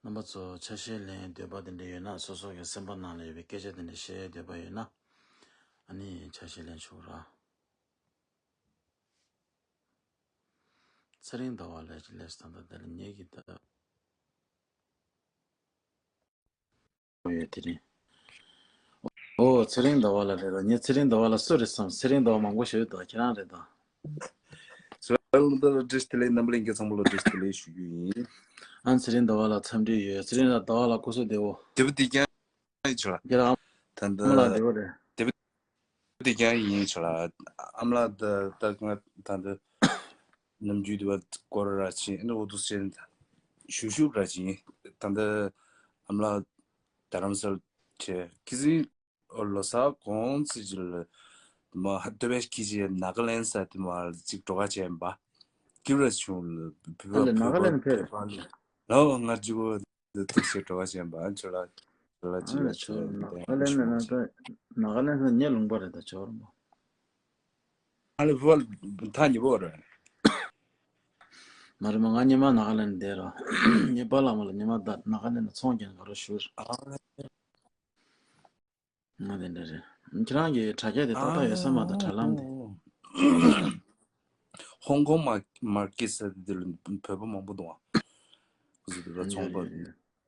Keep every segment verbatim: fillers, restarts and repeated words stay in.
རྣམ་པ་ཚོ་ཆ་ཤས་ལེན་འདོད་པ་དེ་འདྲ་ཡོད་ན། སོ་སོ་གི་སེམས་པ་ནང་ལ་ཡོད་པའི་སྐད་ཆ་དེ་འདྲ་བཤད་འདོད་པ་ཡོད་ན། ཨ་ནི་ཆ་ཤས་ལེན་ཆོག་ར། ཚེ་རིང་ཟླ་བ་ལ་ལས་ལས་ད་ལྟ་དེ་ལ་ཉེ་གི་ད། ཡོད་དེ་རིང་། ཨོ། ཚེ་རིང་ཟླ་བ་ལ་རེད་ར། ངས་ཚེ་རིང་ཟླ་བ་ལ་སུ་རེད་བསམ། ཚེ་རིང་ཟླ་བ་མང་པོ་ཞིག་ཡོད་ད། ཁྱེད་རང་རེད་ད། ཚེ་རིང་ཟླ་བ་ལ་བཀྲ་ཤིས་བདེ་ལེགས། རྣམ་པ་ལྷན་རྒྱས་ཚང་མ་ལ་བཀྲ་ཤིས་བདེ་ལེགས་ཞུ་རྒྱུ་ཡིན། ཨ། ཚེ་རིང་ཟླ་བ་ལ་འཚམས་འདྲི་ཡོད། ཚེ་རིང་ཟླ་བ་ལ་སྐུ་གཟུགས་བདེ་པོ། བདེ་པོ་བདེ་རྐྱང་ཡིན་ཆོག་ལ། ཁྱེད་རང་ད་ལྟ་ཨ་མ་ལགས་བདེ་པོ་རེད། བདེ་པོ་བདེ་རྐྱང་ཡིན་ཆོག་ལ། ཨ་མ་ལགས་ད་ད་ང་ད་ལྟ་ནམ་རྒྱུན་དུ་བ་སྐོར་ར་ཕྱིན་ཨ་ནི་འོ་དུ་ཕྱིན་ཞུ་ཞུ་ར་ཕྱིན། ད་ལྟ་ཨ་མ་ལགས་རྡ་རམ་ས་ལ་བྱས་ཁི་སི། ལོ་གསར་གོང་ཚེས་ཀྱི་ལ་མ་ལྟོས་པའི་ཁྱི་ཅི་ནཱ་ག་ལེན་ས་དེ་མ་ཅིག་འགྲོ་ག་བྱས་པ། ཀི་ར་ཆུང་ལ་བོད་ཨ་ལེ་ནཱ་ག་ལེན་ཕེབས། ཕེབས་པ་ལ་ལོ་ང་ཅི་གོ་འདི་ཐུག་ཞེས་འགྲོ་ག་བྱས་པ་ཁྱོད་ལ་ཁྱོད་ལ་ཅི་ཨ་ལེ་ལ་ཆུང་ཆུང་ནཱ་ག་ལེན་ལ་ན་ད་ནཱ་ག་ལེན་ས་ཉེ་ལུང་པ་རེད་ད་ཆོར་མོ། ཨ་ལེ་བོད་ཐ་ཉི་བོ་རེད། མ་རེད་མ་ང་ཉི་མ་ནཱ་ག་ལེན་བསྡད་རོ། ཉི་པ་ལ་མ་ལ་ཉི་མ་ད་ནཱ་ག་ལེན་ལ་ཚོང་རྒྱག་ག་རོ་ཞུ། ང་དེ་འདྲ་རེད། ཁྱེད་རང་གི་དྲ་རྒྱ་དེ་ཏག་ཏག་ཡོད་ས་མ་གཏོགས་དྲ་ལམ་དེ། ཧོང་ཀོང་མ་མར་ཀེ་སི་ཟེར་དེ་དེ་ལ་བོད་པ་མང་པོ་འདུག་ཨ། ཟེར་དེ་ལ་ཚོང་པ་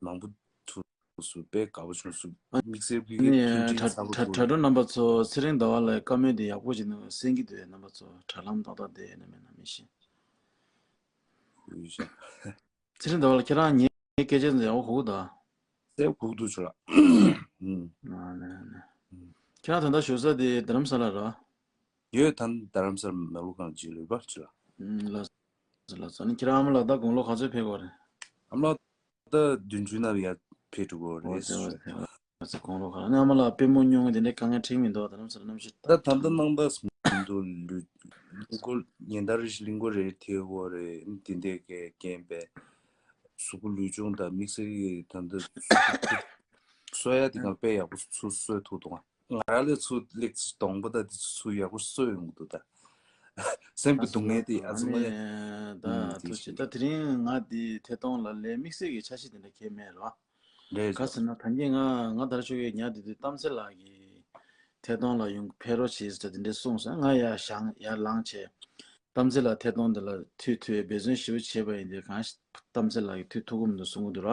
མང་པོ་ཐུག་སུ་དཔེ་དགའ་པོ་བྱུང་སུ་དམིགས་བསལ་གྱི་ཕན་ཆད་ཚ་པོ་ཐུག་དྲ་གྲོགས་རྣམ་པ་ཚོ་ཚེ་རིང་ཟླ་བ་ལ་བཀའ་མོལ་དེ་ཡག་པོ་ཞིག་གནང་གསན་གྱི་འདུག་རྣམ་པ་ཚོ་དྲ་ལམ་ཏག་ཏག་དེ་ཡིན་ན་མེད་ན་མི་ཤེས། ཚེ་རིང་ཟླ་བ་ལ་ཁྱེད་རང་ངའི་སྐད་ཆ་འཛིན་འོ་ཧུག་ད། སེ་ཁུག་ཏུ་ཆུ་ལ། ཨ་ནི་ཨ་ནི། ཁྱེད་རང་ད་ལྟ་བཞུགས་ས་དེ་རྡ་རམ་ས་ལ་ར། ཡོད་ད་རྡ་རམ་ས་ལ་མ་ལུ་གང་ཅི་ལུས་པ་ཆུ་ལ། ལ་ལ་ས་ནི་ཁྱེད་རང་ཨ་མ་ལགས་ད་དགུང་ལོ་ག་ཚོད་ཕེབས་པ་རེད། ཨ་མ་ལགས་ད་བདུན་ཅུ་ན་ཡར་ཕེབས་འགྲོ་གི་རེད། ཨ་ཙི་དགུང་ལོ་ག་ལ་ནི་ཨ་མ་ལགས་པུས་མོ་སྙུང་དེ་འདྲའི་དཀའ་ངལ་འཕྲད་མི་འདུག་རྡ་རམ་ས་ལ་གནམ་གཤིས་ད་ད་ལྟ་སྣང་དག་མི་འདུག་ལུས་གླིང་སྐོར་ཉིན་ལྟར་རེ་བཞིན་གླིང་སྐོར་རེ་ཐེབས་ཡོད་རེད། འདི་འདྲའི་གི་རྐྱེན་པས་གཟུགས་པོ་ལུས་སྦྱོང་དང་དམིགས་བསལ་གྱི་ད་ལྟ་གཟུགས་པོ་གསོ་ཡ་དེ་གང་དཔེ་ཡག་པོ་ཚུར་གསོས་ཐུབ་འདུག་ང་རང་ལས་ཚུར་སླེབས་གདོང་པ་ད་དེ་ཚོ་ཚུར་ཡག་པོ་གསོས་ཡོང་གི་འདུག་ད་སེམས་ཀྱི་སྡུག་བསྔལ་དེ་ཨ་ཙི་མ་ཡ། ད་ཐུགས་རྗེ་ཆེ། ད་དེ་རིང་ང་འདི་ཐད་གཏོང་ལ་ལས་དམིགས་བསལ་གྱི་འཆར་གཞི་དེ་འདྲ་གང་ཡང་མེད་རོ། རེད། ག་ཟེར་ན་ད་གིན་ང་ང་ད་ཆོ་གི་ཉག་དེ་དུས་གཏམ་ཚེ་ལགས་ཀྱི་ཐད་གཏོང་ལ་ཡོང་ཕེབས་རོགས་བྱེད་ཟེར་དེ་འདྲས་གསུངས་སོང་། ང་ཡར་བཞེངས་ཡར་ལངས་བྱས། གཏམ་ཚེ་ལགས་ཐད་གཏོང་འདི་ལ་མཐུད་མཐུད་འབད་བརྩོན་ཞེ་པོ་བྱས་པ་ཡིན་དུས་གང་ཞིག་གཏམ་ཚེ་ལགས་ཀྱི་མཐུད་ཐུབ་ཀྱི་མི་འདུག་གསུང་གི་འདུག་ར།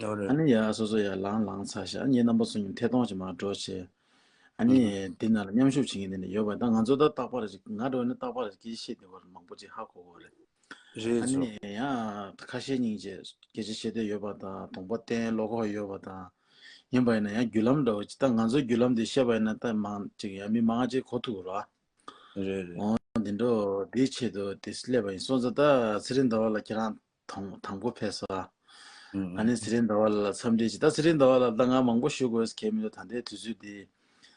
ཨོ་རེད། ཨ་ནི་ཡར་སོ་སོ་ཡར་ལངས་ལངས་ཚར་ཤག་ངས་རྣམ་པ་ཚོ་མཉམ་ཐད་གཏོང་ཅིག་མར་འགྲོ་བྱས། ཨ་ནི་འདི་ནང་ལ་མཉམ་ཞུགས་བྱེད་མཁན་དེ་འདྲ་ཡོད་པ་ད་ང་ཚོ་ད་རྟག་པར་ཅིག་ང་འགྲོ་ན་རྟག་པར་སྐད་ཆ་བཤད་བསྡད་པ་མང་པོ་ཅིག་ཧ་གོ་གི་རེད། རེད་ཨ་ནི་ཡང་ཁ་ཤས་སྙིང་རྗེ་སྐད་ཆ་བཤད་འདོད་ཡོད་པ་དང་གདོང་པ་བསྟན་བློ་ཁོག་ཡོད་པ་དང་། ཡིན་པ་ཡིན་ན་ཡང་བརྒྱུད་ལམ་འདྲ་བོ་ཅིག་ད་ང་ཚོའི་བརྒྱུད་ལམ་འདི་བཤད་པ་ཡིན་ན་ད་མང་ཅིག་ཡང་མི་མང་ཅིག་གོ་ཐུབ་རོགས། རེད་རེད། འོ་འདི་འགྲོ་འདིའི་ཆེད་དུ་དེ་སླེབས་པ་ཡིན་སོང་ཙང་ད་ཚེ་རིང་ཟླ་བ་ལ་ཁྱེད་རང་དང་དང་པོ་ཕེབས་ས། ཨ་ནི་ཚེ་རིང་ཟླ་བ་ལ་འཚམས་འདྲི་ཅིག་ད་ཚེ་རིང་ཟླ་བ་ལ་ད་ང་མང་པོ་ཞུ་དགོས་ཀྱི་མི་འདུག་ད་ལྟའི་དུས་ཚོད་འདི།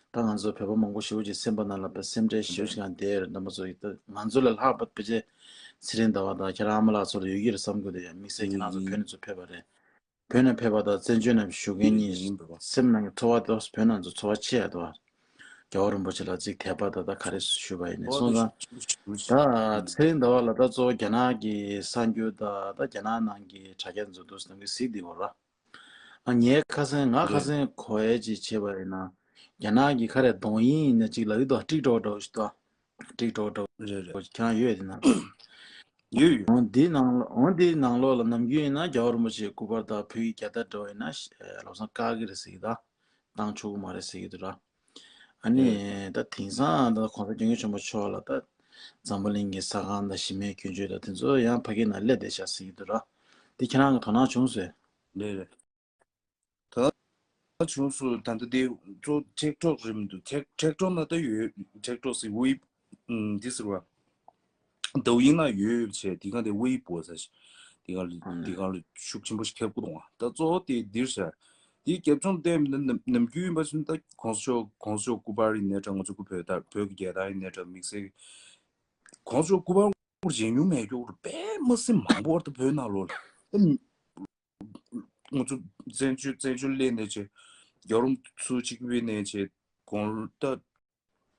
ད་ང་ཚོ་བོད་པ་མང་པོ་ཞེ་པོ་ཅིག་སེམས་པ་ནང་ལ་དཔེ་སེམས་ཁྲལ་ཞེ་པོ་ཅིག་གང་བསྡད་ཡོད་རེད། རྣམ་པ་ཚོ་ཡིས་ད་ང་ཚོ་ལས་ལྷག་པ་ཕལ་ཆེར་ཚེ་རིང་ཟླ་བ་དང་ཁྱེད་རང་ཨ་མ་ལགས་ཚོ་ལ་ཡོད་ཀྱི་རེད་བསམ་གྱི་འདུག་ཡ་དམིགས་བསལ་ཁྱེད་རང་ཚོ་བོད་ནས་ཚུར་ཕེབས་པ་རེད། བོད་ནས་ཕེབས་པ་དང་བཙན་བྱོལ་ནས་བཞུགས་མཁན་གཉིས་སེམས་ནང་གི་ཚོར་བ་དེ་བོད་ནང་ཚོ་ཚོར་བ་ཆེ་ཡ་འདུག་རྒྱལ་བ་རིན་པོ་ཆེ་ལ་ཅིག་དད་པ་དང་ད་ག་རེ་ཞུས་པ་ཡིན་ནའི་སོང་ཙང་། ད་ཚེ་རིང་ཟླ་བ་ལ་ད་གཙོ་བོ་རྒྱ་ནག་གི་གསར་འགྱུར་དང་ད་རྒྱ་ནག་ནང་གི་དྲ་རྒྱ་ཚོ་འདུག་སེ་གཟིགས་བསྡད་ཡོད་ར། ཨ་ངའི་ཁ་སང་ང་ཁ་སང་གོ་ཡས་ཅིག་བྱས་པ་ཡིན་ན། རྒྱ་ནག་གི་ཁ་རེ་རྡོ་ཡིན་ན་ཅིག་ལབ་ཡོད་དོ། ཀྲིག་ཀྲོག་འདྲ་བོ་ཞིག་འདུག་ཀྲིག་ཀྲོག་འདྲ་བོ་རེད་རེད། ཁྱེད་རང་ཡོད་དེ་ན། ཡོད་ཡོད། འོང་འདིའི་ནང་ལ་འོང་འདིའི་ནང་ལོགས་ལ་ནམ་རྒྱུན་ཡིན་ན་རྒྱལ་བ་རིན་པོ་ཆེའི་སྐུ་པར་དང་བོད་ཀྱི་རྒྱལ་དར་འདྲ་བོ་ཡིན་ན་ལམ་སང་བཀག་གི་རེད་ཟེར་གྱི་འདུག་བཏང་ཆོག་གི་མ་རེད་ཟེར་གྱི་འདུག་ར། ཨ་ནི་ད་དེང་སང་ད་གོང་ས་སྐྱབས་མགོན་ཆེན་པོ་མཆོག་ལ་ད་འཛམ་བུ་གླིང་གི་ས་ཁང་དང་གཞི་མེད་ཀྱི་ཆོས་དང་དེ་ཚོ་ཡང་ཕ་གི་ནང་སླེབས་བསྡད་ཤག་ཟེར་གྱི་འདུག་ར། འདི་ཁྱེད་རང་གི་དོ་སྣང་བྱུང་སོང་། རེད་རེད། ད་ལྟ་བྱུང་སོང་། ད་ལྟ་དེ་གཙོ་ཊིག་ཊོག་རེད་མི་འདུག་ཊིག་ཊོག་ན་ད་ཡོད། ཊིག་ཊོག་ཟེར་ཝེ་འདི་ཟེར་བ། ཏའོ་ཡིང་ན་ཡོད་བྱས་དེ་ག་དེ་ཝེ་པོ་ཟེར་ཞིག་དེ་ག་ལ་དེ་ག་ལ་ཤུགས་ཆེན་པོ་ཞིག་ཁྱབ་ཀྱི་འདུག་ད་གཙོ་བོ་དེ་འདིར་ཟེར། དེའི་རྒྱབ་ལྗོངས་བལྟས་མིན་ན་ནམ་ནམ་རྒྱུན་ཡིན་པ་བཞིན་ད་གོང་ས་མཆོག་གོང་ས་མཆོག་སྐུ་པར་ཡིན་ནའི་འདྲ། ང་ཚོ་སྐུ་བོད་དར་བོད་ཀྱི་རྒྱལ་དར་ཡིན་ནའི་འདྲ། དམིགས་བསལ་གོང་ས་མཆོག་སྐུ་པར་སྐོར་མཇལ་མྱོང་མེད་མཁན་དཔེ་མི་སྲིད་མང་པོ་བར་དུ་བོད་ནང་ལོགས་ལ། ང་ཚོ་བཙན་བྱོལ་བཙན་བྱོལ་སླེབས་ནས་བྱས། རྒྱལ་བ་རིན་པོ་ཆེ་གཅིག་པུའི་ནས་བྱས་གོང་ལ་ད་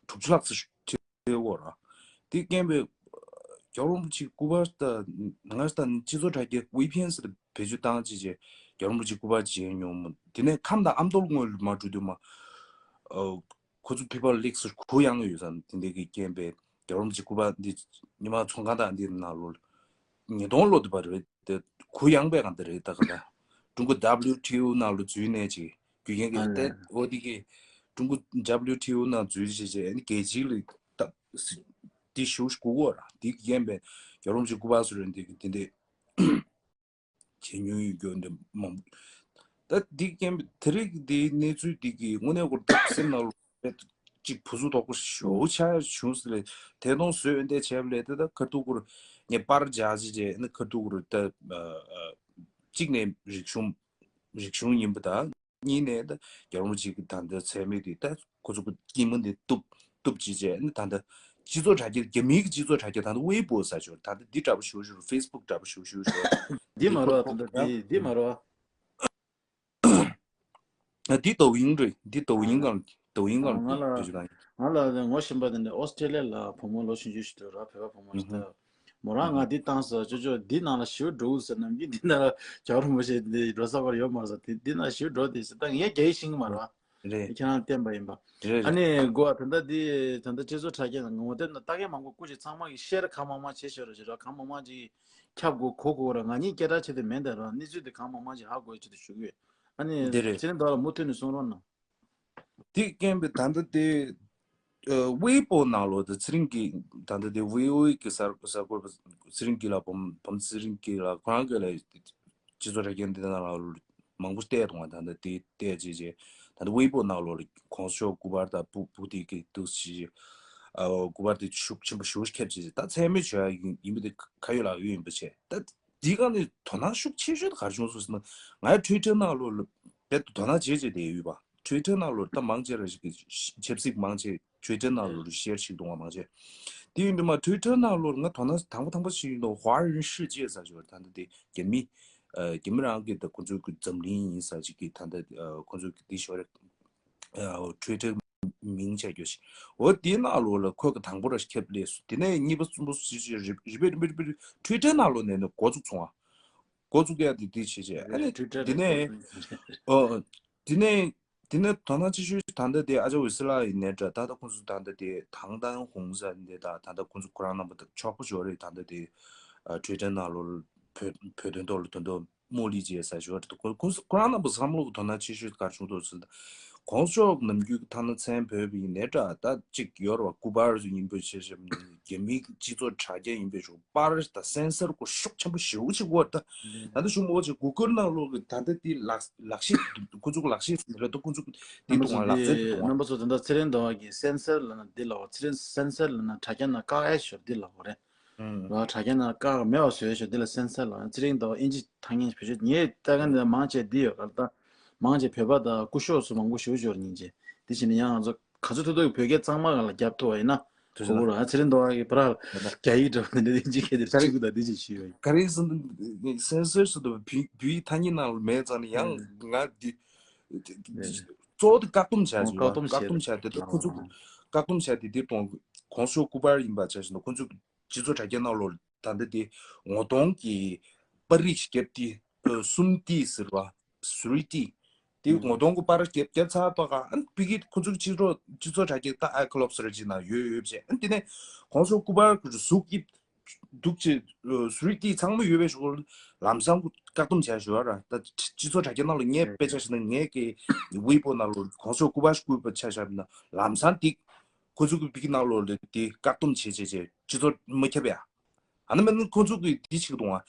དྲུག་ཅུ་ལྷག་ཙམ་ཞིག་ཁྲིད་འོ་ར། དེ་རྐྱེན་པས་རྒྱལ་བ་རིན་པོ་ཆེ་སྐུ་པར་ད་ང་ད་སྤྱི་ཚོགས་དྲ་རྒྱ་ཝེ་པི་ཨེན་ཟེར་བེད་སྤྱོད་བཏང་བྱས་བྱས་ རྒྱལ་བ་རིན་པོ་ཆེ་སྐུ་པར་མཇལ་མྱོང་མོད། དེ་ནས་ཁམས་དང་ཨ་མདོ་སྔོན་ལ་མར་འགྲོ་དུས་མ། ཨ། ཁོ་ཚོ་ཕལ་པ་ལེགས་སུ་གུ་ཡངས་ཡོད་ཙང་དེ་འདྲ་གི་རྐྱེན་པས་རྒྱལ་བ་རིན་པོ་ཆེ་སྐུ་པར་འདི་ཉི་མ་ཚོང་ཁང་དང་འདི་ནང་ལོགས་ཉིས་སྟོང་ལོ་དུ་བ་རེད་དེ། གུ་ཡངས་པའི་སྒང་དེ་རེད། ད་ག་ད་ཀྲུང་གོ་W T O ནང་ལ་འཛུལ་ནས་ཅིག་རྒྱུ་རྐྱེན་གྱིས་ཨ་ལས། ད་འོ་དེ་གི་ཀྲུང་གོ་W T O ནང་འཛུལ་བྱས་བྱས་ཨ་ནི་རྒྱལ་སྤྱི་ལ་ད་འདི་ཞུ་ཞུ་གོ་ར། འདི་གི་རྐྱེན་པས་རྒྱལ་བ་རིན་པོ་ཆེ་སྐུ་པར་སུ་རེད་འདི་གི་དེ་འདྲ། བྱེད་མྱོང་ཡོད་རྒྱུ་འདི་མང་པོ། ད་འདི་རྐྱེན་པས་དེ་རིང་གི་འདིའི་གནས་ཚུལ་འདི་གི་དངོས་གནས་ཁོ་ཐག་སེམས་ནང་ལ་གཅིག་བུ་ཚུགས་དོག་པོ་ཞེ་པོ་ཆགས་བྱུང་ཟེར་ལས། དེ་དོན་བཟོས་འོན་ཏེ་བྱས་པ་ལས་དེ་ད་ཁ་ཐུག་ཁོར་ངས་པར་རྒྱག་ཅི་བྱས་ནི་ཁ་ཐུག་ཁོར་ད་གཅིག་ནས་རིག་གཞུང་རིག་གཞུང་ཡིན་པ་དང་། གཉིས་ནས་ད་རྒྱལ་བ་རིན་པོ་ཆེ་གི་ད་ལྟ་མཚན་སྨད་དེ་ད་ཁོ་ཚོ་གི་སྐྱེས་མ་འདི་གཏུབ་གཏུབ་ཅི་བྱས་ནི་ད་ལྟ་སྤྱི་ཚོགས་དྲ་རྒྱ། རྒྱ་མིའི་གི་སྤྱི་ཚོགས་དྲ་རྒྱ་ད་ལྟ་ཝེ་པོ་ཟེར་ཞོར་ད་ལྟ་འདི་འདྲ་པོ་ཞུ་ཞུ་ཧྥེ་སི་བུག་འདྲ་པོ་ཞུ་ཞུ་ཞོར། འདི་མ་རོ། ད་ལྟ་འདི་འདི་མ་རོ། ཨ་འདི་ཏོའུ་ཡིན་རེད། འདི་ཏོའུ་ཡིན་གང་ཏོའུ་ཡིན་གང་ང་ལ་ང་ལ་ངོ་ཤེས་པ་དེ་འདྲ་ཨོ་སི་ཀྲེ་ལི་ཡ་ལ་བུ་མོ་ལོ་ཆུང་ཆུང་ཞིག་འདུག་ར། བོད་པ་བུ་མོ་ཞིག་ད། མོ་རང་ང་འདི་བཏང་ས་ཅོ་ཅོ་འདི་ནང་ལ་ཞིའུ་འགྲོ་ཟེར། ནམ་རྒྱུན་འདི་ནང་ལ་རྒྱལ་བ་རིན་པོ་ཆེ་འདི་འགྲོ་ས་བར་ཡོད་མ་རེད་ཟེར། འདི་འདི་ནང་ཞིའུ་འགྲོ་འདི་ཟེར། ད་ངས་རྒྱ་ཡིག་ཤེས་ཀྱི་མ་རེད་བ། རེད། ཁྱེད་རང་བསྟན་པ་ཡིན་པ། རེད་རེད། ཨ་ནི་གོ་བ་ད་ལྟ་འདི་ད་ལྟ་སྤྱི་ཚོགས་དྲ་རྒྱ་ནང་ངོ་དེབ་ནང་ལྟ་མཁན་མང་པོ་སྐུ་མཁྱེན་ཚང་མ་གིས་ཤེར་གང་མང་མང་བྱེད་ཤོར་རེད་ར། གང་མང་མང་ཅིག་ཁྱབ་དགོས་གོ་དགོས་ར། ང་གཉིས་སྐད་གྲགས་ཆེ་དེ་མེད་འདྲ་ར། གནས་ཚུལ་དེ་གང་མང་མང་ཅིག་ཧ་གོ་ཡ་ཆེད་དུ་ཞུ་གི་ཡོད། ཨ་ནི་འདི་རེད། ཚེ་རིང་ཟླ་བ་ལགས་མུ་མཐུད་ནས་གསུང་རོགས་གནང་། དེ་རྐྱེན་པས་ད་ལྟ་དེ་ཝེ་པོ་ནང་ལོགས་དེ་ཚེ་རིང་གི་ད་ལྟ་དེ་ཝེ་ཨོ་ཨེ་གི་གསར་གསར་འགོད་པ་ཚེ་རིང་སྐྱིད་ལགས། བུམ་བུམ་ཚེ་རིང་སྐྱིད་ལགས་ཁོ་རང་གི་ལ་སྤྱི་ཚོགས་དྲ་རྒྱ་འདི་ནང་ལ་མང་པོ་བལྟས་འདུག་བ། ད་ལྟ་དེ་བལྟས་རྗེས་རྗེས་ད་ལྟ་ཝེ་པོ་ནང་ལོགས་ལ་གོང་ས་མཆོག་སྐུ་པར་དང་སྤུ་སྤུ་དེ་གི་འདུག་ཅིག་ཨ་སྐུ་པར་དེ་ཤུགས་ཆེན་པོ་ཞེ་པོ་ཁྱབ་རྗེས་ད་མཚན་སྨད་བྱོས་ཡ་ཡིན་ཡིན་པ་དེ་ཁ་ཡོད་ལག་ཡོད་ཡིན་པ་བྱས། ད་འདི་ག་ནས་དོ་སྣང་ཤུགས་ཆེ་ཤོས་དེ་ག་རེ་བྱུང་སོང་ཟེར་ན། ང་ཡ་ཊུའི་ཊར་ནང་ལོགས་ལ་རྦད་དེ་དོ་སྣང་བྱེད་བྱེད་བསྡད་ཡོད་པ། ཊུའི་ཊར་ནང་ལོགས་ད་མང་ཆེ་ར་ཞིག་གི་ཆབ་སྲིད་མང་ཆེ་ཊུའི་ཊར་ནང་ལོགས་ལ་ཤེར་ཞིག་གཏོང་བ་མང་ཆེ། དེ་ཡིན་དུས་མ་ཊུའི་ཊར་ནང་ལོགས་ལ་ང་དོ་སྣང་དང་པོ་དང་པོ་ཞིག་ཡིན་དུས་ཧྭ་རན་ཧྲི་ཅེས་ཟེར་ཞོར་ད་ལྟ་དེ་རྒྱ་མི་ཨ་རྒྱ་མི་རང་གི་ད་ཁོ་ཚོའི་གི་འཛམ་གླིང་ཡིན་ས་ཅིག་གི་ད་ལྟ་ཨ་ཁོ་ཚོའི་གི་དེ་ཞོར་ཨ་ཊུའི་ཊར་མིང་ཆགས་རྒྱུ་ཞིག་འོ་དེའི་ནང་ལོགས་ལ་ཁོ་གི་དང་པོ་ར་ཁྱབ་སླེབས་སོང་། དེ་ནས་གཉིས་པ་གསུམ་པ་ཞེས་བྱས་རིམ་པས་རིམ་པས་རིམ་པས་ཊུའི་ཊར་ནང་ལོགས་ནས་ནས་འགོ་བཙུགས་སོང་ཨ། འགོ་བཙུགས་ཡ་དེ་དེ་བྱས་བྱས་ཨ་ནི་ཊུའི་ཊར་དེ་ནས་ཨོ་དེ་ནས་དེ་ནས་དོ་སྣང་ཆེ་ཤོས་ད་ལྟ་དེ་ཨ་ཅག་ཝེ་སི་ལགས་ཡིན་ནའི་འདྲ། ད་ལྟ་ཁོང་ཚོ་ད་ལྟ་དེ་ཐང་ཏན་ཧུང་ཟེར་འདི་ད་ད་ལྟ་ཁོང་ཚོ་ཁོ་རང་རྣམ་པ་དང་ཕྱུག་པོ་ཞིག་རེད། ད་ལྟ་དེ་ཨ་ཊུའི་ཊར་ནང་ལོགས་བོད་བོད་དོན་ཐོག་ལ་དོན་དུ་རྨོ་ལི་ཅེས་ཟེར་ཞོར་དུ་ཁོ་ཁོ་ཁོ་རང་རྣམ་པ་བསམ་བློ་གི་དོ་སྣང་ཆེ་ཤོས་ག་རེ་བྱུང་འདུག་ཟེར་ན། གོང་ས་མཆོག་ནམ་རྒྱུན་གྱི་ཐ་ན་མཚན་བོད་པ་ཡིན་ནའི་འདྲ་ད་ཅིག་ཡོད་རེད་བ། སྐུ་པར་ཡིན་པའི་ཆེ་ཆེ་རྒྱ་མིའི་སྤྱི་ཚོགས་དྲ་རྒྱ་ཡིན་པའི་ཞོག་པར་དང་སེན་སར་སྐོར་ཤུགས་ཆེན་པོ་ཞེ་པོ་ཅིག་དགོས། ད་ད་ལྟ་ཞུ་མོ་ཅིག་གུ་གུལ་ནང་ལོགས་ཀྱི་ད་ལྟ་དེ་ལག་ལག་ཤེས་ཁོ་ཚོ་གི་ལག་ཤེས་ཟིན་རེད་དོ། ཁོ་ཚོ་དེ་རྣམ་པ་གཏོང་བ་ཚོ་ལག་རྩལ་དེ་གཏོང་བ། རྣམ་པ་ཚོ་ད་ལྟ་ཚེ་རིང་ཟླ་བ་གིས་སེན་སར་ལབ་ན་འདི་ལབ་པ། ཚེ་རིང་སེན་སར་ལབ་ན་དྲ་རྒྱ་ནང་བཀག་ཡ་ཞོར་འདི་ལབ་པ་རེད། ཨང་། ལ་དྲ་རྒྱ་ནང་བཀག་མེད་པ་བཟོས་ཞོར་འདི་ལ་སེན་སར་ལ་ཚེ་རིང་ཟླ་བ་ཨིན་ཇི་ཐ་སྙད་བེད་སྤྱོད་ངས་ལྟ་མཁན་འདི་མང་ཆེ་འདི་ཡོད་ག་ལ་ད། མང་ཆེ་བོད་པ་དང་སྐུ་ཞབས་སུ་མང་པོ་ཞུ་ཞོར་སྙིང་རྗེ། འདི་བྱས་ནས་ཡང་ང་ཚོ་ག་ཚོད་ཐུབ་ཐུབ་བོད་སྐད་གཙང་མ་ག་ལ་རྒྱབ་ཐུབ་པ་ཡིན་ན། དེ་གོ་བོ་ར་ཚེ་རིང་ཟླ་བ་གི་བར་རྒྱ་ཡིག་འདྲ་བ་འདི་འདྲ་ཨིན་ཇི་སྐད་དེ་ཚ་ཅིག་དང་འདི་ཅིག་ཞུས་ཡོད། ག་རེ་ཟེར་ན་སེན་སར་ཟེར་དུས་བོད་བོད་ཡིག་ཐ་སྙད་ནང་ལ་མེད་ཙང་ནས་ཡང་ང་འདི་གཙོ་བོ་དེ་བཀག་སྡོམ་བྱ་ཞིག་བཀག་སྡོམ་བཀག་སྡོམ་བྱ་དེ་ད་ཁོ་ཚོ་བཀག་སྡོམ་བྱ་དེ་དེ་དང་གོང་ས་མཆོག་སྐུ་པར་ཡིན་པ་བྱ་ཞིག་ན་ཁོ་ཚོ་སྤྱི་ཚོགས་དྲ་རྒྱ་ནང་ལོགས་ད་ལྟ་དེ་ངོ་གདོང་གི་པར་རིས་བརྒྱབ་སྟེ་གསུམ་ཏི་ཟེར་བ་སུ་རི་ཏི་དེ་ངོ་གདོང་གི་པར་རིས་བརྒྱབ་བརྒྱབ་ཚར་ཏོ་ག་ཨ་ནི་ཕ་གི་ཁོ་ཚོ་གི་སྤྱི་ཚོགས་སྤྱི་ཚོགས་དྲ་རྒྱ་ད་ཨའི་ཁ་ལོབ་ཟེར་ཅིག་ན་ཡོད་ཡོད་བྱས་ཨ་ནི་དེ་ནས་གོང་ས་མཆོག་སྐུ་པར་གི་གཟུགས་ཀྱི་འདུག་ཅེས་སུ་རི་ཏི་ཚང་མ་ཡོད་པའི་ཞོར་ལམ་སང་བཀག་སྡོམ་བྱས་ཞོར་ར་ད་སྤྱི་ཚོགས་དྲ་རྒྱ་ནང་ལ་ངས་དཔེ་ཆ་བཞག་ན་ངས་ཀྱི་ཝེ་པོ་ནང་ལོགས་གོང་ས་མཆོག་སྐུ་པར་བརྐོས་པ་ཆ་བཞག་ན་ལམ་སང་དེ་ཁོ་ཚོ་གི་ཕ་གི་ནང་ལོགས་ལ་དེ་བཀག་སྡོམ་བྱས་བྱས་བྱས་སྤྱི་ཚོགས་མ་ཁྱབ་ཡ། ཨ་ནི་མིན་ཁོ་ཚོ་གི་འདི་ཅིག་འདུག་ཨ།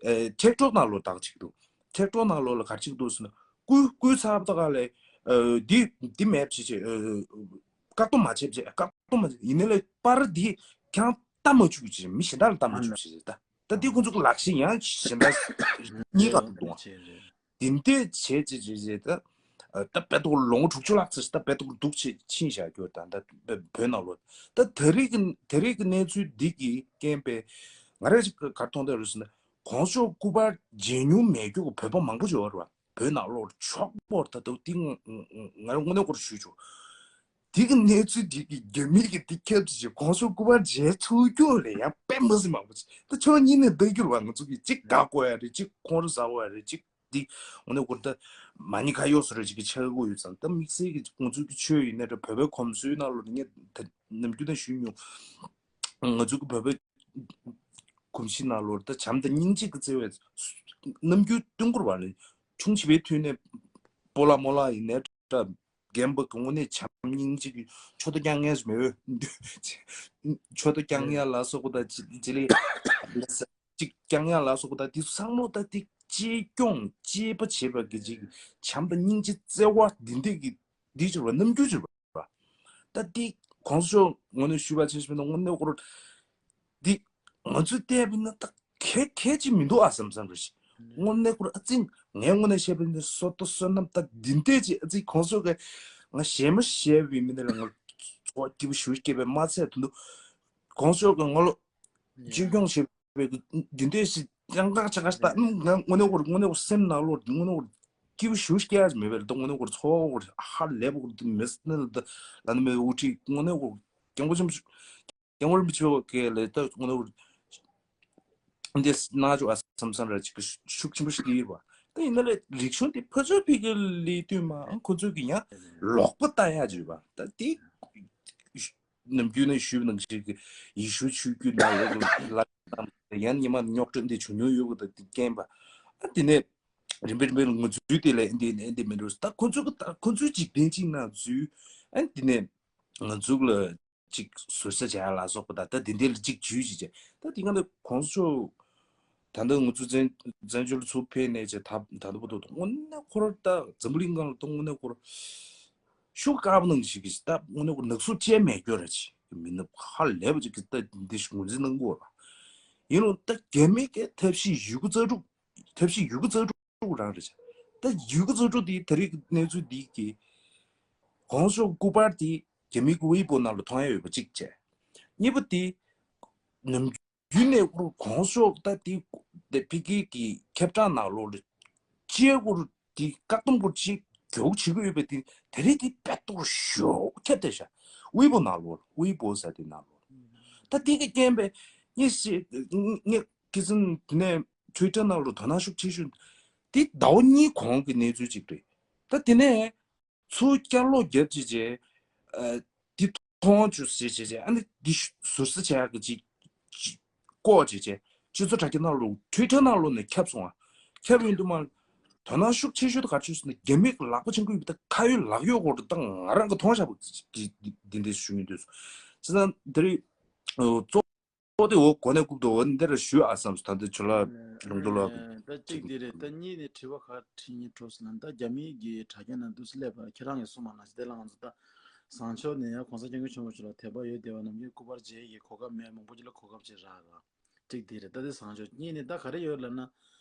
ཨེ་ཊིག་ཊོག་ནང་ལོགས་དག་ཅིག་འདུག་ཊིག་ཊོག་ནང་ལོགས་ལ་ག་ཅིག་འདུག་ཟེར་ན་བརྐུས་བརྐུས་ཚར་བ་དག་ལས་ཨེ་འདི་འདི་མེད་ཅེས་ཅེས་ཨེ་བཀག་སྡོམ་མ་བྱེད་ཅེས་བཀག་སྡོམ་མ་བྱེད་ཡིན་ནའི་ལས་པར་འདི་ཁྱང་ལྟ་མ་བཅུག་ཅེས་མི་གཞན་དག་ལ་ལྟ་མ་བཅུག་ཅེས་ད་ད་འདི་ཁོ་ཚོ་གི་ལག་ཤེས་ཡང་གཞན་དག་གཉིས་ཀ་འདུག་ཨ། དེ་འདྲས་བྱས་བྱས་བྱས་བྱས་ད། ད་དཔེ་ཐོག་ལོ་ངོ་དྲུག་ཅུ་ལྷག་ཙམ་ད་དཔེ་ཐོག་འདུག་ཅེས་ཕྱིན་བཞག་རྒྱུ་ད་ད་བོད་ནང་ལོགས་ད་ད་རེས་ཀྱི་ད་རེས་ཀྱི་གནས་ཚུལ་འདི་གི་རྐྱེན་པས་ང་རང་ཅིག་ག་རེ་མཐོང་བསྡད་རེད་ཟེར་ན་གོང་ས་མཆོག་སྐུ་པར་མཇལ་མྱོང་མེད་རྒྱུ་གི་བོད་པ་མང་པོ་ཅིག་ཡོད་རེད་བ། བོད་ནང་ལོགས་ཕྱོགས་པོར་ད་ལྟ་འདི་ང་རང་དངོས་གནས་སྐོར་ཞུས་ཆོག་འདི་གི་གནས་ཚུལ་འདི་གི་རྒྱ་མི་གི་འདི་ཁྱབ་ཅིག་གོང་ས་མཆོག་སྐུ་པར་མཇལ་ཐུབ་རྒྱུ་ལས་ཡང་དཔེ་མི་སྲིད་མང་པོ་ཅིག་ད་ཕྱོགས་གཉིས་ནས་ལྟ་རྒྱུ་རེད་བ། ང་ཚོ་གི་གཅིག་དགའ་དགོས་ཡ་རེད། གཅིག་ཁོང་ཁྲོ་ཟ་དགོས་ཡ་རེད། གཅིག་འདི་དངོས་གནས་ཁོ་ད་མ་ཎི་ཁ་ཡོག་སོ་རེ་ཅིག་གི་ཆགས་ཀྱི་ཡོད་ཙང་། ད་དམིགས་བསལ་གྱི་ང་ཚོའི་གི་ཆོས་ཡིན་ན་འདྲ། བོད་པའི་གོམས་སྲོལ་ནང་ལོགས་ངས་ད་ནམ་རྒྱུན་ནས་ཞུས་མྱོང་། ང་ཚོའི་གི་བོད་པའི་གོམས་གཤིས་ནང་ལོགས་ད་བྱམས་དང་སྙིང་རྗེ་གི་བརྩེ་བའི་རྣམ་འགྱུར་སྟོན་དགོས་པ་ལས། ཆུང་བྱིས་པའི་དུས་ནས་སྤོ་ལགས་རྨོ་ལགས་ཡིན་ནའི་འདྲ། རྒན་པ་གི་དངོས་གནས་བྱམས་སྙིང་རྗེ་གི་མཆུ་ཏོ་བརྐྱང་ཡས་མེད་འོས། མཆུ་ཏོ་བརྐྱང་ཡས་ལ་སོགས་པ་དང་། ཅི་ལས་ཅིག་བརྐྱང་ཡས་ལ་སོགས་པ་དང་། དེ་ཚོ་ཚང་མ་ད་དེ་གཅེས་སྐྱོང་གཅེས་པ་བྱེད་པ་གི་ཅིག་བྱམས་དང་སྙིང་རྗེ་བརྩེ་བ་འདི་འདྲས་ཀྱི་འདི་ཅིག་རེད་པ། རྣམ་འགྱུར་ཅིག་རེད་པ། ད་འདི་གོང་ས་མཆོག་ངོས་ནས་ཞུས་པ་བྱས་པ་ན་དངོས་གནས་ཁོ་རང་འདི་ང་ཚོས་བལྟས་པ་ན་ད་གལ་གལ་ཅིག་མི་འདུག་ཨ་བསམ་བསམ་རེད། དངོས་གནས་ཁོ་རང་ཨ་ཙི། ངའི་ངོས་ནས་བཤད་པ་ཡིན་ན་བསོད་བདེ་བསོད་ནམས་ད་འདི་འདྲས་ཅིག་ཨ་ཙི། གོང་ས་མཆོག་གིས་ང་ཞལ་མ་བཞེས་པའི་མི་འདི་ལ་ང་ཚོར་བ་སྐྱིད་པོ་ཞེ་པོ་སྐྱེས་པས་མ་ཚད། དོན་དུ་གོང་ས་མཆོག་གིས་ང་ལ་གཅེས་སྐྱོང་བྱེད་པའི་འདི་འདྲས་ཞིག་ཡང་དག་ཆ་ག་ཞིག་ད། ང་དངོས་གནས་ཁོ་རང་དངོས་གནས་ཁོ་སེམས་ནང་ལོགས་དངོས་གནས་ཁོ་སྐྱིད་པོ་ཞེ་པོ་སྐྱེ་ཡ་མེད་པས། ད་དངོས་གནས་ཁོ་ཚོར་བ་ཁོ་ཧ་ལས་པ་ཁོ་དེ་མི་སྣ་ལ་ད་ལ་ནི་མེད་དབུ་ཁྲིད་དངོས་གནས་ཁོ་སྐྱབས་མགོན་ཆེན་པོ་སྐྱབས་མགོན་རིན་པོ་ཆེ་བ་གས་ལས་ད་དངོས་གནས་ཁོ་འདི་གནང་ཆོག་ཨ་བསམ་བསམ་ར་ཅིག་གི་ཤུགས་ཆེན་པོ་ཞིག་ཡོད་པ། ད་ཡིན་ན་ལས་རིག་གཞུང་དེ་ཕར་ཚུར་ཕ་གི་ལས་དུས་མ་ཁོ་ཚོས་གི་ཡང་ལོག་པ་ལྟ་ཡ་ཅིག་ཡོད་པ། ད་དེ་ནམ་རྒྱུན་ནས་ཞུས་པ་ནང་བཞིན་གི་ཡེ་ཤུ་ཆོས་བརྒྱུད་ནང་ལོགས་ལ་ཡང་ཉི་མ་རྙོག་དྲ་འདི་བྱུང་མྱོང་ཡོད་པ་དང་། དེ་རྐྱེན་པ་ཨ་དེ་ནས་རིམ་པས་རིམ་པས་ང་ཚོའི་དེ་ལས་འདི་འདི་མི་འགྲོ། ད་ཁོ་ཚོ་གི་ད་ཁོ་ཚོའི་འཇིག་རྟེན་གཅིག་ནང་འཛུལ། ཨ་དེ་ནས་ང་ཚོ་ལ་ཅིག་ཟུར་ཟ་བྱ་ཡ་ལ་སོགས་པ་དང་། ད་དེ་འདྲའི་ལ་ཅིག་འཇུས་ཅིག་བྱས། ད་དེ་ག་ནས་གོང་ས་མཆོག་ད་ལྟ་ང་ཚོ་བཙན་བཙན་བྱོལ་ཚུར་ཕེབས་ནས་ཅིག་ད་ད་ལྟ་བར་དུ་དངོས་གནས་ཁོ་རང་ད་འཛམ་བུ་གླིང་སྒང་ལ་ད་དངོས་གནས་ཁོ་རང་ཤུགས་དཀར་པོ་ནང་བཞིན་གྱི་ད་དངོས་གནས་ཁོ་ནག་སུབ་བཅད་མེད་སྐྱོ་ར་ཅིག་མི་ནུབ་ཧ་ལས་པ་ཅིག་གི་ད་འདི་ཞིག་ངོས་འཛིན་གནང་དགོས་ར། ཡིན་རུང་ད་རྒྱ་མི་གི་ཐབས་ཤེས་ཡོད་རྒུ་རྩལ་སྤྲུགས། ཐབས་ཤེས་ཡོད་རྒུ་རྩལ་སྤྲུགས་རང་རེད། ད་ཡོད་རྒུ་རྩལ་སྤྲུགས་དེ་ད་རེས་ཀྱི་གནས་ཚུལ་འདི་གི་གོང་ས་མཆོག་སྐུ་པར་དེ་རྒྱ་མིའི་ཝེ་པོ་ནང་ལ་མཐོང་ཡ་ཡོད་པ་གཅིག་བྱས། གཉིས་པ་དེ་ནམ་རྒྱུན་ནས་གོང་ས་མཆོག་ད་དེ་དེ་ཕ་གི་གི་ཁྱབ་བསྒྲགས་ནང་ལོགས་ལ་ཅིའི་སྐོར་དེ་བཀག་སྡོམ་སྐོར་ཅིག་མགྱོགས་བྱེད་ཀྱི་ཡོད་པ་དེ་ད་རེས་དེ་དཔེ་སྟོར་ཞོག་ཁྱབ་བསྡད་ཤག་ཝེ་པོ་ནང་ལོགས་ལ། ཝེ་པོ་ཟེར་དེ་ནང་ལོགས་ལ། ད་དེ་གི་རྐྱེན་པས་ངས་ཤེས་ངས་ཁི་སང་དེ་ནས་ཊུའི་ཊར་ནང་ལ་དོ་སྣང་ཤུགས་ཆེ་ཤོས་དེ་ཟླ་བ་གཉིས་གོང་གི་གནས་ཚུལ་ཅིག་རེད། ད་དེ་ནས་ཚུར་བསྐྱར་ལོག་བརྒྱབ་བྱས་བྱས། ཨ། འདི་མཐོང་བཅུག་ཟེར་བྱས་བྱས། ཨ་ནི་འདི་ཟུར་ཟ་བྱ་ཡག་གི་ཅིག་ཅིག་བཀོག་བྱས་བྱས། སྤྱི་ཚོགས་དྲ་རྒྱ་ནང་ལོགས། ཊུའི་ཊར་ནང་ལོགས་ནས་ཁྱབ་སོང་ང་། ཁྱབ་ཡོང་དུས་མ་དོ་སྣང་ཤུགས་ཆེ་ཤོས་དེ་ག་རེ་བྱུང་ཟེར་ན། རྒྱ་མི་གི་ལག་པ་འཆང་གི་ཡོད་པ་དང་ཁ་ཡོད་ལག་ཡོད་སྐོར་དེ་ད་ང་རང་གི་མཐོང་བཞག་པ་གི་འདི་འདྲ་ཞུ་ཡིན་དུས་སོང་། བྱས་ཙང་དེ་རིང་གཙོ་བོ་དེ་འོ་གོ་གནས་སྐུབ་ཏུ་འོ་འདི་འདྲ་ཞུ་ཨ་བསམ་སོང་། ད་འདི་ཇོ་ལགས་ལུང་རྟོགས་ལགས་ཀྱི་ད་གཅིག་འདི་རེད། ད་གཉིས་ནས་དྲི་བ་ཁ་དྲི་ཉེ་འཕྲོ་སོང་ན། ད་རྒྱ་མིའི་གི་དྲ་རྒྱ་ནང་འདུག་སེ་སླེབས་པ་ཁྱེད་རང་གིས་གསུངས་པ་ནང་བཞིན་དེ་ལ་ང་ཚོ་ད་བཟང་ཕྱོགས་ནས་ཡང་གོང་ས་སྐྱབས་མགོན་ཆེན་པོ་མཆོག་ལ་དད་པ་ཡོད་བསྡད་པ་ནམ་རྒྱུན་སྐུ་པར་མཇལ་གྱི་གོ་སྐབས་མེད། མང་པོ་ཅིག་ལ་གོ་སྐབས་ཅིག་རག་ར། གཅིག་དེ་རེད། ད་དེ་བཟང་ཕྱོགས། གཉིས་ནས་ད་ག་རེ་ཡོད་ལབ་ན།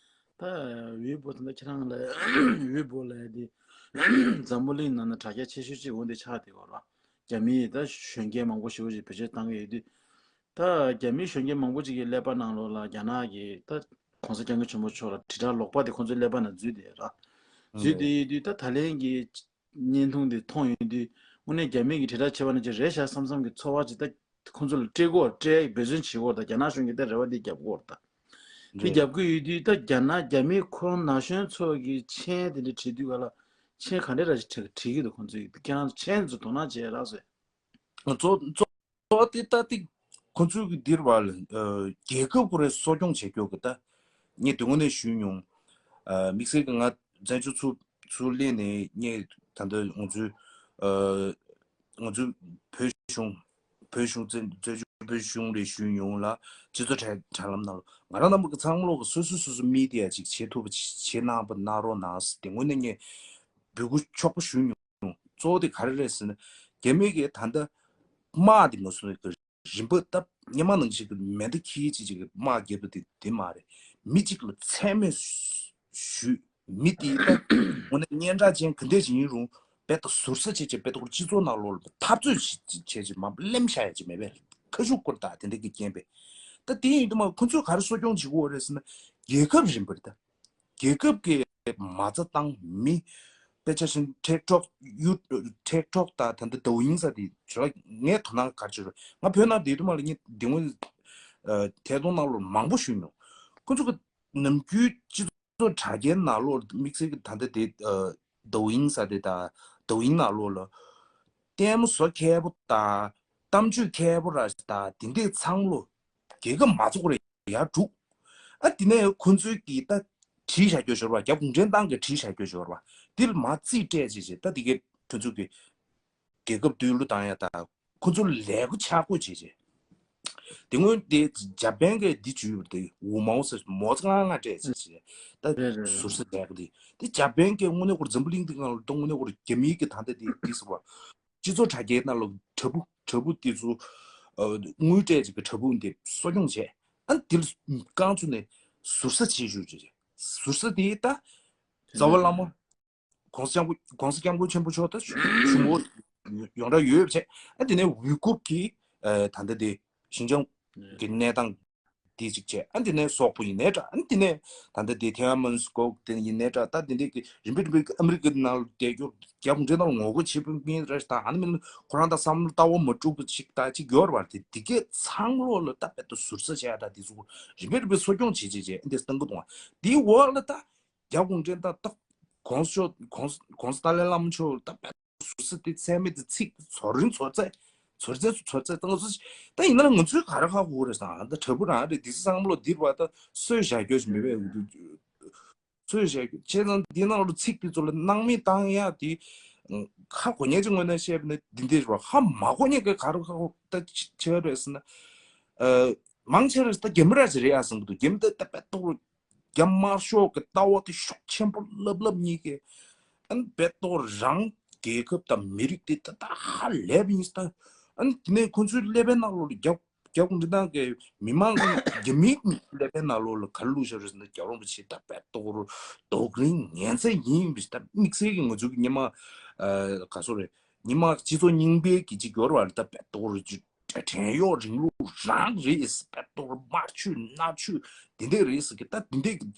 ད་ཝེ་པོ་དེ་འདྲ་ཁྱེད་རང་ལ་ཝེ་པོ་ལབ་ཡ་དེ་འཛམ་བུ་གླིང་ནང་ན་དྲ་རྒྱ་ཆེ་ཤོས་གཅིག་འོ་འདི་ཆགས་བསྡད་ཡོད་ར། རྒྱ་མིའི་ད་གཞོན་སྐྱེས་མང་པོ་ཞེ་པོ་ཅིག་བེད་སྤྱོད་བཏང་གི་ཡོད་དུས། ད་རྒྱ་མིའི་གཞོན་སྐྱེས་མང་པོ་ཅིག་གི་ཀླད་པ་ནང་ལོགས་ལ་རྒྱ་ནག་གི་ད་གོང་ས་སྐྱབས་མགོན་ཆེན་པོ་མཆོག་ལ་དྲིལ་བསྒྲགས་ལོག་པ་དེ་ཁོང་ཚོའི་ཀླད་པ་ནང་འཛུལ་བསྡད་ཡོད་ར། འཛུལ་བསྡད་ཡོད་དུས་ད་ད་ལན་གྱི་བརྙན་ཐུང་འདི་མཐོང་ཡོང་དུས་དངོས་གནས་རྒྱ་མི་གི་དྲིལ་བསྒྲགས་བྱས་པ་ནང་བཞིན་རེད་ཤག་བསམ་བསམ་གྱི་ཚོར་བ་ཅིག་ད་ཁོང་ཚོ་ལ་སྤྲད་དགོས། སྤྲད་འབད་བརྩོན་བྱེད་དགོས། ད་རྒྱ་ནག་གཞུང་གིས་ད་རེ་བ་འདི་རྒྱབ་དགོས། ད་འདི་རེད། རྒྱབ་ཀྱི་ཡོད་དུས་ད་རྒྱ་ནག་རྒྱ་མི་ཁོ་རང་ན་གཞོན་ཚོ་གི་མཆན་དེ་འདྲ་བྲིས་དུས་ག་ལ་མཆན་ག་འདྲ་ར་ཞིག་བྲིས་བྲིས་ཀྱི་འདུག་ཁོང་ཚོས་ཁྱེད་རང་ཚོ་མཆན་ཚོ་དོ་སྣང་བྱེད་རག་སོང་། གཙོ་གཙོ་གཙོ་བོ་དེ་ལྟ་སྟེ་ཁོ་ཚོས་ཀྱི་འདིར་བ་ལ་ཨ་རྒྱལ་ཁབ་ཁོ་རའི་གསོ་སྐྱོང་བྱེད་རྒྱུ་གི་ད་ངས་དེ་སྔོན་ནས་ཞུས་མྱོང་། ཨ་དམིགས་བསལ་གྱི་ང་བཙན་བྱོལ་ཚུར་ཚུར་སླེབས་ནས་ངས་ད་ལྟ་ང་ཚོའི་ཨ་ང་ཚོའི་བོད་གཞུང་བོད་གཞུང་བཙན་བཙན་བྱོལ་བོད་གཞུང་རེད་ཞུས་མྱོང་ལ། སྤྱི་ཚོགས་དྲ་དྲ་ལམ་ནང་ལ་ང་རང་རྣམ་པ་གི་ཚང་མ་ལོག་གི་སོ་སོ་སོ་སོ་མི་དེ་ཡ་ཅིག་བྱེད་ཐུབ་པ་བྱེད་གནང་པ་གནང་རོགས་གནང་ཟེར་དེ་སྔོན་ནས་ངས་འབོད་སྐུལ་ཆོག་པ་ཞུས་མྱོང་། གཙོ་བོ་དེ་ག་རེ་རེད་ཟེར་ན། རྒྱ་མི་གིས་ད་ལྟ་དམག་དེ་མ་སོང་གི་རིམ་པ་སྟབས་སྔོན་མ་ནང་བཞིན་གྱི་མེ་མདའ་ཁྱི་ཅིག་ཅིག་གི་དམག་རྒྱབ་པ་དེ་དེ་མ་རེད། མི་གཅིག་ལ་མཚན་སྨད་ཞུས། མི་དེ་ད་དངོས་གནས་སྙན་གྲགས་ཅན་ག་འདྲས་ཅིག་ཡིན་རུང་དཔེ་ད་ཟུར་ཟ་བྱས་བྱས་དཔེ་ད་སྤྱི་ཚོགས་ནང་ལོགས་ལ་འཐབ་རྩོད་བྱས་བྱས་བྱས་མ་གླེམ་བཞག་ཡ་ཅིག་མེད་པས། ཁ་ཤུགས་སྐོར་དང་དེ་འདྲ་གི་རྐྱེན་པས། ད་དེ་ཡིན་དུས་མ་ཁོ་ཚོས་ག་རེ་གསོ་སྐྱོང་བྱེད་དགོས་རེད་ཟེར་ན། རྒྱལ་ཁབ་རིམ་པར་ད། རྒྱལ་ཁབ་ཀྱི་མ་རྩ་བཏང་མི། དཔེ་ཆ་བཞིན་ཊིག་ཊོག་ཡུ་ཊིག་ཊོག་དང་ད་ལྟ་ཌོ་ཡིན་ས་དེ་ཇོ་ལགས་ངས་དོ་སྣང་ག་རེ་བྱེད་རོགས། ང་བོད་ནང་བསྡད་དུས་མ་ལ་ངས་དེ་སྔོན་ཨ་ཐད་གཏོང་ནང་ལོགས་མང་པོ་ཞུས་མྱོང་། ཁོ་ཚོ་གི་ནམ་རྒྱུན་སྤྱི་ ཚོགས་དྲ་རྒྱའི་ནང་ལོགས་དམིགས་བསལ་གྱི་ད་ལྟ་དེ་ཨ་抖音་ཟེར་དེ་དང་抖音་ནང་ལོགས་ལ་ལྟད་མོ་བཟོ་མཁས་པོ་དང་གཏམ་བརྗོད་མཁས་པོ་ར་དང་དེ་འདྲས་ཚང་ལོ་རྒྱལ་ཁབ་མ་ཚོགས་རེ་ཡར་འགྲོ། ཨ་དེ་ནས་ཁོ་ཚོའི་གི་ད་བྲིས་བཞག་རྒྱུ་ཞོར་བ་རྒྱ་གུང་ཁྲན་ཏང་གི་བྲིས་བཞག་རྒྱུ་ཞོར་བ་དེ་ལ་མ་རྩིས་སྤྲད་བྱས་བྱས་ད་དེ་གའི་ཁོ་ཚོ་གི་རྒྱལ་ཁབ་དུས་ལུ་བཏང་ཡ་ད་ཁོ་ཚོ་ལས་སྒོ་ཆག་སྒོ་བྱས་བྱས། དེ་སྔོན་དེ་ཇ་པན་གི་འདི་བྱུས་པ་དེ་ཝུ་མའོ་ཟེར་མོ་ཙ་ང་ང་སྤྲད་བྱས་བྱས་ད་རེད་རེད་ཟུར་ཟ་བྱས་གི་དེ་དེ་ཇ་པན་གི་དངོས་གནས་ཁོར་འཛམ་བུ་གླིང་འདི་སྒང་ལ་ད་དངོས་གནས་ཁོར་རྒྱ་མིའི་གི་ད་ལྟ་དེ་དེ་ཟེར་བ། སྤྱི་ཚོགས་དྲ་རྒྱའི་ནང་ལ་དྲ་འབུ་དྲ་འབུ་དེ་ཚོ་ཨ་དངུལ་སྤྲད་ཅིག་གི་དྲ་འབུ་འདི་གསོ་སྐྱོང་བྱས། ཨ་དེ་ལ་རྐང་བཙུགས་ནས་ཟུར་ཟ་བྱེད་ཞུ་བྱེད་ཟུར་ཟ་དེ་ད་རྩ་བ་བླ་མ་༸གོང་ས་༸སྐྱབས་མགོན་༸གོང་ས་༸སྐྱབས་མགོན་ཆེན་པོ་མཆོག་ད་ཞུ་མོ་ཡོངས་གྲགས་ཡོད་བྱས། ཨ་དེ་ནས་ཝི་ཀུབ་ཀྱི་ཨ་ད་ལྟ་དེ་ཞིན་ཅང་གི་གནས་སྟངས་དེ་གཅིག་བྱས། ཨ་དེ་ནས་སོག་པོ་ཡིན་ནའི་འདྲ། ཨ་དེ་ནས་ད་ལྟ་དེ་ཐེ་ཝན་མོན་སི་ཀོ་དེ་ཡིན་ནའི་འདྲ། ད་དེ་འདྲའི་གི་རིམ་པས་རིམ་པས་ཀྱི་ཨ་མི་རི་ཀའི་ནང་ལ་བསྡད་རྒྱུ་རྒྱ་གུང་ཁྲན་ཏང་ལ་ངོ་རྒོལ་བྱེད་པའི་མི་རེད་ད། ཨ་ནི་མིན་ཁོ་རང་ད་བསམ་བློ་ལྟ་བ་མ་དཀྲུག་པ་ཅིག་ད་ཅིག་ཡོད་རེད་བ། དེ་དེ་གས་ཚང་ལོག་ལ་ད་དཔེ་ད་ཟུར་ཟ་བྱས་ད་དེ་ཚོ་རིམ་པས་རིམ་པས་གསོ་སྐྱོང་བྱེད་བྱེད་བྱེད་ཨ་འདྲས་གཏང་གི་འདུག་བ། དེའི་འོག་ལ་ད་རྒྱ་གུང་ཁྲན་ཏང་ད་༸གོང་ས་མཆོག་༸གོང་ས་༸གོང་ས་ཏཱ་ལའི་བླ་མ་མཆོག་ད་དཔེ་ཟུར་ཟ་དེ་ཚད་མེད་དེ་ཚིག་ཚོར་རིན་ཚོར་ཚད་ཚོར་ཚད་ཚོར་ཚད་བཏང་སོ། ད་ཡིན་ན་ང་ཚོས་ག་རེ་ཧ་གོ་རེད་ཟེར་ན་ད་དྲ་འབུ་རང་རེད། དེ་ཚོ་བསམ་བློ་འདིར་བ་ད་སོས་བཞག་རྒྱུ་ཞིག་མེད་པས། སོས་བཞག་རྒྱུ་བྱས་ཙང་འདི་ནང་ལ་ཚིག་དེ་ཚོ་ལ་སྣང་མེད་བཏང་ཡ་དེ་ཧ་གོ་མཁན་ཅིག་ངོས་ནས་བཤད་པ་ན་འདི་འདྲས་རེད་བ། ཧ་མ་གོ་མཁན་གྱི་ག་རེ་ཧ་གོ་ད་ཆེ་རེད་ཟེར་ན། མང་ཆེ་རེད་ད་རྒྱ་མི་ར་ཅིག་རེད་ཡ་བསམ་གྱི་འདུག་རྒྱ་མི་ད་ད་དཔེ་ཏོག་རྒྱ་དམར་ཤོག་གི་ལྟ་བ་དེ་ཤུགས་ཆེན་པོ་ལབ་ལབ་གཉིས་ཀས་ཨན་དཔེ་ཏོག་རང་རྒྱལ་ཁབ་དང་མི་རིགས་དེ་ད་ད་ཧ་ལས་པ་ཡིན་ད། ཨན་དེ་ནས་ཁོ་ཚོའི་ཀླད་པའི་ནང་ལོགས་ལ་རྒྱ་རྒྱ་གུང་ཁྲན་ཏང་གི་མི་མང་གི་རྒྱ་མིའི་ཀླད་པའི་ནང་ལོགས་ལ་ག་རེ་བླུགས་བཞག་རེད་ཟེར་ན་རྒྱལ་བ་རིན་པོ་ཆེ་ད་དཔེ་ཏོག་རྡོག་རིང་ངན་ཚད་ཡིན་པ་ད་དམིགས་བསལ་གྱི་ང་ཚོའི་གི་སྔོན་མ་ག་ཚོད་རེད། སྔོན་མ་སྤྱི་ཚོགས་རྙིང་པའི་གི་གཅིག་ཡོད་རེད་བ། ད་དཔེ་ཏོག་རེད། བྲན་གཡོག་རིང་ལུགས་རང་རེད། དཔེ་ཏོག་དམར་མཆོད་མནར་མཆོད་དེ་འདྲས་རེད་ཟེར་གི་ད་དེ་འདྲས་ཀྱི་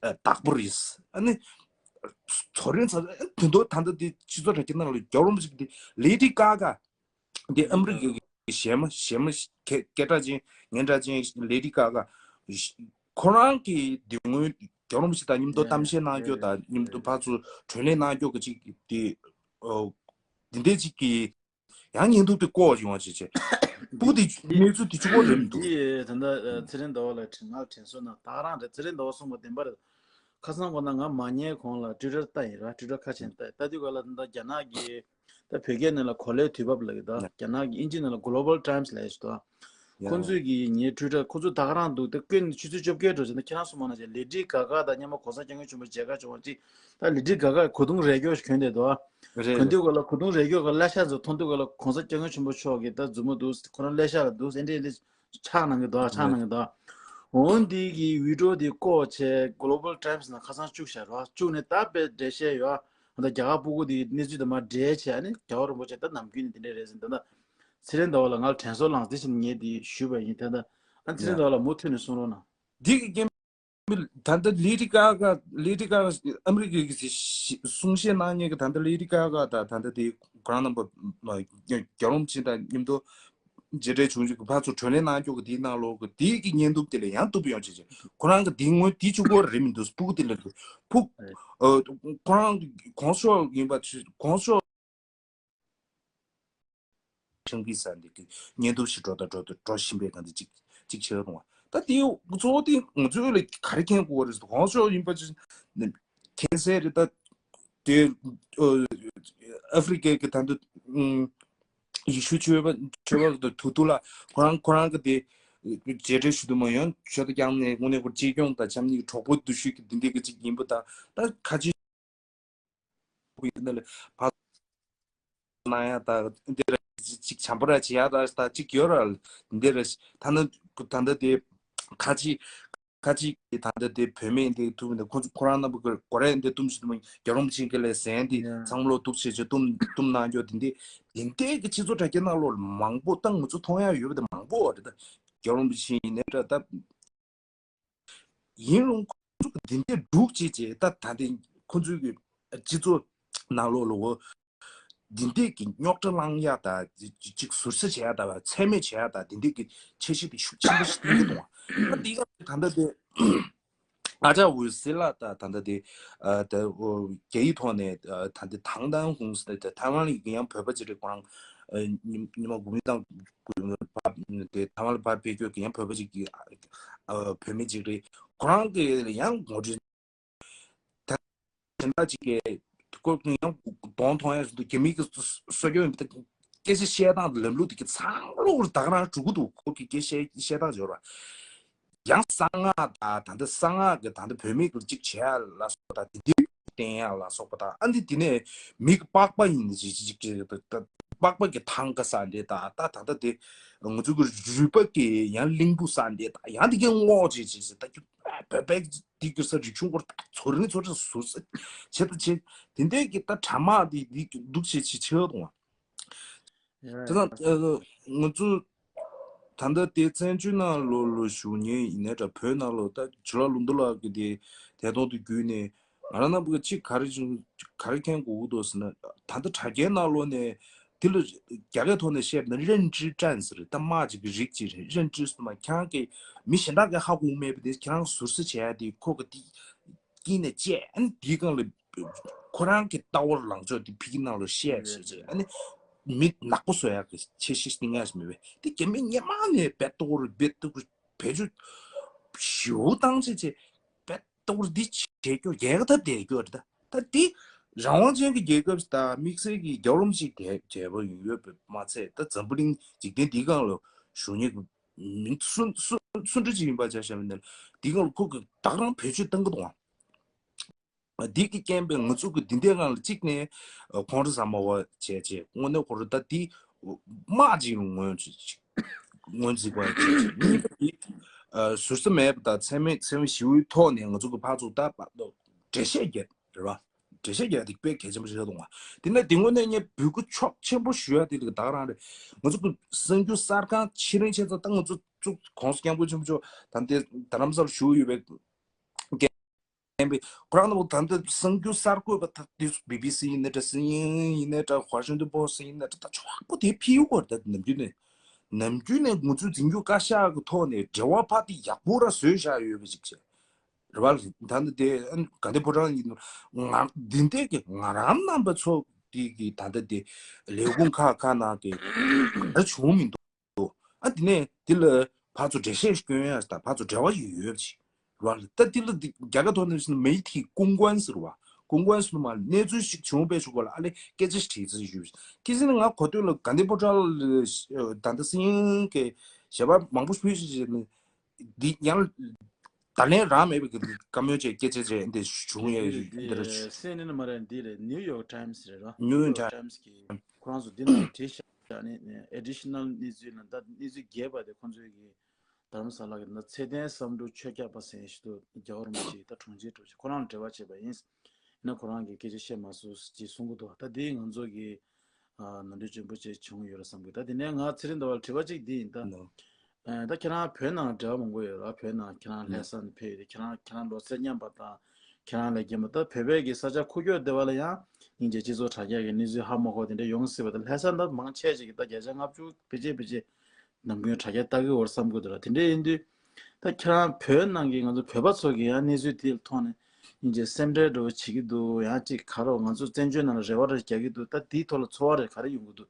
བདག་པོ་རེད། ཨ་ནི་ཚོ་རེན་ཚ་དོན་དུ་ད་ལྟ་དེ་སྤྱི་ཚོགས་དྲ་རྒྱ་ནང་ལ་རྒྱལ་བ་རིན་པོ་ཆེ་གི་དེ་ལེ་ཌི་ཀ་ཀ་དེ་ཨ་མི་རི་ཀའི་གཞས་མ་གཞས་མ་སྐད་གྲགས་ཅན་སྙན་གྲགས་ཅན་ལེ་ཌི་ཀ་ཀ་ཁོ་རང་གི་དེ་སྔོན་རྒྱལ་བ་རིན་པོ་ཆེ་དང་མཉམ་དུ་གཏམ་བཤད་གནང་རྒྱུ་དང་མཉམ་དུ་ཕར་ཚུར་གྲོས་གླེང་གནང་རྒྱུ་གི་ཅིག་དེ་འདི་འདྲས་ཅིག་གི་ཡང་བརྙན་ཐུང་དེ་བཀོད་ཡོང་བ་བྱས་བྱས། སྤུ་དེ་གནས་ཚུལ་དེ་གཅིག་པོ་རེད་མི་འདུག་འདི་ད་ལྟ་ཚེ་རིང་ཟླ་བ་ལ་དྲི་ང་དྲན་སོང་ན་ད་ག་རང་རེད། ཚེ་རིང་ཟླ་བ་གསུངས་པ་བདེན་པ་རེད། ཁ་སང་གོ་ན་ང་མ་ཉལ་གོང་ལ་ཊུ་ཊར་ལྟ་ཡིན་ར། ཊུ་ཊར་ཁ་ཆེན་ལྟ་ལྟ་དུས་ག་ལ་ད་ལྟ་རྒྱ་ནག་གི་ད་བོད་སྐད་ནང་ལ་གོ་ལའི་དུས་བབ་ལབ་ཀྱི་ད་རྒྱ་ནག་གི་ཨིན་ཇི་ནང་ལ་གོ་ལོ་བལ་ཊའིམ་སི་ལབ་ཡ་ཞིག་འདུག་ཁོ་ཚོས་ཀྱི་ངའི་ཊུ་ཊར་ཁོ་ཚོ་ད་ག་རང་འདུག་ད་སྐྱོན་ཆུ་ཚོད་བཅོ་བརྒྱད་འགྲོ་ཟེར་ན་ཁྱེད་རང་གསུངས་པ་ན་ལེ་ཌི་ག་ག་དང་མཉམ་པོ་གོང་ས་སྐྱབས་མགོན་ཆེན་པོ་མཇལ་ཁ་བྱུང་བ་ཅིག་ད་ལེ་ཌི་ག་ག་གོས་ཐུང་རས་སྐྱོ་ཞིག་གྱོན་བསྡད་འདུག་རེད། གོན་དུས་ག་ལ་གོས་ཐུང་རས་སྐྱོ་ག་ཀླད་ཤ་ཚོ་མཐོང་དུས་ག་ལ་གོང་ས་སྐྱབས་མགོན་ཆེན་པོ་མཆོག་གི་ད་མཛུབ་མོ་འདུག་ཁོ་རང་ཀླད་ཤ་ལ་འདུག་ཨེ་འདྲས་ཨེ་འདྲས་ཕྱག་གནང་གི་འདུག་ཕྱག་གནང་གི་འདུག་འོན་འདི་གི་བི་ཌི་ཡོ་འདི་བཀོད་བྱས་གོ་ལོ་བལ་ཊའིམ་སི་ནང་ཁ་སང་བཅུག་བཞག་རོགས། བཅུག་ནས་ད་དཔེ་འགྲེལ་བཤད་ཡོད། ད་རྒྱ་གར་སྤུ་གུ་འདི་གནས་ཚུལ་དང་མ་འབྲེལ་བྱས་ནས་རྒྱལ་བ་རིན་པོ་ཆེ་ད་ནམ་རྒྱུན་ནས་འདི་འདྲས་རེད་ཟེར་འདི་ན། ཚེ་རིང་ཟླ་བ་ལ་ང་ལ་དྲན་གསོ་ལངས་འདི་བཞིན་ངས་འདི་ཞུས་པ་ཡིན། ད་ལྟ་ཨ་ཚེ་རིང་ཟླ་བ་ལ་མུ་མཐུད་ནས་གསུང་རོགས་གནང་། འདི་གི་རྐྱེན་པས་ད་ལྟ་ལེ་ཌི་ག་ག་ལེ་ཌི་ག་ག་ཨ་མི་རི་ཀའི་གི་གསུང་བཤད་གནང་མཁན་གི་ད་ལྟ་ལེ་ཌི་ག་ག་དང་ད་ལྟ་དེ་ཁོ་རང་རྣམ་པ་རྒྱལ་བ་རིན་པོ་ཆེ་དང་མཉམ་དུ་མཇལ་འཕྲད་བྱུང་ཆོག་གི་ཕར་ཚུར་གྲོས་གླེང་གནང་ཆོག་གི་དེའི་ནང་ལོགས་གི་དེའི་གི་བརྙན་ཐུང་དེ་ལ་ཡང་ཐུག་པ་ཡོང་བྱས་བྱས་ཁོ་རང་གི་དེ་སྔོན་དེ་གཅིག་པོ་རེད་མི་འདུག་སྤུ་གུ་དེ་ལ་འདུག་ཕུག་ཁོ་རང་གོང་ས་མཆོག་ཡིན་པ་གོང་ས་མཆོག་ཁྲིམས་ཀྱི་ས་འདི་གི་བརྙན་ཐུང་ཞིག་འགྲོ་དང་འགྲོ་དང་འགྲོ་བཞིན་པའི་གང་དེ་གཅིག་གཅིག་བྱེད་རུང་བ། ད་དེ་གཙོ་བོ་དེ་ང་ཚོའི་ལ་ག་རེ་མཁྱེན་དགོས་རེད་ཟེར་གོང་ས་མཆོག་ཡིན་པ་ཅི་མཁྱེན་གསལ་རེད། ད་དེ་ཨ་ཧྥེ་རི་ཀའི་གི་ད་འདི་ཡེ་ཤུ་ཆོས་པ་ཆོས་པ་དུ་དུ་ལ་ཁོ་རང་ཁོ་རང་གི་དེ་མཇལ་འཕྲད་ཞུ་དུ་མ་ཡོང་ཆོས་ད་ཀྱང་ནས་དངོས་གནས་ཁོ་གཅེས་སྐྱོང་དང་འཆམ་ཉིད་གྲོགས་པོ་འདུ་ཤེས་ཀྱི་འདི་འདྲའི་གི་གཅིག་ཡིན་པ་ད་ད་ཁ་ཆེ། ཡིན་ན་ལས་ཕ་ན་ཡ་ད་འདི་ར་ཅིག་བྱམས་པོ་ར་བྱེད་ཡ་ད་ད་ཅིག་ཡོད་ར་འདི་ར་ད་ནི་ད་ད་དེ་ཁ་ཅིག་ཁ་ཅིག་གི་ད་ད་དེ་བོད་མི་འདི་ཐུབ་མི་འདི་ཁོ་ཁོ་རང་རྣམ་པ་གི་སྒོ་ར་འདི་གཏུམ་ཞིག་གཏུམ་རྒྱ་རོམ་ཆེན་གི་ལས་ཟན་འདི་ཚང་མ་ལོ་གཏུག་བྱེད་ཆེད་གཏུམ་གཏུམ་གནང་རྒྱུ་དེ་འདི་དེ་འདྲའི་གི་སྤྱི་ཚོགས་དྲ་རྒྱ་ནང་ལོགས་མང་པོ་ད་ང་ཚོ་མཐོང་ཡ་ཡོད་པ་དེ་མང་པོ་རེད། ད་རྒྱ་རོམ་ཆེན་ཡིན་ནའི་འདྲ་ད། ཡིན་རུང་ཁོ་ཚོ་གི་འདི་འདྲའི་སྒྲུག་བྱེད་ཅེས་ད་ད་འདི་ཁོ་ཚོའི་གི་སྤྱི་ཚོགས་ནང་ལོགས་ལ་འོ་འདི་འདྲའི་གི་རྙོག་དྲ་བསླང་ཡ་ད་ཅིག་ཟུར་ཟ་བྱེད་ཡ་ད་ཚད་མེད་བྱེད་ཡ་ད་འདི་འདྲའི་གི་འཆར་གཞི་དེ་ཤུགས་ཆེན་པོ་ཞིག་བཏིང་གི་འདུག་ད་འདི་ག་ད་ད་དེ་ ཨ་ཅག་འོད་ཟེར་ལགས་ད་ད་ལྟ་དེ་ཨ་ད་ཨོ་རྒྱ་ཡིག་ཐོག་ནས་ཨ་ད་ལྟ་ཐང་ཐང་ཧུང་ཟེར་ད་ཐའེ་ཝན་ལ་ཡང་བོད་པ་ཅིག་རེད། ཁོ་རང་ཨ་ཉི་ཉི་མ་དགུ་མི་དང་དེ་ཐའེ་ཝན་ལ་ཕར་ཕེབས་རྒྱུ་གི་ཡང་བོད་པ་ཅིག་གི་ཨ་བོད་མི་ཅིག་རེད། ཁོ་རང་གི་ཡང་ངོ་སྤྲོད་ད་དེ་འདྲ་ཅིག་གི་ཁོ་ཡང་གདོང་མཐོང་ཡ་ཟེར་དུས་རྒྱ་མི་གི་གསོ་སྐྱོང་ཡིན་པ་སྐད་ཆ་བཤད་སྟངས་དང་ལམ་ལུགས་དེ་གི་ཚང་ལོག་ད་ག་རང་འགྲོ་གི་འདུག་ཁོ་གི་སྐད་བཤད་བཤད་སྟངས་སྦྱོར་བ། ཡང་གསང་སྔགས་དང་ད་ལྟ་གསང་སྔགས་ཀྱི་ད་ལྟ་བོད་མི་གི་གཅིག་བྱེད་ཡ་ལ་སོགས་པ་དང་དེ་འདྲའི་བསྟན་ཡ་ལ་སོགས་པ་དང་ཨ་འདི་དེ་ནས་མི་གི་པགས་པ་ཡིན་ཅིག་ཅིག་ཅིག་ཅིག་པགས་པ་གི་ཐང་ག་ས་འདི་དང་ད་ད་ལྟ་དེ་ང་ཚོ་གི་རུས་པ་གི་ཡང་གླིང་བུ་ས་འདི་དང་ཡང་དེ་གའི་རྔོག་ཅིག་ཅིག་ཅིག་ད་རྒྱུ་བོད་པའི་དེ་གི་ས་རིག་གཞུང་སྐོར་ད་ཚོ་རིང་ཚོ་རིང་ཟུར་ས་བྱེད་ད་བྱེད་དེ་འདྲའི་གི་ད་དྲ་དམག་དེ་འདི་འདུག་བྱེད་བྱེད་ཆེ་བ་དང་། དེ་ཡ་དང་ཨ་ང་ཚོ་ད་ལྟ་དེ་བཙན་བྱོལ་ནང་ལོགས་ལ་བཞུགས་མཁན་ཡིན་ནའི་འདྲ་བོད་ནང་ལོགས་ད་ཇོ་ལགས་ལུང་རྟོགས་ལགས་ཀྱི་དེ་དེ་དོན་དུ་བརྒྱུད་ནས་ང་རང་རྣམ་པ་གཅིག་ག་རེ་བྱུང་ག་རེ་མཁྱེན་དགོས་ཀྱི་འདུག་ཟེར་ན། ད་ལྟ་དྲ་རྒྱའི་ནང་ལོགས་ནས་དེ་ལ་རྒྱ་སྐད་ཐོག་ནས་བཤད་པ་ན་认知战ཟེར་ད་དམག་ཅིག་གི་རིགས་ཅིག་རེད།认知ཟེར་མ་ཁྱེད་རང་གི་མི་གཞན་དག་གིས་ཧ་གོ་མེད་པ་དེ་ཁྱེད་རང་ཟུར་ཟ་བྱས་ཏེ་ཁོ་གི་དེ་དཀྱིལ་ནས་བཅད་ཨ་ནི་དེའི་སྒང་ལ་ཁོ་རང་གི་ལྟ་བ་ལངས་ཕྱོགས་དེ་ཕ་གི་ནང་ལ་བཤད་ཟེར་ཟེར་ཨ་ནི་མི་ནག་པོ་བཟོ་ཡག་གི་ཆེ་ཤེས་སྟེང་ཡག་ཞིག་མེད་པས་དེ་རྒྱ་མི་སྔོན་མ་ནས་རྦད་ལྟ་བུར་རྦད་ལྟ་བུ་བེད་སྤྱོད་ཞེ་པོ་བཏང་བྱས་བྱས་རྦད་ལྟ་བུར་འདི་བྱེད་རྒྱུ་རྒྱལ་ཁ་ཐབས་བསྡད་རྒྱུ་རེད། ད་ད་འདི་རང་དབང་ཅན་གྱི་རྒྱལ་ཁབ་དང་དམིགས་བསལ་གྱི་རྒྱལ་བ་རིན་པོ་ཆེ་དེ་བྱས་པ་ཡོང་ཡོད་པ་མ་ཚད་ད་འཛམ་བུ་གླིང་འཇིག་རྟེན་འདིའི་སྒང་ལ་བཞུགས་མཁན་གྱི་མི་སུ་སུ་སུ་འདྲ་ཅིག་ཡིན་པ་ཆ་བཞག་པ་ཡིན་ན་འདི་སྒང་ལ་ཁོ་གི་ད་ག་རང་བེད་སྤྱོད་གཏང་གི་འདུག་ཨང་། འདི་གི་རྐྱེན་པས་ང་ཚོ་གི་འདི་འདྲའི་སྒང་ལ་གཅིག་ནས་ཁོང་ཁྲོ་ཟ་མ་བ་བྱས་བྱས་དངོས་གནས་ཁོ་རང་ད་འདི་དམག་ཅིག་ངོས་ངོས་འཛིན་པ་བྱས་བྱས་གཉིས་པ་འདི་ཟུར་ཟ་མེད་པ་དང་མཚན་སྨད་མཚན་སྨད་ཞི་བའི་ཐོག་ནས་ང་ཚོ་གི་ཕར་ཚུར་ད་འགྲེལ་བཤད་རྒྱག་རེད་བ། འགྲེལ་བཤད་རྒྱག་དེ་དཔེ་གལ་ཆེན་པོ་ཞིག་རེད་འདུག་བ། དེ་ནས་དེ་དངོས་གནས་ངས་འབོད་སྐུལ་ཕྱོགས་ཆེན་པོ་ཞུ་ཡ་དེ་ལ་ད་ག་རང་རེད། ང་ཚོ་གི་གསར་འགྱུར་གསར་ཁང་ཕྱི་རིང་ཆེ་ཚོ་ད་ང་ཚོ་གཙུག་གོང་ས་སྐྱབས་མགོན་ཆེན་པོ་མཆོག་ད་ལྟའི་རྡ་རམ་ས་ལ་བཞུགས་ཡོད་པའི་རྐྱེན་པས་ཁོ་རང་ཚོ་ད་ལྟ་གསར་འགྱུར་གསར་འགོད་པ་ད་དེ་ཚོ་བི་བི་སི་ཡིན་ན་འདྲ་སི་ཨེན་ཨེན་ཡིན་ན་འདྲ་ཝ་ཤིང་ཏོན་པོ་སི་ཡིན་ན་འདྲ་ད་ཕྱོགས་པོ་དེ་ཕི་ཡུ་གོ་ད་ནམ་རྒྱུན་ནས་ནམ་རྒྱུན་ནས་ང་ཚོས་འཛིན་སྐྱོང་བཀའ་ཤག་གི་ཐོག་ནས་འབྲེལ་བ་ཕར་དེ་ཡག་པོ་ར་བཟོས་བཞག་ཡོད་པ་ཞིག་བྱས། རེད་བ། ད་ནི་དེ་དགའ་ལྡན་ཕོ་བྲང་ཡིན་ང་འདི་འདྲས་ཀྱི་ང་རང་རྣམ་པ་ཚོ་དེ་གི་ད་ལྟ་དེ་ལས་ཁུངས་ཁག་ཁག་ནང་གི་ག་རེ་བྱུང་མི་འདུག་ཨ་དེ་ནས་དེ་ལ་ཕར་ཚུར་འགྲེལ་བཤད་སྐྱོན་ཡ་དང་ཕར་ཚུར་འབྲེལ་བ་ཡོད་ཡོད་ཅིག་རེད་བ། ད་དེ་ལ་དེ་རྒྱ་སྐད་ཐོག་ནས་ཟེར་ན་媒体公关ཟེར་བ། 公关ཟེར་ན་མ་གནས་ཚུལ་ཞིག་བྱུང་བས་ཞུ་གོ་ལ་ཨ་ལས་སྐད་ཆ་ཞིག་དྲིས་ཚེ་ཞུ་ཁྱེད་ཟེར་ན་ང་གོ་ཐོས་ལ་དགའ་ལྡན་ཕོ་བྲང་ལ་ད་ལྟ་སེང་གི་ཞལ་པར་མང་པོ་ཕུལ་ཞིག་བྱས་ནས། འདི་ཡང་ད་ལན་རང་མེད་པའི་གི་བཀའ་མོལ་བཅས་སྐད་ཆ་བཅས་འདི་བྱུང་ཡ་འདི་རེད་འདི་འདི་རེད། སེ་ནི་ནི་མ་རེད་འདི་རེད། New York Times རེད་རོ། New York Times གི་ཁོ་རང་ཚོ་འདི་ནང་བྲིས་བཞག་ནི་additional གནས་ཚུལ་ལ་ད་གནས་ཚུལ་རྒྱས་པ་དེ་ཁོང་ཚོའི་གི་རྡ་རམ་ས་ལ་གི་ད་ཚེ་བརྟན་བསམ་གྲུབ་ཆོས་སྐྱབས་པ་ཟེར་ཞིག་ཏུ་རྒྱལ་བ་རིན་པོ་ཆེ་ད་དྲུང་ཆེ་གྲོགས་ཆེ་ཁོ་རང་ལ་འབྲེལ་བ་བྱས་པ་ཡིན། ཡིན་ན་ཁོ་རང་གི་སྐད་ཆ་བཤད་མ་སོང་ཅེས་གསུང་གི་འདུག་ད་འདི་ང་ཚོ་གི་ནོར་འཁྲུལ་ཆེན་པོ་ཅིག་བྱུང་ཡོད་རེད་བསམ་གི་ད་དེ་ནས་ང་ཚེ་རིང་ཟླ་བ་ལ་དྲི་བ་གཅིག་འདི་ཡིན་ད། ད་ཁྱེད་རང་བོད་ནང་འབྲེལ་བ་མང་པོ་ཡོད་ར། བོད་ནང་ཁྱེད་རང་ལྷ་ས་ནས་ཕེབས་ཡོད་དེ་ཁྱེད་རང་ཁྱེད་རང་ལོ་ཚད་མཉམ་པ་དང་ཁྱེད་རང་ལས་རྒན་པ་ད་བོད་པའི་གི་ས་ཆ་ཁུག་ཀྱོག་སྡེ་བ་ལ་ཡང་སྙིང་རྗེ་སྤྱི་ཚོགས་དྲ་རྒྱ་གི་གནས་ཚུལ་ཧ་མ་གོ་དེ་འདྲ་ཡོང་སྲིད་པ་ད་ལྷ་ས་འདི་མང་ཆེ་ཅིག་གི་ད་བརྒྱ་ཆ་ལྔ་བཅུ་ཕལ་ཆེར་ཕལ་ཆེར་ནམ་རྒྱུན་དྲ་རྒྱ་ལྟ་གི་ཡོད་རེད་བསམ་གི་འདུག་ར། དེ་འདྲ་ཡིན་དུས། ད་ཁྱེད་རང་བོད་ནང་གི་ང་ཚོ་བོད་པ་ཚོ་གི་ཡང་གནས་ཚུལ་དེའི་ཐོག་ནས་སྙིང་རྗེ་སེམས་ཁྲལ་འདྲ་བོ་བྱེད་ཀྱི་འདུག་ཡང་ཅིག་ག་རོགས་ང་ཚོ་བཙན་བྱོལ་ནང་ལ་རེ་བ་འདྲ་རྒྱག་གི་འདུག་ད་དེའི་ཐོག་ལ་ཚོར་བ་རེ་ག་རེ་ཡོང་གི་འདུག་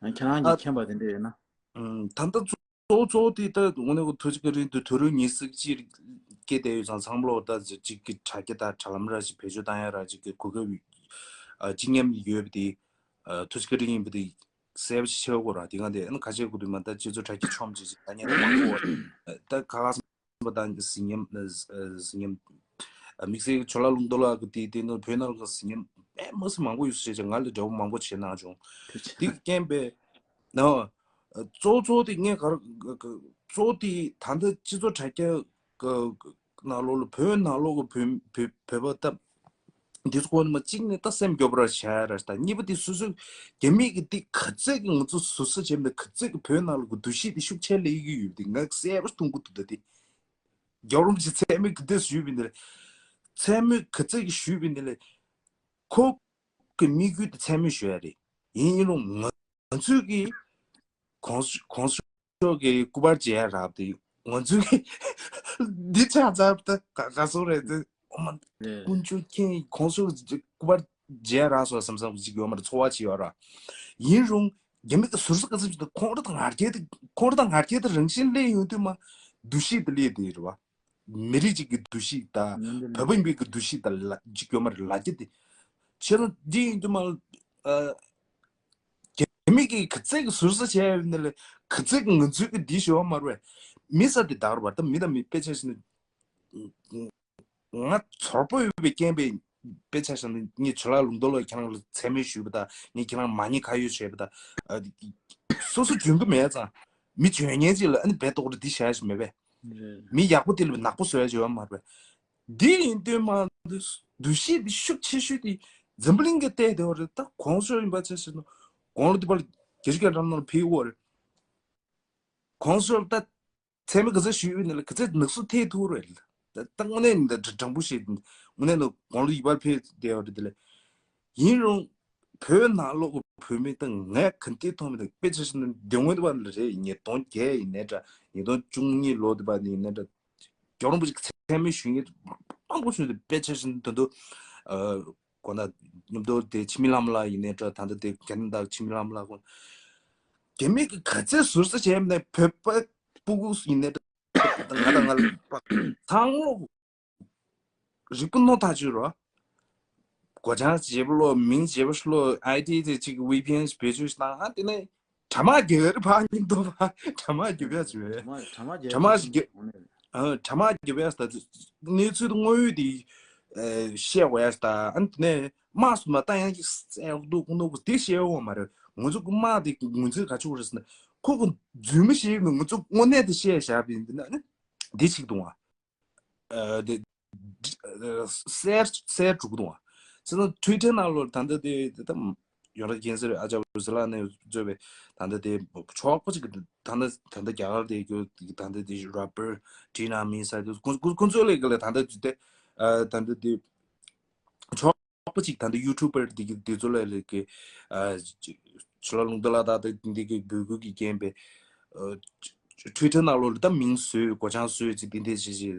ཡང་ཁྱེད་རང་གི་ཨ་མཁྱེན་པ་དེ་འདྲ་ཡོད་ན། ཨུམ། ད་ལྟ་གཙོ་གཙོ་བོ་དེ་ད་དངོས་གནས་ཁོ་ཐུགས་རྗེ་བཀའ་དྲིན་དུ་དུས་རབས་ཉི་ཤུ་རྩ་གཅིག་སྐྱེས་བསྡད་ཡོད་ཙང་ཚང་མ་ལོག་ད་ཅིག་གི་དྲ་རྒྱ་དང་དྲ་ལམ་ར་ཅིག་བེད་སྤྱོད་བཏང་ཡ་ར་ཅིག་གི་གོ་སྐབས་ཨ་ཅིག་མཉམ་ཡོད་པ་དེ་ཨ་ཐུགས་རྗེ་བཀའ་དྲིན་ཡིན་པ་དེ། གསལ་པོ་ཞིག་ཆགས་དགོས་ར། དེ་ག་དེ་ཨ་ནི་ཁ་ཆེ་དགོས་དུས་མ་ད་སྤྱི་ཚོགས་དྲ་རྒྱ་ཆོམ་ཅིག་ཅིག་ད་ཉན་མང་པོ་ད་ཁ་ཁ་སང་པ་དང་གཟིགས་ཉམས་གཟིགས་ཉམས་དམིགས་བསལ་ཇོ་ལགས་ལུང་རྟོགས་ལགས་ཀྱི་དེ་དེ་ནོར་བོད་ནང་ལ་གཟིགས་ཉམས་དཔེ་མི་སྲིད་མང་པོ་ཡོད་ཟེར་ཅིག་ང་ལ་འབྲེལ་བ་མང་པོ་བྱས་གནང་བྱུང་། དེ་གི་རྐྱེན་པས་ན་གཙོ་བོ་གཙོ་བོ་དེ་ངས་ག་རེ་གཙོ་བོ་དེ་ད་ལྟ་སྤྱི་ཚོགས་དྲ་རྒྱ་གི་ནང་ལོགས་ལ་བོད་ནང་ལོགས་ཀྱི་བོད་བོད་བོད་པ་ད་འདི་ཚོ་ཁོ་ནི་མ་གཅིག་ནས་ད་སེམས་སྐྱོ་པོ་ར་བྱ་ཡ་ར་ད་གཉིས་པ་དེ་སོ་སོའི་རྒྱ་མི་གི་འདི་ག་ཚད་ཀྱི་ང་ཚོ་ཟུར་ཟ་བྱས་ནས་ག་ཚད་ཀྱི་བོད་ནང་ལ་གི་འདུ་ཤེས་དེ་ཤུགས་ཆེ་ལས་ཀྱི་ཡོད་དེ་ང་གསལ་པོ་མཐོང་གི་འདུག་ད་དེ་རྒྱལ་བ་རིན་པོ་ཆེ་མཚན་སྨད་ག་འདྲས་ཞུས་པ་ཡིན་ནའི་མཚན་སྨད་ག་ཚད་ཀྱི་ཞུས་པ་ཡིན་ནའི་ཁོ་གི་དམིགས་ཡུལ་དེ་མཚན་སྨད་ཞུ་ཡ་རེད། ཡིན་ཡིན་རུང་ང་ང་ཚོས་ཀྱི་གོང་ས་གོང་ས་མཆོག་གི་སྐུ་པར་མཇལ་ཡ་རག་དེ་ ང་ཚོའི་འདི་ཆགས་ཚར་ད་ག་ག་སོང་རེད་དེ། ཨོ་མ། རེད། དཀོན་མཆོག་མཁྱེན། ཁོང་ཚོ་སྐུ་པར་མཇལ་རག་སོང་བསམ་བསམ་ཅིག་ཡོད་མ་རེད། ཚོར་བ་ཅིག་ཡོད་ར། ཡིན་རུང་རྒྱ་མི་གི་ཟུར་ཟ་ག་ཚོད་ཅིག་དང་ཁོང་ར་དང་ང་རྒྱལ་དེ་ཁོང་ར་དང་ང་རྒྱལ་དེ་རང་བཞིན་སླེབས་ཡོང་དུས་མ་འདུ་ཤེས་དེ་སླེབས་དེ་རེད་བ། མི་རིགས་གཅིག་གི་འདུ་ཤེས་དང་། ནོར་འདི་བོད་པ་ཡིན་པའི་གི་འདུ་ཤེས་དང་ལ་གཅིག་ཡོད་མ་རེད་ལ་རྒྱ་དེ། བྱས་ཙང་འདི་ཡིན་དུས་མ། ཨ། རྒྱ་མི་གིས་ག་ཚད་ཀྱི་ཟུར་ཟ་བྱས་ཡོད་ནི་ལས་ག་ཚད་ཀྱི་ང་ཚོའི་གི་འདི་ཞུ་བ་མ་རེད། མི་ས་དེ་བདག་རུ་བར་ད་མི་དང་མི་དཔེ་ཆ་བཞག་ན། ང་ཚོར་པོ་ཡོད་པའི་རྐྱེན་པས་དཔེ་ཆ་བཞག་ན་ངས་ཇོ་ལགས་ལུང་རྟོགས་ལ་ཁྱེད་རང་ལ་མཚན་སྨད་ཞུས་པ་དང་ངས་ཁྱེད་རང་མ་ཉེས་ཁ་གཡོགས་བྱས་པ་དང་། ཨ། སོ་སོ་འཇོན་གི་མེད་ཙང་མི་འཇོན་མཁན་ཅིག་ལ་ཨ་ནི་བེད་ཏོག་རེ་འདི་བྱས་ཞིག་མེད་པས། རེད། མི་ཡག་པོ་དེ་ལ་ནག་པོ་བཟོ་ཡ་བྱེད་པ་མ་རེད། འདི་ཡིན་དུས་མ་འདུ་ཤེས་འདི་ཤུགས་ཆེ་ཤོས་དེ་འཛམ་བུ་གླིང་གི་བལྟས་བསྡད་པ་རེད། ད་གོང་ས་མཆོག་ཡིན་པ་ཆ་བཞག་ན་དགུང་ལོ་འདི་བར་བརྒྱད་ཅུ་གྱ་གྲངས་ནང་ལ་ཕེབས་ཡོད་རེད། གོང་ས་མཆོག་ད་མཚན་སྨད་ག་ཚད་ཞུས་ཡོད་ནི་ལ་ག་ཚད་ནག་སུ་ཐེབས་ཐུབ་རེད། ད་ད་དངོས་གནས་འདི་དྲང་པོ་བཤད། དངོས་གནས་ལ་དགུང་ལོ་ཡིན་པར་ཕེབས་བསྡད་པ་རེད། དེ་ལ་ཡིན་རུང་བོད་ནང་ལོགས་ཀྱི་བོད་མི་དང་ངས་ག་འདྲ་མཐོང་མི་དང་དཔེ་ཆ་བཞག་ན་འདི་སྔོན་དུ་བ་ལ་རེད། ཉིས་སྟོང་བརྒྱད་ཡིན་ནའི་འདྲ། ཉིས་སྟོང་བཅུ་གཉིས་ལོ་དུ་བ་ནི་ཡིན་ནའི་འདྲ། རྒྱལ་བ་རིན་པོ་ཆེ་མཚན་སྨད་ཞུ་མཁན་མང་པོ་བྱུང་སྟེ་དཔེ་ཆ་བཞག་ན་ད་དུང་། ཨ། གོ་ན་མཉམ་དུ་དེ་འཆི་མེད་ལྷ་མོ་ལགས་ཡིན་ནའི་འདྲ། ད་ལྟ་དེ་རྒྱ་ནག་འཆི་མེད་ལྷ་མོ་ལགས་ཁོང་རྒྱ་མི་གིས་ག་ཚད་ཟུར་ཟ་བྱས་ཡིན་ནའི་བོད་པ་སྤུ་གུ་ཡིན་ནའི་འདྲ། ང་དང་ང་ལ་ཚང་མ་རིག་པ་རྣོ་ཐག་ཆོད་རོ། སྒོ་བྱང་བརྗེ་པོ་ལོ། མིང་བརྗེ་པོ་ལོ། ཨའི་ཌི་དེ་གཅིག་ཝི་པི་ཨེན་བེད་སྤྱོད་བཏང་། ཨ་དེ་ནས་དྲ་དམག་རྒྱབ་ཡ་རེད། ཕ་གཉིས་འདུག་པ། དྲ་དམག་རྒྱབ་ཡ་བྱོས། དྲ་དམག་དྲ་དམག་ཞིག་རྒྱབ། ཨ་དྲ་དམག་རྒྱབ་ཡ་ད་གནས་ཚུལ་དངོས་ཡོད་དེ་བཤད་དགོས་ཡ་ད། ཨ་དེ་ནས་དམག་སུ་མ་བཏང་ཡ་གི་སེ་འདུག་ཁོ་ནོ་གོ་དེ་བཤད་ཡོང་བ་མ་རེད། ང་ཚོ་གི་དམག་དེ་ངོས་འཛིན་ག་ཆོག་རེད་ཟེར་ན་ཁོ་གི་རྫུན་མ་བཤད་ཡོད་ན་ང་ཚོ་དངོས་གནས་དེ་བཤད་བཞག་པ་ཡིན་ན་ནི་དེ་གཅིག་འདུག་ཨ། ཨ་དེ་ཨ་གསལ་གསལ་འགྲོ་གི་འདུག་ཨ། བྱས་ཙང་ཊུའི་ཊར་ནང་ལོགས་ད་ལྟ་དེ་དེ་ད་ཡོངས་གྲགས་མཁྱེན་གསལ་རེད། ཨ་ཅག་བུ་ཟི་ལགས་ནས་གཙོས་པའི་ད་ལྟ་དེ་ཕྱོགས་པོ་ཅིག་གི་ད་ལྟ་ད་ལྟ་རྒྱ་གར་དེ་གྱོད་ད་ལྟ་དེ་ར་པར་ཌི་ན་མི་ས་དེ་ཁོ་ཁོ་ཁོ་ཚོ་ལས་ཀ་ལས་ད་ལྟ་དེ་ཨ་ད་ལྟ་དེ་ཕྱོགས་པོ་ཅིག་ད་ལྟ་ཡུ་ཊུབ་པར་འདི་གི་འདི་ཚོ་ལ་ལས་ཀི་ཨ་ཆུ་ལ་ལུང་བསྟན་ལ་ད་ལྟ་འདི་གི་འབོད་སྐུལ་གྱི་རྐྱེན་པས་ཨ་ཊུའི་ཊར་ནང་ལོགས་ལ་ད་མིང་བཟོས། སྒོ་བྱང་བཟོས་ཅིག་འདི་འདི་བྱེད་ཅིག་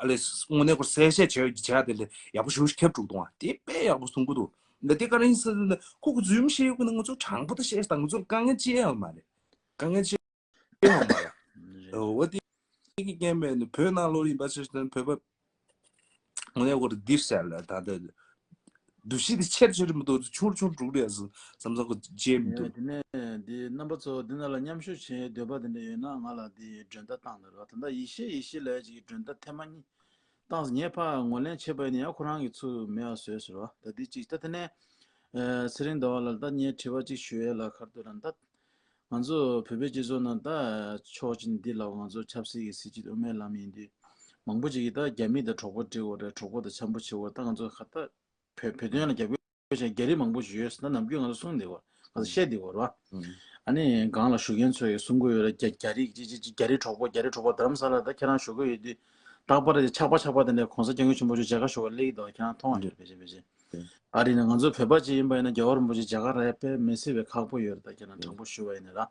ཨ་ལས་དངོས་གནས་ཁོ་གསལ་བཤད་བྱས་བྱས་དེ་ལས་ཡག་པོ་ཞེ་པོ་ཞིག་ཁྱབ་འགྲོ་གི་འདུག་ཨ། དེ་དཔེ་ཡག་པོ་གསུང་གི་འདུག། འདི་དེ་ག་རང་ཡིན་ཟེར་ན་ཁོ་གི་རྫུན་མ་བཤད་ཡོད་ན་ང་ཚོ་དྲང་པོ་ད་བཤད་ད་ང་ཚོར་དཀའ་ངལ་ཅི་ཡང་མ་རེད། དཀའ་ངལ་ཅི་ཡང་མ་རེད། འོ་དེ་གི་རྐྱེན་པས་ནི་བོད་ནང་ལོགས་ཡིན་པ་ཆ་བཞག་ན་བོད་པ་དངོས་གནས་ཁོ་རང་འདིར་ཟེར་ལ་ད་ལྟ་འདུ་ཤེས་དེ་ཆེར་ཆེར་མི་འདུག། ཆུང་ཆུང་འགྲོ་གི་རེད་བསམ་བསམ་ཁོ་བརྗེད་མི་འདུག། དེ་ནས་འདི་རྣམ་པ་ཚོ་འདི་ནང་ལ་མཉམ་ཞུགས་བྱེད་འདོད་པ་དེ་འདྲ་ཡོད་ན་ང་ལ་འདི་མགྲོན་བརྡ་བཏང་དང་ར། ད་ལྟ་ཡེ་ཤེས་ཡེ་ཤེས་ལབ་ཡ་ཅིག་གི་མགྲོན་བརྡ་ཐེངས་མ་གཉིས་བཏང་ཟིན། ངས་ཕར་ངོས་ལེན་བྱས་པ་ཡིན་ན་ཡང་ཁོ་རང་གིས་ཚུར་མེད་པ་བཟོས་ཟེར་བ། ད་འདི་གཅིག་ད་དེ་ནས་ཚེ་རིང་ཟླ་བ་ལགས་ད་ངས་དྲི་བ་གཅིག་ཞུ་ཡས་ལ་ཁར་དུ་ར་ད། ང་ཚོ་བོད་པའི་སྤྱི་ཚོགས་ནང་ད་ཕྱོགས་གཅིག་འདི་ལ་ང་ཚོ་ཆབ་སྲིད་ཀྱི་སྲིད་སྤྱི་དབུ་མའི་ལམ་ཡིན་དུས་མང་པོ་ཅིག་གིས་ད་རྒྱ་མི་དང་གྲོགས་པོ་བསྒྲིག་དགོས་རེད། གྲོགས་པོ་དང་འཆམ་པོ་བྱེད་དགོས། ད་ང་ཚོ་ཁ་ད་བོད་བོད་དོན་ལ་རྒྱབ་སྐྱོར་བྱེད་རྒྱ་རིགས་མང་པོ་ཞིག་ཡོད་ཟེར་ན་ནམ་རྒྱུན་ང་ཚོ་གསུངས་བསྡད་ཡོད། ང་ཚོ་བཤད་བསྡད་ཡོད་རེད་བ། ཨ་ནི་སྒང་ལ་བཞུགས་མཁན་ཚོ་ཡིས་གསུང་གི་ཡོད་རེད། རྒྱ་རྒྱ་རིགས་ཅི་ཅི་ཅི་རྒྱ་རིགས་གྲོགས་པོ་རྒྱ་རིགས་གྲོགས་པོ་རྡ་རམ་ས་ལ་ད་ཁྱེད་རང་བཞུགས་ཀྱི་ཡོད་དུས་རྟག་པར་ཆག་པ་ཆག་པ་དེ་འདྲ་གོང་ས་སྐྱབས་མགོན་ཆེན་པོ་མཆོག་མཇལ་ཁ་ཞུ་བར་སླེབས་ཀྱི་འདུག། ཁྱེད་རང་མཐོང་བ་རེད། ཕལ་ཆེར་ཕལ་ཆེར། ཨ་རི་ནས་ང་ཚོ་བོད་པ་ཅིག་ཡིན་པ་ཡིན་ན་རྒྱལ་བ་རིན་པོ་ཆེ་མཇལ་ཁ་རག་ཡ་དཔེ་མི་སྲིད་པའི་ཁག་པོ་ཡོད་རེད། ད་ཁྱེད་རང་དྲང་པོ་ཞུ་བ་ཡིན་ན་ར།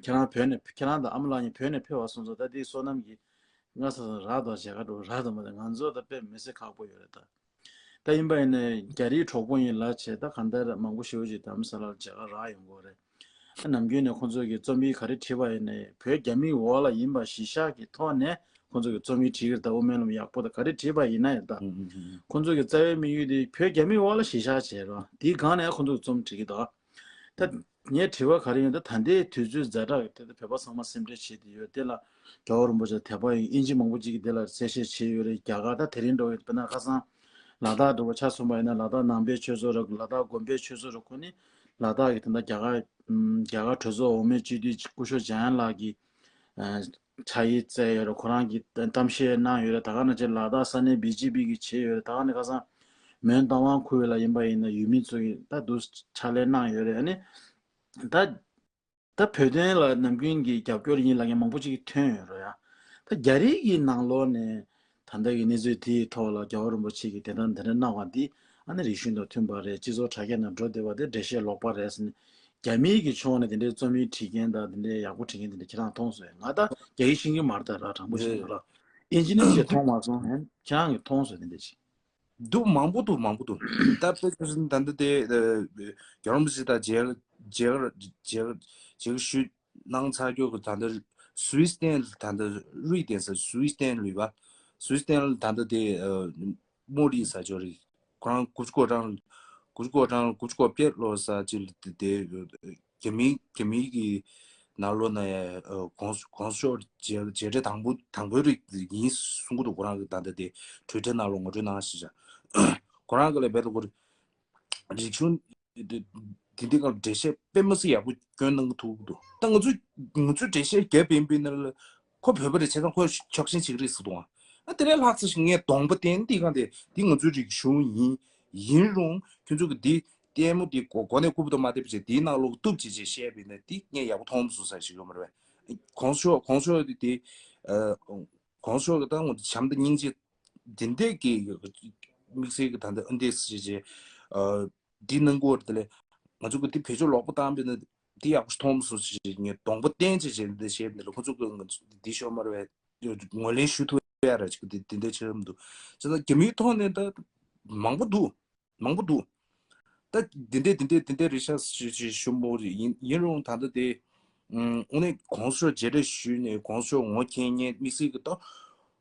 ཁྱེད་རང་བོད་ནས་ཁྱེད་རང་དང་ཨ་མ་ལགས་གཉིས་བོད་ནས་ཕེབས་པ་སོང་ཙང་ད་དེའི་བསོད་ནམས་ཀྱིས་སྔ་ས་ས་རག་དང་མཇལ་ཁ་འགྲོ་རག་དང་མ་དང་ང་ཚོ་ད་དཔེ་མི་སྲིད་ཁག་པོ་ཡོད་རེད་ད། ད་ཡིན་པ་ཡིན་ན་རྒྱ་རིགས་གྲོགས་པོ་ཡིན་ལབ་བྱས་ད་གང་ལྟར་མང་པོ་ཞེ་པོ་ཅིག་རྡ་རམ་ས་ལར་མཇལ་ཁ་རག་ཡོང་གི་རེད། ནམ་རྒྱུན་ནས་ཁོང་ཚོ་གིས་རྩོམ་ཡིག་ག་རེ་བྲིས་པ་ཡིན་ནའི་བོད་རྒྱ་མིའི་འོག་ལ་ཡིན་པ་གཞི་བཞག་གི་ཐོག་ནས་ཁོང་ཚོ་གིས་རྩོམ་ཡིག་བྲིས་ཀྱི་རེད། ད་དབུ་མའི་ལམ་ཡག་པོ་དང་ག་རེ་བྲིས་པ་ཡིན་ན་ཡང་ད། ཁོང་ཚོ་གི་རྩ་བའི་དམིགས་ཡུལ་དེ་བོད་རྒྱ་མིའི་འོག་ལ་གཞི་བཞག་བྱས་རོགས་དེའི་སྒང་ནས་ཁོང་ཚོ་གིས་རྩོམ་བྲིས་ཀྱི་འདུག། ད་ངའི་དྲི་བ་ག་རེ་ཡིན་ད་ད་ལྟའི་དུས་ཚོད་ཛ་དྲག་གི་དེ་ད་བོད་པ་ཚང་མ་སེམས་ཁྲལ་བྱེད་དེ་ཡོད། དེ་ལ་རྒྱལ་བ་རིན་པོ་ཆེ་དད་པ་ཡོད། དབྱིན་ཇི་མང་པོ་ཅིག་གིས་དེ་ལ་གསལ་བཤད་བྱས་ཡོད་རེད། རྒྱ་གར་ད་དེ་རིང་འགྲོ་ཡོད། དཔེར་ན་ཁ་སང་ལ་དྭགས་འགྲོ་བ་ཆ་མཚོན་པ་ཡིན་ན་ལ་དྭགས་ནང་པའི་ཆོས་ཚོགས་རེད། ལ་དྭགས་དགོན་པའི་ཆོས་ཚོགས་རེད། ཁོ་ནི་ལ་དྭགས་ཀྱི་དེ་འདྲ་རྒྱ་གར་རྒྱ་གར་གྲོས་ཚོགས་འོག་མའི་སྤྱི་འཐུས་སྐུ་ཞབས་འཇམ་དབྱངས་ལགས་ཀྱིས་ཕྱག་ཡིག་བསྩལ་ཡོད་རེད། ཁོ་རང་གིས་གཏམ་བཤད་གནང་ཡོད་རེད། ད་ག་ནང་བཞིན་ལ་དྭགས་ས་གནས་བི་ཇེ་པི་གིས་བྱས་ཡོད་རེད། ད་ག་ནས་ཁ་སང་མོན་རྟ་དབང་ཁུལ་ལ་ཡིན་པ་ཡིན་ན་ཡུལ་མི་ཚོ་གིས་ད་འདུག་ཕྱག་ལས་གནང་ཡོད་རེད། ཨ་ནི་ད་ད་བོད་དོན་ལ་ནམ་རྒྱུན་གྱི་རྒྱབ་སྐྱོར་ཡིན་ལབ་མཁན་མང་པོ་ཅིག་ཐོན་ཡོད་རེད་ཡ། ད་རྒྱ་རིགས་ཀྱི་ནང་ལོགས་ནས་ད་ལྟ་གི་གནས་ཚུལ་དེའི་ཐོག་ལ་རྒྱལ་བ་རིན་པོ་ཆེ་གིས་དེ་ལྟར་འདི་འདྲ་གནང་བ་འདི་ཨ་ནི་རིག་གཞུང་དང་མཐུན་པ་རེད། སྤྱི་ཚོགས་དྲ་རྒྱ་ནང་འགྲོ་བསྡད་པ་དེ་འགྲེལ་བཤད་ལོག་པ་རེད་ཟེར་ནས་རྒྱ་མིའི་གི་ཕྱོགས་ནས་དེ་འདྲའི་རྩོམ་ཡིག་བྲིས་མཁན་དང་དེ་འདྲའི་ཡག་པོ་བྲིས་མཁན་དེ་འདྲ་ཁྱེད་རང་མཐོང་སོང་ཡ། ང་ད་ རྒྱ་ཡིག་ཤེས་ཀྱི་མ་རེད་ད་ར། དྲང་པོ་བཤད་ན་ར། ཨིན་ཇི་ནི་ཡར་ཞིག་མཐོང་མ་སོང་། ཧན་ཁྱེད་རང་གིས་མཐོང་སོང་དེ་འདྲ་ཞིག་འདུག་མང་པོ་འདུག་མང་པོ་འདུག་ད་དཔེ་ཆ་བཞིན་ད་ལྟ་དེ་རྒྱལ་བ་རིན་པོ་ཆེ་དང་མཇལ་མཇལ་མཇལ་མཇལ་ཞུས་གནང་ཚར་རྒྱུ་གི་ད་ལྟ་སུའི་སི་ཏན་ད་ལྟ་རུས་ཏན་ས་སུའི་སི་ཏན་ལུས་པ། སུའི་སི་ཏན་ལ་ད་ལྟ་དེ་རྨོ་ལིས་ཟེར་ཅིག་ཡོད་རེད། ཁོ་རང་དགུ་བཅུ་གོ་གྲངས་དགུ་བཅུ་གོ་གྲངས་དགུ་བཅུ་གོ་བརྒྱད་ལོ་ཟེར་ཅིག་ལ་དེ་དེ་རྒྱ་མིའི་རྒྱ་མིའི་གི་ནང་ལོགས་ན་ཡ་གོང་གོང་ས་མཆོག་མཇལ་མཇལ་འཕྲད་དང་པོ་དང་པོའི་རིགས་ཡིན་གསུང་གི་འདུག་ཁོ་རང་གི་ད་ལྟ་དེ་ཊུའི་ཊར་ནང་ལ་ངོ་སྤྲོད་གནང་ཞེས་བྱ། ཁོ་རང་གི་ལ་བལ་ལ་ཁོ་རིག་གཞུང་དེ་འདི་སྒང་འགྲེལ་བཤད་དཔེ་མི་སྲིད་ཡག་པོ་སྐྱོན་གནང་གི་འདུག་ད་ང་ཚོས་ང་ཚོས་འགྲེལ་བཤད་རྒྱབ་ཡིན་པའི་ནང་ལ་ཁོ་བོད་པ་རེད། བྱས་ཙང་ཁོ་ཕྱོགས་ཞེན་བྱེད་ཀྱི་རེད་ཟེར་འདུག་ཨ་དེ་ལས་ལྷག་ཙམ་ཞིག་ངས་གདོང་པ་བསྟན། འདི་སྒང་དེ་འདི་ང་ཚོའི་རིག་གཞུང་ཡིན། ཡིན་རུང་ཁྱོད་ཚོ་གི་འདི་ལྟད་མོ་འདི་གོ་གོ་ནས་རྐུབ་ཏུ་མ་ཐེབས་བྱས་འདིའི་ནང་ལོགས་གཏུབ་བྱས་བྱས་བཤད་པ་ཡིན་ན་འདི་ངས་ཡག་པོ་མཐོང་མ་སོང་ཟེར་ཞིག་ཡོད་མ་རེད་པས། གོང་ས་མཆོག་གོང་ས་མཆོག་འདི་དེ་ཨ་གོང་ས་མཆོག་གི་ད་ང་ཚོ་བྱམས་དང་སྙིང་རྗེ་འདི་འདྲས་ཀྱི་དམིགས་བསལ་གྱི་ད་ལྟ་ཨ་འདྲས་བྱས་བྱས་ཨ། འདི་གནང་གི་ཡོད་རེད། དེ་ལས་ང་ཚོ་གི་འདི་བེད་སྤྱོད་ལོག་པ་བཏང་པས་ན་འདི་ཡག་པོ་མཐོང་མ་སོང་ཞེས་ངས་གདོང་པ་བསྟན་བྱས་བྱས་འདི་བཤད་པ་ཡིན་ན་ཁོ་ཚོ་གི་ང་ཚོ་འདི་ཤོར་མ་རེད་པས། ངོས་ལེན་ཞུ་ཐུབ་ཡ་ར་ཅིག་འདི་འདི་འདྲ་ཆགས་མི་འདུག་བྱས་ཙང་རྒྱ་མིའི་ཐོག་ནས་ད་མང་པོ་འདུག་མང་པོ་འདུག་ད་འདི་འདྲས་འདི་འདྲས་འདི་འདྲས་རེད་ཤག་ཞུ་ཞུ་ཞུ་མོ་ཡིན་ཡིན་རུང་ད་ལྟ་དེ་ཨུམ་དངོས་གནས་གོང་ས་མཆོག་མཇལ་འཕྲད་ཞུས་ནས་གོང་ས་མཆོག་ངོ་མཁྱེན་མཁན་དམིགས་བསལ་གྱི་ད་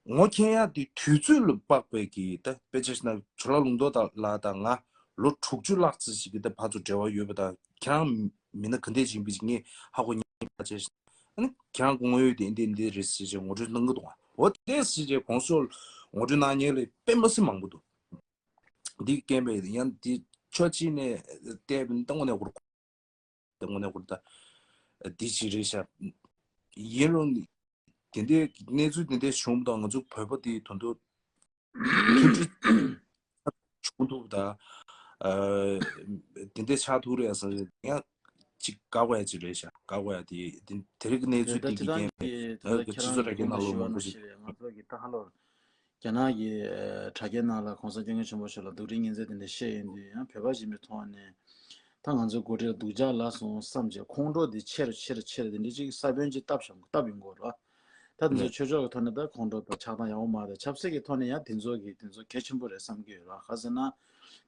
ངོ་མཁྱེན་ཡག་དེ་དུས་ཚོད་ལ་དཔག་པའི་གི་ད་དཔེ་ཆ་བཞག་ན་ཇོ་ལགས་ལུང་རྟོགས་དང་ལགས་དང་ང་ལོ་དྲུག་ཅུ་ལྷག་ཙམ་ཞིག་གི་ད་ཕར་ཚུར་འབྲེལ་བ་ཡོད་པ་དང་ཁྱེད་རང་མི་སྣ་ག་འདྲས་ཅིག་ཡིན་པ་ཅིག་ངས་ཧ་གོ་མཁན་ཡིན་པ་བྱས་ཨ་ནི་ཁྱེད་རང་གི་དངོས་ཡོད་དེ་འདི་འདི་རེད་ཟེར་བྱས་ངོ་སྤྲོད་གནང་གི་འདུག་ཨ་འོ་དེ་ཟེར་བྱས་གོང་ས་མཆོག་ངོ་སྤྲོད་གནང་མཁན་ལ་དཔེ་མ་སྲིད་མང་པོ་འདུག་འདི་རྐྱེན་པས་ཡང་འདི་ཕྱོགས་གཅིག་ནས་བལྟས་པ་ཡིན་ན་དངོས་གནས་ཁོ་དངོས་གནས་ཁོ་ད་འདི་ཅིག་རེད་ཤག་ཡིན་རུང་དེ་འདྲའི་གནས་ཚུལ་དེ་འདྲའི་བྱུང་དང་ང་ཚོ་བོད་པ་དེ་དོན་དུ་མཐུན་སྒྲིལ་བྱུང་ཐུབ་ད་དེ་འདྲའི་ཆགས་ཐུབ་རེད་ཟེར་ཡང་ཅིག་དགག་པ་ཡ་ཅིག་རེད་ཤག་དགག་པ་ཡ་དེ་དེ་རིགས་གནས་ཚུལ་དེ་གི་རྐྱེན་པས་ང་ཚོ་སྤྱི་ཚོགས་དྲ་རྒྱའི་ནང་ལོགས་མང་པོ་ཞིག་ང་ཚོ་གི་ད་ཧ་ལོ། རྒྱ་ནག་གི་ཨ་དྲ་རྒྱའི་ནང་ལ་གོང་ས་སྐྱབས་མགོན་ཆེན་པོ་མཆོག་ལ་སྡུག་རུས་ངན་ཚད་དེ་འདྲ་བཤད་ཡོང་དུས་ཡང་བོད་པ་ཡིན་པའི་ཐོག་ནས་ད་ང་ཚོའི་འགོ་ཁྲིད་ལ་སྡུག་ཅག་ལབ་སོང་བསམ་བྱས་ཁོང་ཁྲོ་དེ་ཆེ་རུ་ཆེ་རུ་ཆེ་རུ་དེ་འདྲ་ཅིག་ས་བོན་ཅིག་བཏབ་བཞག་བཏབ་ཡོང་གི་ཡོད་རེད་བ། ད་དེ་ཚོ་ཆོས་ཕྱོགས་ཀྱི་ཐོག་ནས་ད་ཁོང་ཁྲོ་དང་ཆགས་སྡང་ཡག་པོ་མ་རེད། ཆབ་སྲིད་ཀྱི་ཐོག་ནས་ཡང་དེ་ཚོ་གི་དེ་ཚོ་གལ་ཆེན་པོ་རེད་བསམ་གྱི་ཡོད་རེད་བ། ག་ཟེར་ན་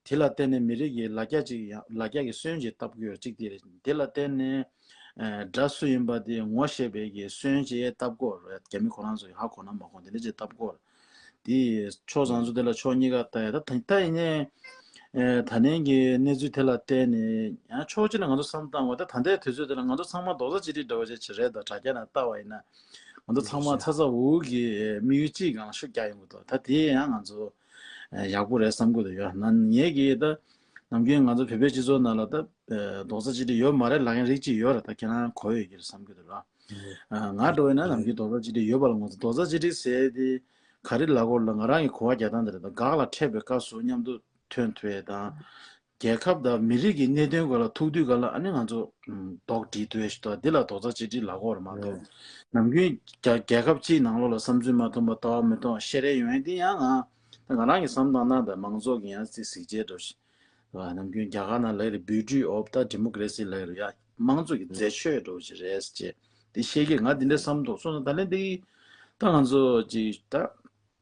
དེ་ལ་བརྟེན་ནས་མི་རིགས་ཀྱི་ལ་རྒྱ་ཅིག་ཡང་ལ་རྒྱ་གི་སོན་ཅིག་བཏབ་གི་ཡོད་རེད། གཅིག་དེ་རེད། དེ་ལ་བརྟེན་ནས་ཨ་དགྲ་སུ་ཡིན་པ་དེ་ངོ་ཤེས་པའི་གི་སོན་ཅིག་བཏབ་དགོས་རེད། རྒྱ་མི་ཁོ་རང་ཚོ་ཡི་ཧ་གོ་ན་མ་གོ་དེ་འདྲ་ཅིག་བཏབ་དགོས་རེད། དེ་ཕྱོགས་བཟང་ཚོ་དེ་ལ་ཕྱོགས་གཉིས་ཀ་ལྟ་ཡ་ད་ད་ད་ཡིན་ནའི་ཨེ་ད་ནས་ཀྱི་གནས་ཚུལ་དེ་ལ་བརྟེན་ནས་ཡང་ཕྱོགས་གཅིག་ནས་ང་ཚོ་བསམ་བཏང་བ་ད་ད་ལྟའི་དུས་ཚོད་དེ་ལ་ང་ཚོ་ཚང་མ་རྡོག་རྩ་གཅིག་སྒྲིལ་འདྲ་བོ་ཅིག་བྱེད་རེད། ད་དྲ་རྒྱ་ནང་ལྟ་བ་ཡིན་ན་ང་ཚོ་ཚང་མ་ཚ་ཚ་འུར་འུར་གྱི་དམིགས་ཡུལ་གཅིག་སྒང་ལ་ཤུགས་རྒྱག་ཡོང་གི་འདུག་ད་དེ་ཡང་ང་ཚོ་ཨེ་ཡག་པོ་རེད་བསམ་གྱི་འདུག་ཡ་ན་ངས་ཀྱི་ད་ནམ་རྒྱུན་ང་ཚོ་བོད་པའི་སྤྱི་ཚོགས་ནང་ལ་ད་ཨེ་རྡོག་རྩ་གཅིག་སྒྲིལ་ཡོད་མ་རེད་ལབ་མཁན་རིགས་གཅིག་ཡོད་རེད། ད་ཁྱེད་རང་གོ་ཡོད་ཀྱི་རེད་བསམ་གྱི་འདུག་ར། ཨ་ང་འདྲ་བོ་ཡིན་ན་ནམ་རྒྱུན་རྡོག་རྩ་གཅིག་སྒྲིལ་ཡོད་པ་ལ་ངོ་ཚ། རྡོག་རྩ་གཅིག་སྒྲིལ་ཟེར་དེ་ག་རེ་ལབ་དགོས་ལ་ང་རང་གི་གོ་བ་རྒྱག་སྟངས་དེ་རེད། ད་འགག་ལ་འཕྲད་པའི་སྐབས་སུ་མཉམ་དུ་ཐོན་ཐུབ་ཡས་དང་། རྒྱལ་ཁབ་དང་མི་རིགས་ཀྱི་གནད་དོན་སྐོར་ལ་ཐུག་དུས་ག་ལ་ཨ་ནི་ང་ཚོ་ཨམ་རྡོག་སྒྲིལ་ཐུབ་ཡས་ཞིག་འདུག་འདི་ལ་རྡོག་རྩ་གཅིག་སྒྲིལ་ལབ་དགོས་རེད་མ་གཏོགས། ནམ་རྒྱུན་རྒྱ་རྒྱལ་ཁབ་གཅིག་ནང་ལོགས་ལ་བསམ་ཚུལ་མ་མཐུན་པ་ལྟ་བ་མི་མཐུན་པ་བཤད་རེས་ཡོང་ཡས་འདི་ཡང་ང་ད་ང་རང་གི་བསམ་སྟངས་ནང་དང་མང་ཚོགས་ཀྱི་ཡང་རྩིས་གཟིགས་བྱས་འགྲོ་ཞིག་རེད་བ། ནམ་རྒྱུན་རྒྱ་གར་ནང་ལ་ལབ་ཀྱི་རེད། Beauty of the democracy ལབ་ཀྱི་རེད་ཡ། མང་གཙོ་གི་མཛེས་ཆོས་འདྲ་བོ་ཅིག་རེད་ཟེར་བྱས་དེ་བཤད་ཀྱི་ང་འདི་འདྲ་བསམ་འདུག་སོང་ཙང་ད་ལན་འདི་ད་ང་ཚོ་ཅིག་ད་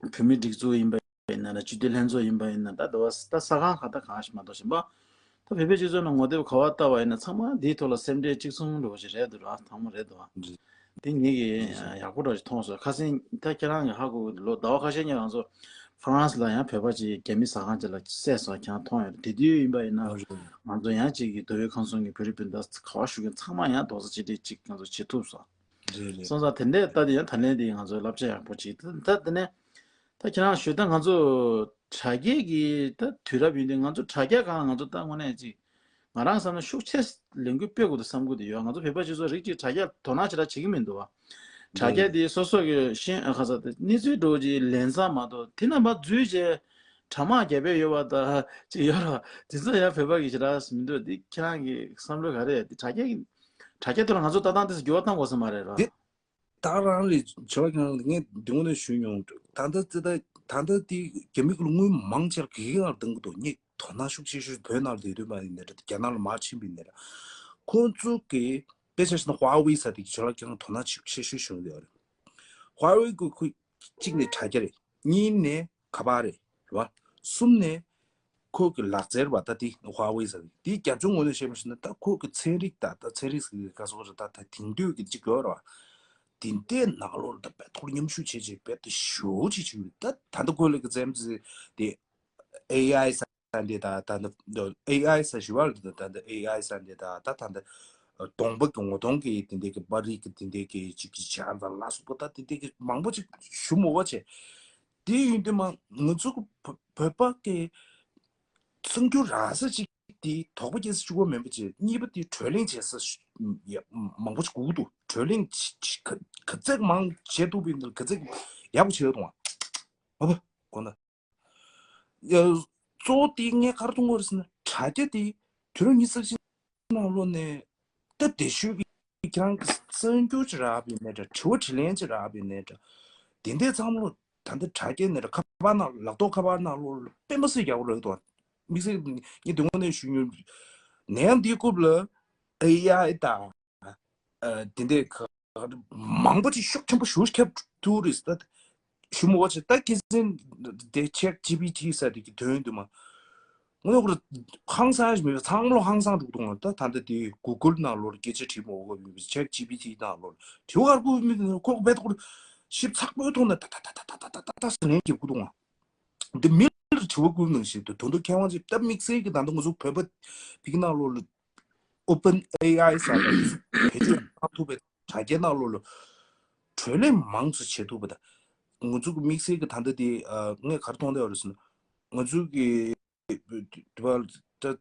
བོད་མི་སྒྲིག་འཛུགས་ཡིན་པ་ཡིན་ན་ལ་སྤྱི་འཐུས་ལྷན་ཚོགས་ཡིན་པ་ཡིན་ན་ད་འདི་བ་ད་ས་ཁང་ག་ད་གང་ཞིག་མ་གཏོགས་གཞན་པ་ད་བོད་པའི་སྤྱི་ཚོགས་ནང་ངོ་དེབ་ག་བ་ལྟ་བ་ཡིན་ན་ཚང་མ་འདིའི་ཐོག་ལ་སེམས་ཁྲལ་གཅིག་མཚུངས་འདྲ་བོ་ཅིག་རེད་འདུག་ར། དང་པོ་རེད་འདུག་བ། འདི་ངེད་ཀྱིས་ཡག་པོ་འདྲ་ཞིག་མཐོང་སོང་། ཁ་སང་ད་ཁྱེད་རང་གིས་ཧ་གོ་གི་འདུག་ལོ་ཟླ་བ་ཁ་ཤས་སྔོན་ང་ཚོ་ཧྥ་རན་སི་ལ་ཡང་བོད་པ་ཅིག་རྒྱ་མི་ཟ་ཁང་ཅིག་ལ་བསད་སོང་ཁྱེད་རང་མཐོང་ཡོད་རེད། དེ་དུས་ཡིན་པ་ཡིན་ན་ང་ཚོ་ཡང་ཅིག་གི་མདོ་དབུས་ཁམས་གསུམ་གྱི་བོད་རིགས་སྤུན་ཟླ་ག་བ་བཞུགས་མཁན་ཚང་མ་ཡང་རྡོག་རྩ་གཅིག་སྒྲིལ་ཅིག་ང་ཚོ་བྱེད་ཐུབ་སོང་། རེད་རེད། སོང་ཙང་དེ་འདྲས་ལྟ་དེ་ཡང་ད་ལན་དེ་ང་ཚོའི་བསླབ་བྱ་ཡག་པོ་ཅིག་ད་ད་དེ་ནས་ད་ཁྱེད་རང་ཞུས་ད་ང་ཚོ་དྲ་རྒྱའི་གི་ད་དུས་རབས་ཡིན་དུས་ང་ཚོ་དྲ་རྒྱ་སྒང་ང་ཚོ་ད་དངོས་གནས་ཅིག་ང་རང་བསམ་ན་ཤུགས་ཆེ་ལས་འགུལ་སྤེལ་དགོས་འདུག་བསམ་གྱི་འདུག་ཡོད། ང་ཚོ་བོད་པ་སྤྱི་ཚོགས་རིགས་གཅིག་དྲ་རྒྱ་དོ་སྣང་ཞེ་དྲག་བྱེད་ཀྱི་མི་འདུག་བ། དྲ་རྒྱ་དེ་སོ་སོ་གི་ཤེས་ཨ་ཁ་ས་དེ་གནས་ཚུལ་འདྲ་བོ་ཅིག་ལེན་ས་མ་གཏོགས་དེ་རྣམ་པ་འཛུལ་བྱས་དྲ་དམག་རྒྱབ་པའི་ཡོད་པ་ད་ཅིག་ཡོད་ར། དེ་ཚོ་ཡང་བོད་པ་གི་ཞེ་དྲག་མི་འདུག་འདི་ཁྱེད་རང་གི་བསམ་བློ་ག་རེ་ཡོད། དེ་དྲ་རྒྱ་གི་དྲ་རྒྱ་དེ་ལ་ང་ཚོ་ལྟ་སྟངས་དེ་ཚོ་འགྱུར་བ་གཏོང་དགོས་ས་མ་རེད་ར། དེ་ད་རང་རེད། བྱ་བ་ཀྱང་ངས་འདི་ངོ་ནས་ཞུས་མྱོང་། ད་ལྟ་ཙི་ད་ད་ལྟ་དེ་རྒྱ་མི་གི་དངུལ་མང་ཆེར་གི་ཡང་གཏོང་གི་འདུག་ངས་དོ་སྣང་ཤུགས་ཆེ་ཤོས་བོད་ནང་ལ་ཡོད་དུས་མ་ཡིན་ནའི་རེད། རྒྱ་ནག་ལ་མར་ཕྱིན་པ་ཡིན་ནའི་རེད། ཁོང་ཚོ་གི་དཔེ་ཆ་བཞག་ན་ཧྭ་ཝེ་ས་དེ་གི་བྱ་བ་ཀྱང་དོ་སྣང་ཤུགས་ཆེ་ཤོས་བྱུང་ཡོད་རེད། ཧྭ་ཝེ་གི་ཁོ་གཅིག་ནས་དྲ་རྒྱ་རེད། གཉིས་ནས་ཁ་པར་རེད། རེད་བ། གསུམ་ནས་ཁོ་གི་ལག་རྩལ་བ་ད་དེ་ཧྭ་ཝེ་ཟེར་གི་དེའི་རྒྱབ་ལྗོངས་ངོས་ནས་བཤད་པ་ཞིག་ན། ད་ཁོ་གི་ཚན་རིག་ད་ད་ཚན་རིག་ཟེར་གི་ག་སོགས་རེད། ད་ད་དེང་དུས་ཀྱི་གཅིག་ཡོད་རེད་བ། དེ་འདྲའི་ནང་ལོགས་ལ་ད་དཔེ་ཐོག་མཉམ་ཞུགས་བྱེད་བྱེད་དཔེ་ད་ཞེ་པོ་ཅིག་བྱུང་ཡོད། ད་ད་ལྟ་ཁོ་ལ་གི་རྩེད་མོ་རྩེ་དེ་ཨེ་ཨའི་ས་འདི་ད་ད་ད་ཨེ་ཨའི་ས་ཞུ་བ་ལ་ད་ད་ཨེ་ཨའི་ས་འདི་ད་ད་ད་ད་གདོང་པ་གི་ངོ་གདོང་གི་དེ་འདྲའི་གི་པར་རིས་གི་དེ་འདྲའི་གི་ཅིག་གི་ཆ་ཚང་ལ་སོགས་པ་ད་དེ་འདྲའི་གི་མང་པོ་ཅིག་ཞུ་མོ་བ་བྱས། དེ་ཡིན་དུས་མ་ང་ཚོ་གི་བོད་བོད་པ་གི་གསར་འགྱུར་རག་ས་ཅིག་དེ་དོགས་པ་སྐྱེ་ས་གཅིག་པོ་མིན་པ་བྱས། གཉིས་པ་དེ་བགྲོ་གླེང་བྱེད་ས་ཡ་མང་པོ་ཞིག་དགོས་ཀྱི་འདུག་བགྲོ་གླེང་ཅི་ཅི་ག་ག་ཚད་མང་བྱེད་ཐུབ་པ་ཡིན་ན་ག་ཚད་ཡག་པོ་བྱེད་ཡོད་དང་། ཨ་བ་དགོངས་དག་ཡ། གཙོ་བོ་དེ་ངས་ག་རེ་མཐོང་གི་ཡོད་རེད་ཟེར་ན། དྲ་རྒྱ་དེ་དུས་རབས་ཉི་ཤུ་རྩ་གཅིག་ནང་ལོགས་ནས་ད་དེ་ཤོད་ཀྱི་ཁྱེད་རང་གི་གསར་འགྱུར་ཅིག་རག་པ་ཡིན་ནའི་འདྲ། དྲི་བ་དྲིས་ལན་ཅིག་རག་པ་ཡིན་ནའི་འདྲ། དེ་འདྲའི་ཚང་མ་ལོ་ད་ལྟ་དྲ་རྒྱའི་ནང་ཁ་པར་ནང་ལག་ཐོག་ཁ་པར་ནང་ལོ་དཔེ་མ་སྲིད་ཡག་པོ་རེད་འདུག་དམིགས་བསལ་ངས་དེ་སྔོན་ནས་ཞུ་མྱོང་། ནད་ཡམས་འདིའི་སྐབས་ལ་ཨེ་ཨའི་དང་དེ་འདྲའི་ཁ་མང་པོ་ཅིག་ཤུགས་ཆེན་པོ་ཞེ་པོ་ཁྱབ་ཐུབ་རེད་ཟེར། ད་ཞུ་མོ་བ་ཆེ་ད་ཁ་སང་དེ་ཆེཊ་ཇི་པི་ཊི་ཟེར་དེ་གི་དོན་དུ་མ། ངོ་ལོག་ཧང་སང་ཞིག་མེད་པ་ཚང་མ་ལོ་ཧང་སང་འགྲོ་གི་འདུག་ད་ད་ལྟ་དེ་གུ་གུལ་ནང་ལོགས་སྐད་ཆ་དྲིས་མོ་བ་ཆེཊ་ཇི་པི་ཊི་ནང་ལོགས་དྲི་བ་ག་རེ་ཁོ་ཁོ་བེད་ཁོ་ཞིབ་ཚགས་པོའི་ཐོག་ནས་ད་ད་ད་ད་ཟེར་ལན་རྒྱབ་གི་འདུག་འདི་མི་ལ་དྲི་བ་བཀོད་ནང་བཞིན་དུ་དོན་དུ་མཁས་དབང་ཅིག་ད་དམིགས་བསལ་གྱི་ད་ལྟ་ང་ཚོ་བོད་པ་བི་གི་ནང་ལོགས་ལ་ཨོ་པན་ཨེ་ཨའི་ཟེར་བ་དེ་ཚོ་བེད་སྤྱོད་གཏང་ཐུབ་པའི་དྲ་རྒྱའི་ནང་ལོགས་ལ་བགྲོ་གླེང་མང་ཙམ་བྱེད་ཐུབ་པ་དང་། ང་ཚོ་གི་དམིགས་བསལ་གྱི་ད་ལྟ་དེ་ངས་ག་རེ་མཐོང་བསྡད་ཡོད་རེད་ཟེར་ན། ང་ཚོ་གི་དེ་བ་ད་རྒྱ་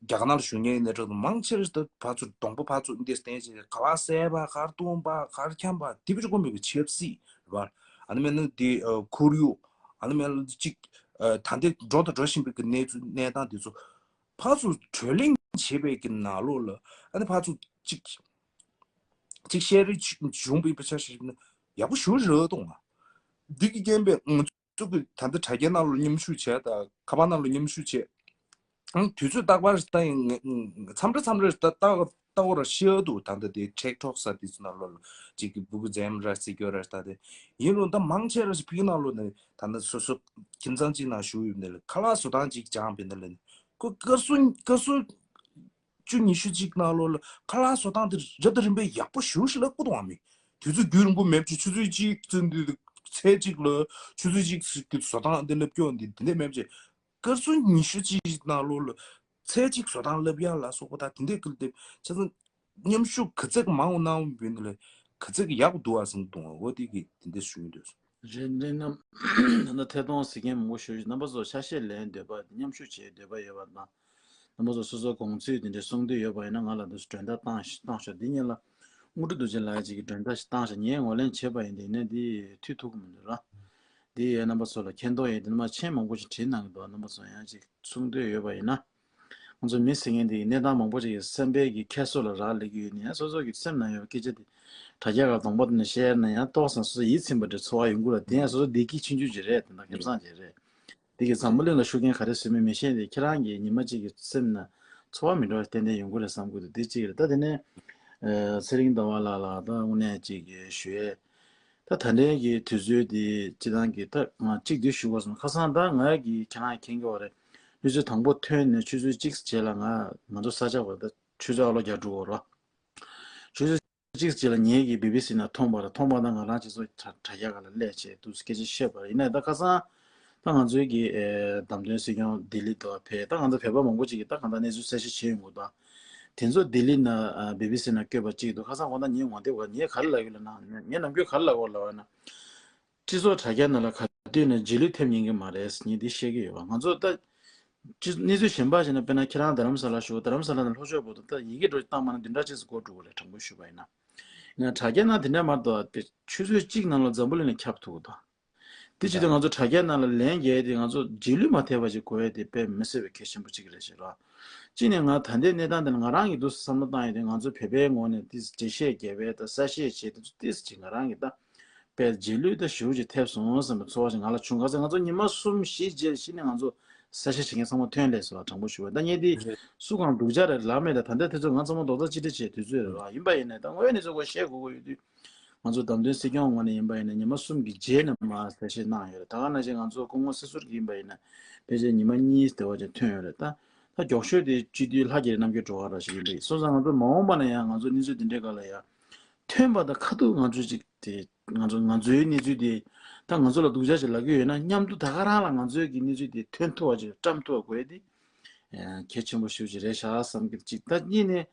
གར་ནང་ལ་བཞུགས་མཁན་ནས་གྲོགས་མང་ཆེ་རེད། ད་ཕར་ཚུར་གདོང་པ་ཕར་ཚུར་འདི་བསྟན་བྱས་ག་པར་བསད་པ་ག་རེ་བཏུང་པ་ག་རེ་འཁྱམ་པ་དེ་བས་ཀྱི་དགོས་མེད་པའི་ཆབ་སྲིད་རེད་བ། ཨ་ནི་མེད་ན་དེ་ཁོར་ཡུག་ཨ་ནི་མེད་ན་ཅིག་ད་ལྟའི་འགྲོ་དང་འགྲོ་བཞིན་པའི་གི་གནས་ཚུལ་གནས་སྟངས་དེ་ཚོ་ཕར་ཚུར་བགྲོ་གླེང་བྱེད་པའི་གི་ནང་ལོགས་ལ་ཨ་ནི་ཕར་ཚུར་ཅིག་ཅིག་བཤད་རེས་བྱུང་བའི་པ་ཆ་ཞིག་ན་ཡག་པོ་ཞེ་པོ་རེད་འདུག་འདི་གི་རྐྱེན་པས་ང་ཚོ་གི་ད་ལྟ་དྲ་རྒྱའི་ནང་ལ་མཉམ་ཞུགས་བྱས་དང་ཁ་པར་ནང་ལ་མཉམ་ཞུགས་བྱས། ཨང་། དུས་ཚོད་རྟག་པར་ལྟ་ཡིན། མཚམས་རེ་མཚམས་རེ་ལྟ་ལྟ་ལྟ་བར་ཤེས་འདུག་ད་ལྟ་དེ་ཊིག་ཊོག་ས་དེ་ཚོ་ནང་ལོགས་ལ་ཅིག་གི་སྤུ་གུ་འཛེམ་ར་རྩེ་སྐྱོ་ར་ལྟ་དེ་ཡིན་རུང་ད་མང་ཆེ་ར་ཞིག་ཕི་གི་ནང་ལོགས་ནས་ད་ལྟ་སོ་སོ་ཁྱིམ་ཚང་གཅིག་ནང་བཞུགས་ཡོད་ནས་ལ་ཁ་ལག་བཟོ་སྟངས་ཅིག་སྦྱངས་པས་ན་ལ་ཁོ་སྐར་སྲུང་སྐར་སྲུང་བཅུ་ཉི་ཤུ་གཅིག་ནང་ལོགས་ལ་ཁ་ལག་བཟོ་སྟངས་དེ་རབ་དང་རིམ་པས་ཡག་པོ་ཞེ་པོ་ཞིག་ལབ་ཀྱི་འདུག་ཨ་མི། དུས་ཚོད་རྒྱུན་རིང་པོ་མེད་ཅིག་ཆུ་ཚོད་གཅིག་ཙམ་དུས་ཚེས་གཅིག་ལ་ཆུ་ཚོད་གཅིག་ཙམ་གྱི་བཟོ་སྟངས་དེ་ལབ་སྐྱོ་འདི་འདི་འདྲ་མེད་ཅིག་སྐར་སྲུང་ཉི་ཤུ་གཅིག་ནང་ལོགས་ལ་ཚེས་གཅིག་བཟོ་སྟངས་ལབ་ཡག་ལ་སོགས་པ་དང་དེ་འདྲའི་སྐབས་དེ་ཆ་ཚང་མཉམ་ཞུགས་ག་ཚད་ཀྱི་མང་བ་གནང་བ་ཡིན་ན་ལས་ག་ཚད་ཀྱི་ཡག་པོ་འདུག་ཨ་བསམ་གྱི་འདུག་འོ་དེ་གི་དེ་འདྲ་ཞུ་ཡིན་འདོད་སོང་། རེད་འདྲ་ན་ད་ལྟ་ཐད་གཏོང་གཟིགས་མཁན་མང་པོ་ཞུ་རྣམ་པ་ཚོ་ཆ་ཤས་ལེན་འདོད་པ་མཉམ་ཞུགས་བྱེད་འདོད་པ་ཡོད་པ་དང་། རྣམ་པ་ཚོ་སོ་སོ་དགོངས་ཚུལ་དེ་འདྲ་གསུང་འདོད་ཡོད་པ་ཡིན་ན་ང་ལ་འདི་སྒྲོན་བརྡ་བཏང་བཏང་ཤོག་འདི་ཉིད་ལ་དངོས་གྲུབ་རྡོ་རྗེ་ལགས་ཀྱིས་སྒྲོན་བརྡ་ཞིག་བཏང་ཤག་ངས་ངོས་ལེན་བྱས་པ་ཡིན། དེ་ནས་འདི་མཐུད་ཐུབ་ཀྱི་མི་འདུག་ར། འདི་ཡས་རྣམ་པ་ཚོ་ལ་མཁྱེན་རྟོགས་ཡས་འདི་མ་མཆན་མང་པོ་ཞིག་བྲིས་གནང་གི་འདུག་རྣམ་པ་ཚོ་ཡང་ཅིག་གསུང་འདོད་ཡོད་པ་ཡིན་ན། ང་ཚོ་མི་ཟེར་མཁན་འདི་གནས་སྟངས་མང་པོ་ཞིག་གི་སེམས་པའི་གི་ཁྱེར་སོ་ལ་རག་ལས་ཀྱི་ཡོད་ནི་ཡང་སོ་སོ་གི་སེམས་ནང་ཡོད་པའི་སྐད་ཆ་འདི་དྲ་རྒྱ་ག་གདོང་པ་དེ་ནས་བཤད་ན་ཡང་ཏོག་ཙམ་སོ་སོ་ཡིད་ཚིམ་པ་འདྲ་ཚོར་བ་ཡོང་གི་རེད། དེ་ཡང་སོ་སོ་བདེ་སྐྱིད་ཆུང་ཆུང་ཅིག་རེད། དེ་འདྲ་ཁེ་བཟང་ཅིག་རེད། དེ་གི་འཛམ་བུ་གླིང་ལ་ཤུགས་རྐྱེན་ག་རེ་བཟོས་མིན་མི་ཤེས་ཏེ་ཁྱེད་རང་གི་ཉི་མ་གཅིག་གི་སེམས་ན་ཚོར་བ་མི་འདྲ་བ་ཏན་ཏན་ཡོང་གི་རེད་བསམ་གི་འདུག་དེ་གཅིག་རེད། ད་དེ་ནས་ཚེ་རིང་ཟླ་བ་ལགས་ལ་ད་དངོས་གནས་གཅིག་གི་ཞུ་ཡས། ད་ད་ལྟའི་གི་དུས་ཚོད་དེ་སྤྱི་བཏང་གི་ད་ང་གཅིག་དུས་ཞུ་དགོས་སོང་། ཁ་སང་ད་ང་གི་ཁྱེད་རང་མཁྱེན་གི་བ་རེད། ཆུ་ཚོད་དང་པོ་ཐོན་ནས་ཆུ་ཚོད་གཅིག་རྗེས་ལ་ང་ང་ཚོ་ས་ཆ་བར་ད་ཆུ་ཚོད་ཨ་ལོ་བརྒྱ་དྲུག་འོར་བ། ཆུ་ཚོད་གཅིག་རྗེས་ལ་ངེད་ཀྱི་བི་བི་སི་ནང་མཐོང་བ་ར་མཐོང་བ་དང་ང་རང་སྤྱི་ཚོགས་དྲ་དྲ་རྒྱ་ག་ལ་སླེབས་བྱས་འདུག་སྐད་ཆ་བཤད་པ་རེད། ཡིན་ནའི་ད་ཁ་སང་ད་ང་ཚོའི་གི་ཨེ་བདམས་ཐོན་སྲིད་སྐྱོང་ལྡི་ལི་དུ་ཕེབས། ད་ང་ཚོ་བོད་པ་མང་པོ་ཅིག་གིས་ད་གང་ལྟར་གནས་ཚུལ་གསལ་བཤད་བྱས་ཡོང་གི་འདུག་དེ་ཚོ་ལྡི་ལི་ན་བི་བི་སི་ན་བསྐྱོད་པ་གཅིག་འདུག་ཁ་སང་དགོང་དག་ངས་ངོ་དེབ་ག་ངས་ག་རེ་ལབ་ཡོད་ལབ་ན་ངས་ནམ་རྒྱུན་ག་རེ་ལབ་ཡོད་ལབ་ན། སྤྱི་ཚོགས་དྲ་རྒྱ་ནང་ལ་ག་དུས་ནས་རྗེས་ལུས་ཐེབས་ཉན་གི་མ་རེད་ངས་འདི་བཤད་ཀྱི་ཡོད་པ། ང་ཚོ་ད་སྤྱི་གནས་ཚུལ་གཞན་པ་ཞིག་ན་དཔེར་ན་ཁྱེད་རང་རྡ་རམ་ས་ལ་བཞུགས། རྡ་རམ་ས་ལ་ནས་ལྷོ་ཕྱོགས་བར་དུ་ད་ཡི་གེ་འདྲ་བཏང་མ་ན་བདུན་ཕྲག་གཅིག་ཙམ་འགོར་འགྲོ་གི་རེད། དྲང་པོ་ཞུས་པ་ཡིན་ན། ཡང་དྲ་རྒྱ་ནང་དེ་འདྲ་མ་གཏོགས་ཆུ་ཚོད་གཅིག་ནང་ལ་འཛམ་བུ་གླིང་ལ་ཁྱབ་ཐུབ་ཀྱི་འདུག་དེ་བྱེད་དུས་ང་ཚོ་དྲ་རྒྱ་ནང་ལ་ལན་རྒྱག་ཡས་དེ་ང་ཚོ་རྗེས་ལུས་མ་ཐེབས་པ་ཞིག་དགོས་ཡས་དེ་དཔེ་མི་སྲིད་པའི་གལ་ཆེན་པོ་གཅིག་རེད་ཟེར་རོ། གཅིག་ནས་ང་ད་ལྟའི་གནས་སྟངས་དེ་ལ་ང་རང་གི་འདུག་བསམ་བློ་བཏང་ཡས་དེ་ང་ཚོ་བོད་པའི་ངོས་ནས་ཏིས་འགྲེལ་བཤད་རྒྱབ་པའི་ད་གསལ་བཤད་བྱས་དེ་ཚོ་ཏིས་ཅིག་ང་རང་གི་ད་དཔེ་རྗེས་ལུས་ད་ཞེ་པོ་ཅིག་ཐེབས་སོང་བསམ་པའི་ཚོར་བ་ཞིག་ང་ལ་བྱུང་། ག་ཚོད་ང་ཚོ་ཉི་མ་གསུམ་བཞི་རྗེས་གཞི་ནས་ང་ཚོ་གསལ་བཤད་བྱེད་མཁན་ཚང་མ་ཐོན་སླེབས་སོང་བ། དྲང་པོ་ཞུ་བ་ད་ངས་དེ་སུ་གང་སྡུག་ཅག་རེད་ལབ་མེད། ད་ད་ལྟ་དེ་ཚོ་ང་ཚང་མ་རྡོག་རྩ་གཅིག་སྒྲིལ་བྱས་དུས་ཚོད་རེད་བ། ཡིན་པ་ཡིན་ནའི་ད་དངོས་ཡོད་གནས་ཚུལ་སྐོར་བཤད་དགོས་ཀྱི་ཡོད་དུས། ང་ཚོ་བདམས་ཐོན་སྲིད་སྐྱོང་ངོས་ནས་ཡིན་པ་ཡིན་ན་ཉི་མ་གསུམ་གྱི་རྗེས་ནས་མར་གསལ་བཤད་གནང་ཡོད་རེད། ད་ག་ནང་བཞིན་ང་ཚོ་སྐུ་ངོ་སྲིད་ཟུར་གྱི་ཡིན་པ་ཡིན་ན་ཕལ་ཆེར་ཉི་མ་གཉིས་དེ་བ་ཅིག་ཐོན་ཡོད་རེད། ད་ད་མགྱོགས་ཤོས་དེ་སྤྱི་འཐུས་ལྷ་རྒྱལ་རྣམ་རྒྱལ་སྒྲོལ་དཀར་ར་ཞིག་ཡིན་པས། སོང་ཙང་ང་ཚོ་མ་འོངས་པ་ན་ཡང་ང་ཚོ་གནས་ཚུལ་འདི་འདྲའི་སྒང་ལ་ཡང་ཐོན་པ་དང་ཁ་ཐུག་ང་ཚོ་ཅིག་དེ་ང་ཚོ་ང་ཚོའི་གནས་ཚུལ་དེ་ད་ང་ཚོ་ལ་སྡུག་ཅག་ཅིག་ལབ་ཀྱི་ཡོད་ན་མཉམ་དུ་ད་ག་རང་ལ་ང་ཚོའི་གི་གནས་ཚུལ་དེ་ཐོན་ཐུབ་པ་ཅིག་བཀྲམ་ཐུབ་པ་དགོས་ཏེ། ཨ་གལ་ཆེན་པོ་ཞེ་པོ་ཅིག་རེད་ཤག་བསམ་གྱི་ཅིག་ད་གཉིས་ནས་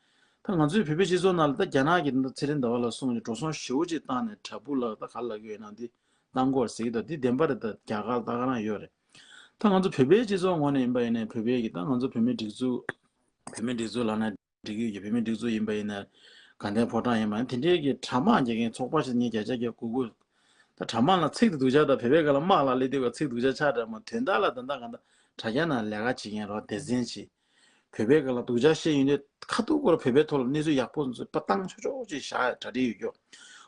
ད་ང་ཚོའི་བོད་པའི་སྤྱི་ཚོགས་ནང་ལ་ད་རྒྱ་ནག་གི་ད་ཚེ་རིང་ཟླ་བ་ལ་གསུངས་ཀྱི་འགྲོ་སོང་ཞེ་པོ་ཅིག་བཏང་ནས་དྲ་འབུ་ལ་ད་ག་ལབ་ཀྱི་ཡོད་ན་འདི་བཏང་དགོས་ཟེར་གྱི་འདུག་འདི་བདེན་པ་རེད། ད་རྒྱ་གར་ད་ག་རང་ཡོད་རེད། ད་ང་ཚོ་བོད་པའི་སྤྱི་ཚོགས་ངོས་ནས་ཡིན་པ་ཡིན་ནའི་བོད་པའི་གི་ད་ང་ཚོ་བོད་མིའི་སྒྲིག་འཛུགས་བོད་མིའི་སྒྲིག་འཛུགས་ལབ་ན་འགྲིག་གི་ཡོད་ཀྱི། བོད་མིའི་སྒྲིག་འཛུགས་ཡིན་པ་ཡིན་ན་དགའ་ལྡན་ཕོ་བྲང་ཡིན་པ་ཡིན་དེ་འདྲའི་གི་དྲ་དམངས་རྒྱག་མཁན་ཚོགས་པ་ཞིག་ངས་བརྒྱ་ཆ་བརྒྱ་དགོས་དགོས། ད་དྲ་དམངས་ལ་ཚིག་དེ་སྡུག་ཅག་དང་བོད་པའི་སྒང་ལ་དམག་ལ་སླེབས་དུས་ཚིག་སྡུག་ཅག་ཆགས་འདྲ་མ་དོན་དག་ལ་ད་ལྟ་གང་ལྟར་དྲ་རྒྱ་ནང་ལས་ཀ་བྱེད་མཁན་རོགས་སྡེ་ཚན་ཅིག་བོད་པའི་སྒང་ལ་སྡུག་ཅག་བཤད་ཡོང་དུས་ཁ་ཐུག་སྐོར་བོད་པའི་ཐོག་ལ་གནས་ཚུལ་ཡག་པོ་ཚོ་པ་བཏང་ཆོག་ཆོག་ཅིག་བཞག་གྲ་སྒྲིག་ཡོད་ཀྱོ།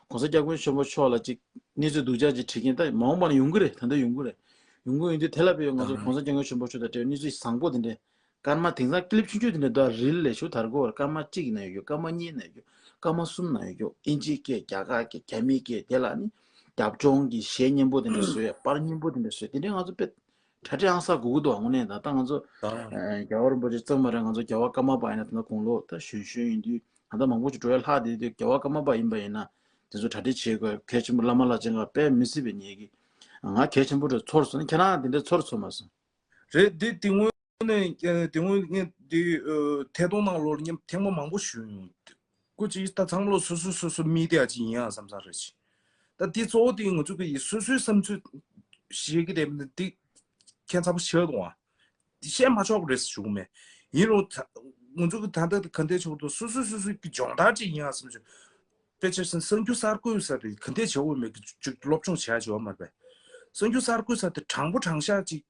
གོང་ས་སྐྱབས་མགོན་ཆེན་པོ་མཆོག་ལ་ཅིག་གནས་ཚུལ་སྡུག་ཅག་ཅིག་བྲིས་མཁན་ད་མ་འོངས་པ་ན་ཡོང་གི་རེད། ད་ལྟ་ཡོང་གི་རེད། ཡོང་གི་ཡོང་དུས་དེ་ལ་དཔེ་ཡོད་ང་ཚོ་གོང་ས་སྐྱབས་མགོན་ཆེན་པོ་མཆོག་དང་འབྲེལ་བའི་གནས་ཚུལ་བཟང་པོ་དེ་འདྲས་སྐར་མ་དེང་སང་ཀི་ལིབ་ཆུང་ཆུང་དེ་འདྲས་འདུག་རིལ་ལས་ཞུ་དར་གོ་བར་སྐར་མ་གཅིག་ན་ཡོད་ཀྱོ། སྐར་མ་གཉིས་ན་ཡོད་ཀྱོ། སྐར་མ་གསུམ་ན་ཡོད་ཀྱོ། ཨིན་ཇིའི་སྐད། རྒྱ་གར་སྐད། རྒྱ་མིའི་སྐད། དེ་ལ་ནི་རྒྱབ་ལྗོངས་ཀྱི་གཞས་སྙན་པོ་དེ་འདྲས་བཟོས། པར་སྙན་པོ་དེ་འདྲས་བཟོས། དེ་འདྲས་ང་ཚོ་དཔེ་གྲ་སྒྲིག་ཨང་གསར་དགོས་ཀྱི་འདུག་དངོས་གནས་ད་ལྟ་ང་ཚོ་ཨ་རྒྱལ་བ་རིན་པོ་ཆེ་གཙང་མ་རེད། ང་ཚོ་རྒྱལ་བ་ཀརྨ་པ་ཡིན་ན་ད་ལྟ་དགུང་ལོ་ད་གཞོན་གཞོན་ཡིན་དུས་ད་ལྟ་མང་པོ་ཅིག་འགྲོ་ཡ་ལྷག་བསྡད་དུས་རྒྱལ་བ་ཀརྨ་པ་ཡིན་པ་ཡིན་ན་དེ་ཚོ་གྲ་སྒྲིག་བྱེད་དགོས། གལ་ཆེན་པོ་བླ་མ་ལྷ་ཆེན་ཁག་དཔེ་མི་སྲིད་པའི་ཉེས་ཀྱི་ང་གལ་ཆེན་པོ་རེད་ཚོར་སོང་། ཁྱེད་རང་དེ་འདྲ་ཚོར་སོང་མ་སོང་། རེད། འདི་དེ་སྔོན་ནས་དེ་སྔོན་ངས་འདི་ཐད་གཏོང་ནང་ལོགས་ལ་མཉམ་ཐེངས་མ་མང་པོ་ཞུས་ཡོང་། སྐུ་མཁྱེན་ད་ཚང་མ་ལོ་སོ་སོ་སོ་སོ་མི་དེ་ཡ་ཅིག་ཡིན་ཡང་བསམ་ས་རེད་ཅིག་ད་འདི་གཙོ་བོ་དེ་ང་ཚོ་གི་སོ་སོའི་བསམ་ཚུལ་བཤད་ཀྱི་རེད། འདི་ཁྱད་མཚར་པོ་ཆགས་འདུག་ཨ། འདི་བཤད་མ་ཆོག་པ་རེད་ཞུ་གི་མེད། ཡིན་རུང་ད་ང་ཚོ་གི་ད་ལྟ་ག་འདྲ་ཆགས་འདུག་སོ་སོ་སོ་སོའི་གི་སྦྱོང་བརྡར་ཅིག་ཡིན་ཡང་བསམ་ཆོག་དཔེ་ཆ་བཞག་ན་གསར་འགྱུར་གསར་བཀོད་ས་དེ་ག་འདྲ་བྱེད་དགོས་མེད་གི་ཅིག་སློབ་སྦྱོང་བྱས་བྱས་པ་མ་རེད་པས། གསར་འགྱུར་གསར་བཀོད་ས་དེ་དྲང་པོ་དྲང་བཞག་ཅིག་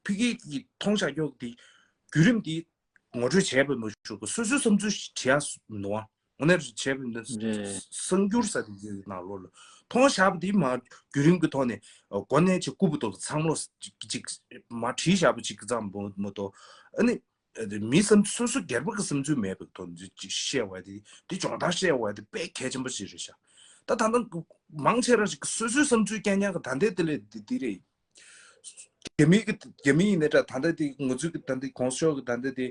ཕ་གི་གི་མཐོང་བཞག་ཀྱོག་དེ་བརྒྱུད་རིམ་དེ་ངོ་སྤྲོད་བྱས་པ་མ་གཞུག་གི་སོ་སོའི་བསམ་ཚུལ་བྱས་འདུག་ཨ། དངོས་གནས་བྱས་པ་འདི་རེད། གསར་འགྱུར་ས་དེ་གི་ནང་ལོགས་ལ་མཐོང་བཞག་པ་དེ་མ་བརྒྱུད་རིམ་གི་ཐོག་ནས་གོ་གནས་ཅིག་བཀུར་བ་དང་བསམ་བློ་ཅིག་ཅིག་མ་བྲིས་བཞག་པ་ཅིག་གི་ཙམ་མ་གཏོགས་ཨ་ནི། མི་བསམ་ཚུལ་སོ་སོ་སྒེར་པ་གི་བསམ་ཚུལ་མེད་པའི་ཐོག་ནས་ཅིག་བཤད་པ་དེ་དེ་སྦྱོང་བརྡར་བཤད་པ་དེ་དཔེ་གལ་ཆེན་པོ་ཞིག་རེད་ཤག་ད་ད་ལྟ་མང་ཆེ་ར་ཞིག་སོ་སོའི་བསམ་ཚུལ་རྐྱང་རྐྱང་གི་ད་ལྟའི་དེ་ལས་དེ་དེ་རེད། རྒྱ་མི་གི་རྒྱ་མི་ཡིན་ནའི་འདྲ་ད་ལྟ་དེ་ང་ཚོའི་གི་ད་ལྟ་གོང་ས་མཆོག་གི་ད་ལྟ་དེ་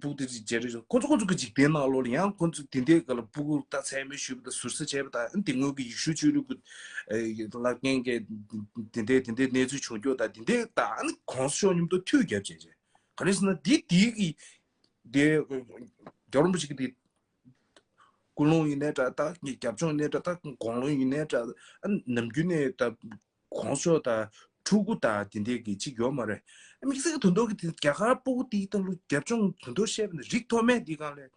ཕྲུ་གུ་དེ་ཅིག་མཇལ་རེས་བྱུང་ཁོང་ཚོ་ཁོང་ཚོ་གི་འཇིག་རྟེན་ནང་ལོགས་ལ་ཡང་ཁོང་ཚོ་དེ་འདྲའི་སྐབས་ལ་ཕྲུ་གུ་ད་མཚན་སྨད་ཞུས་པ་དང་ཟུར་ཟ་བྱས་པ་དང་དེ་སྔོན་གི་ཡེ་ཤུ་ཆོས་ལུགས་གི་བླ་རྒན་གི་དེ་འདྲའི་དེ་འདྲའི་གནས་ཚུལ་བྱུང་རྒྱུ་དང་དེ་འདྲའི་ད་ཨ་ནི་གོང་ས་མཆོག་མཉམ་དུ་མཐུད་རྒྱབ་བྱས་བྱས། ག་རེ་ཟེར་ན་འདི་འདི་གི་འདི་རྒྱལ་བ་རིན་པོ་ཆེ་གི་འདི་ཀུན་སློང་ཡིན་ནའི་འདྲ་ད་རྒྱབ་ལྗོངས་ཡིན་ནའི་འདྲ་ད་དགུང་ལོ་ཡིན་ནའི་འདྲ་ཨ་ནམ་རྒྱུན་ནས་ད་གོང་ས་མཆོག་ད་ཕྲུ་གུ་ད་དེ་འདྲས་གི་གཅིག་ཡོད་མ་རེད། དམིགས་བསལ་གི་དོན་དག་གི་དེ་རྒྱ་གར་ཕྲུ་གུ་དེའི་སྟེང་ལ་རྒྱབ་ལྗོངས་དོན་དག་བཤད་པ་ན་རིགས་མཐོ་དམན་འདི་གང་ལས།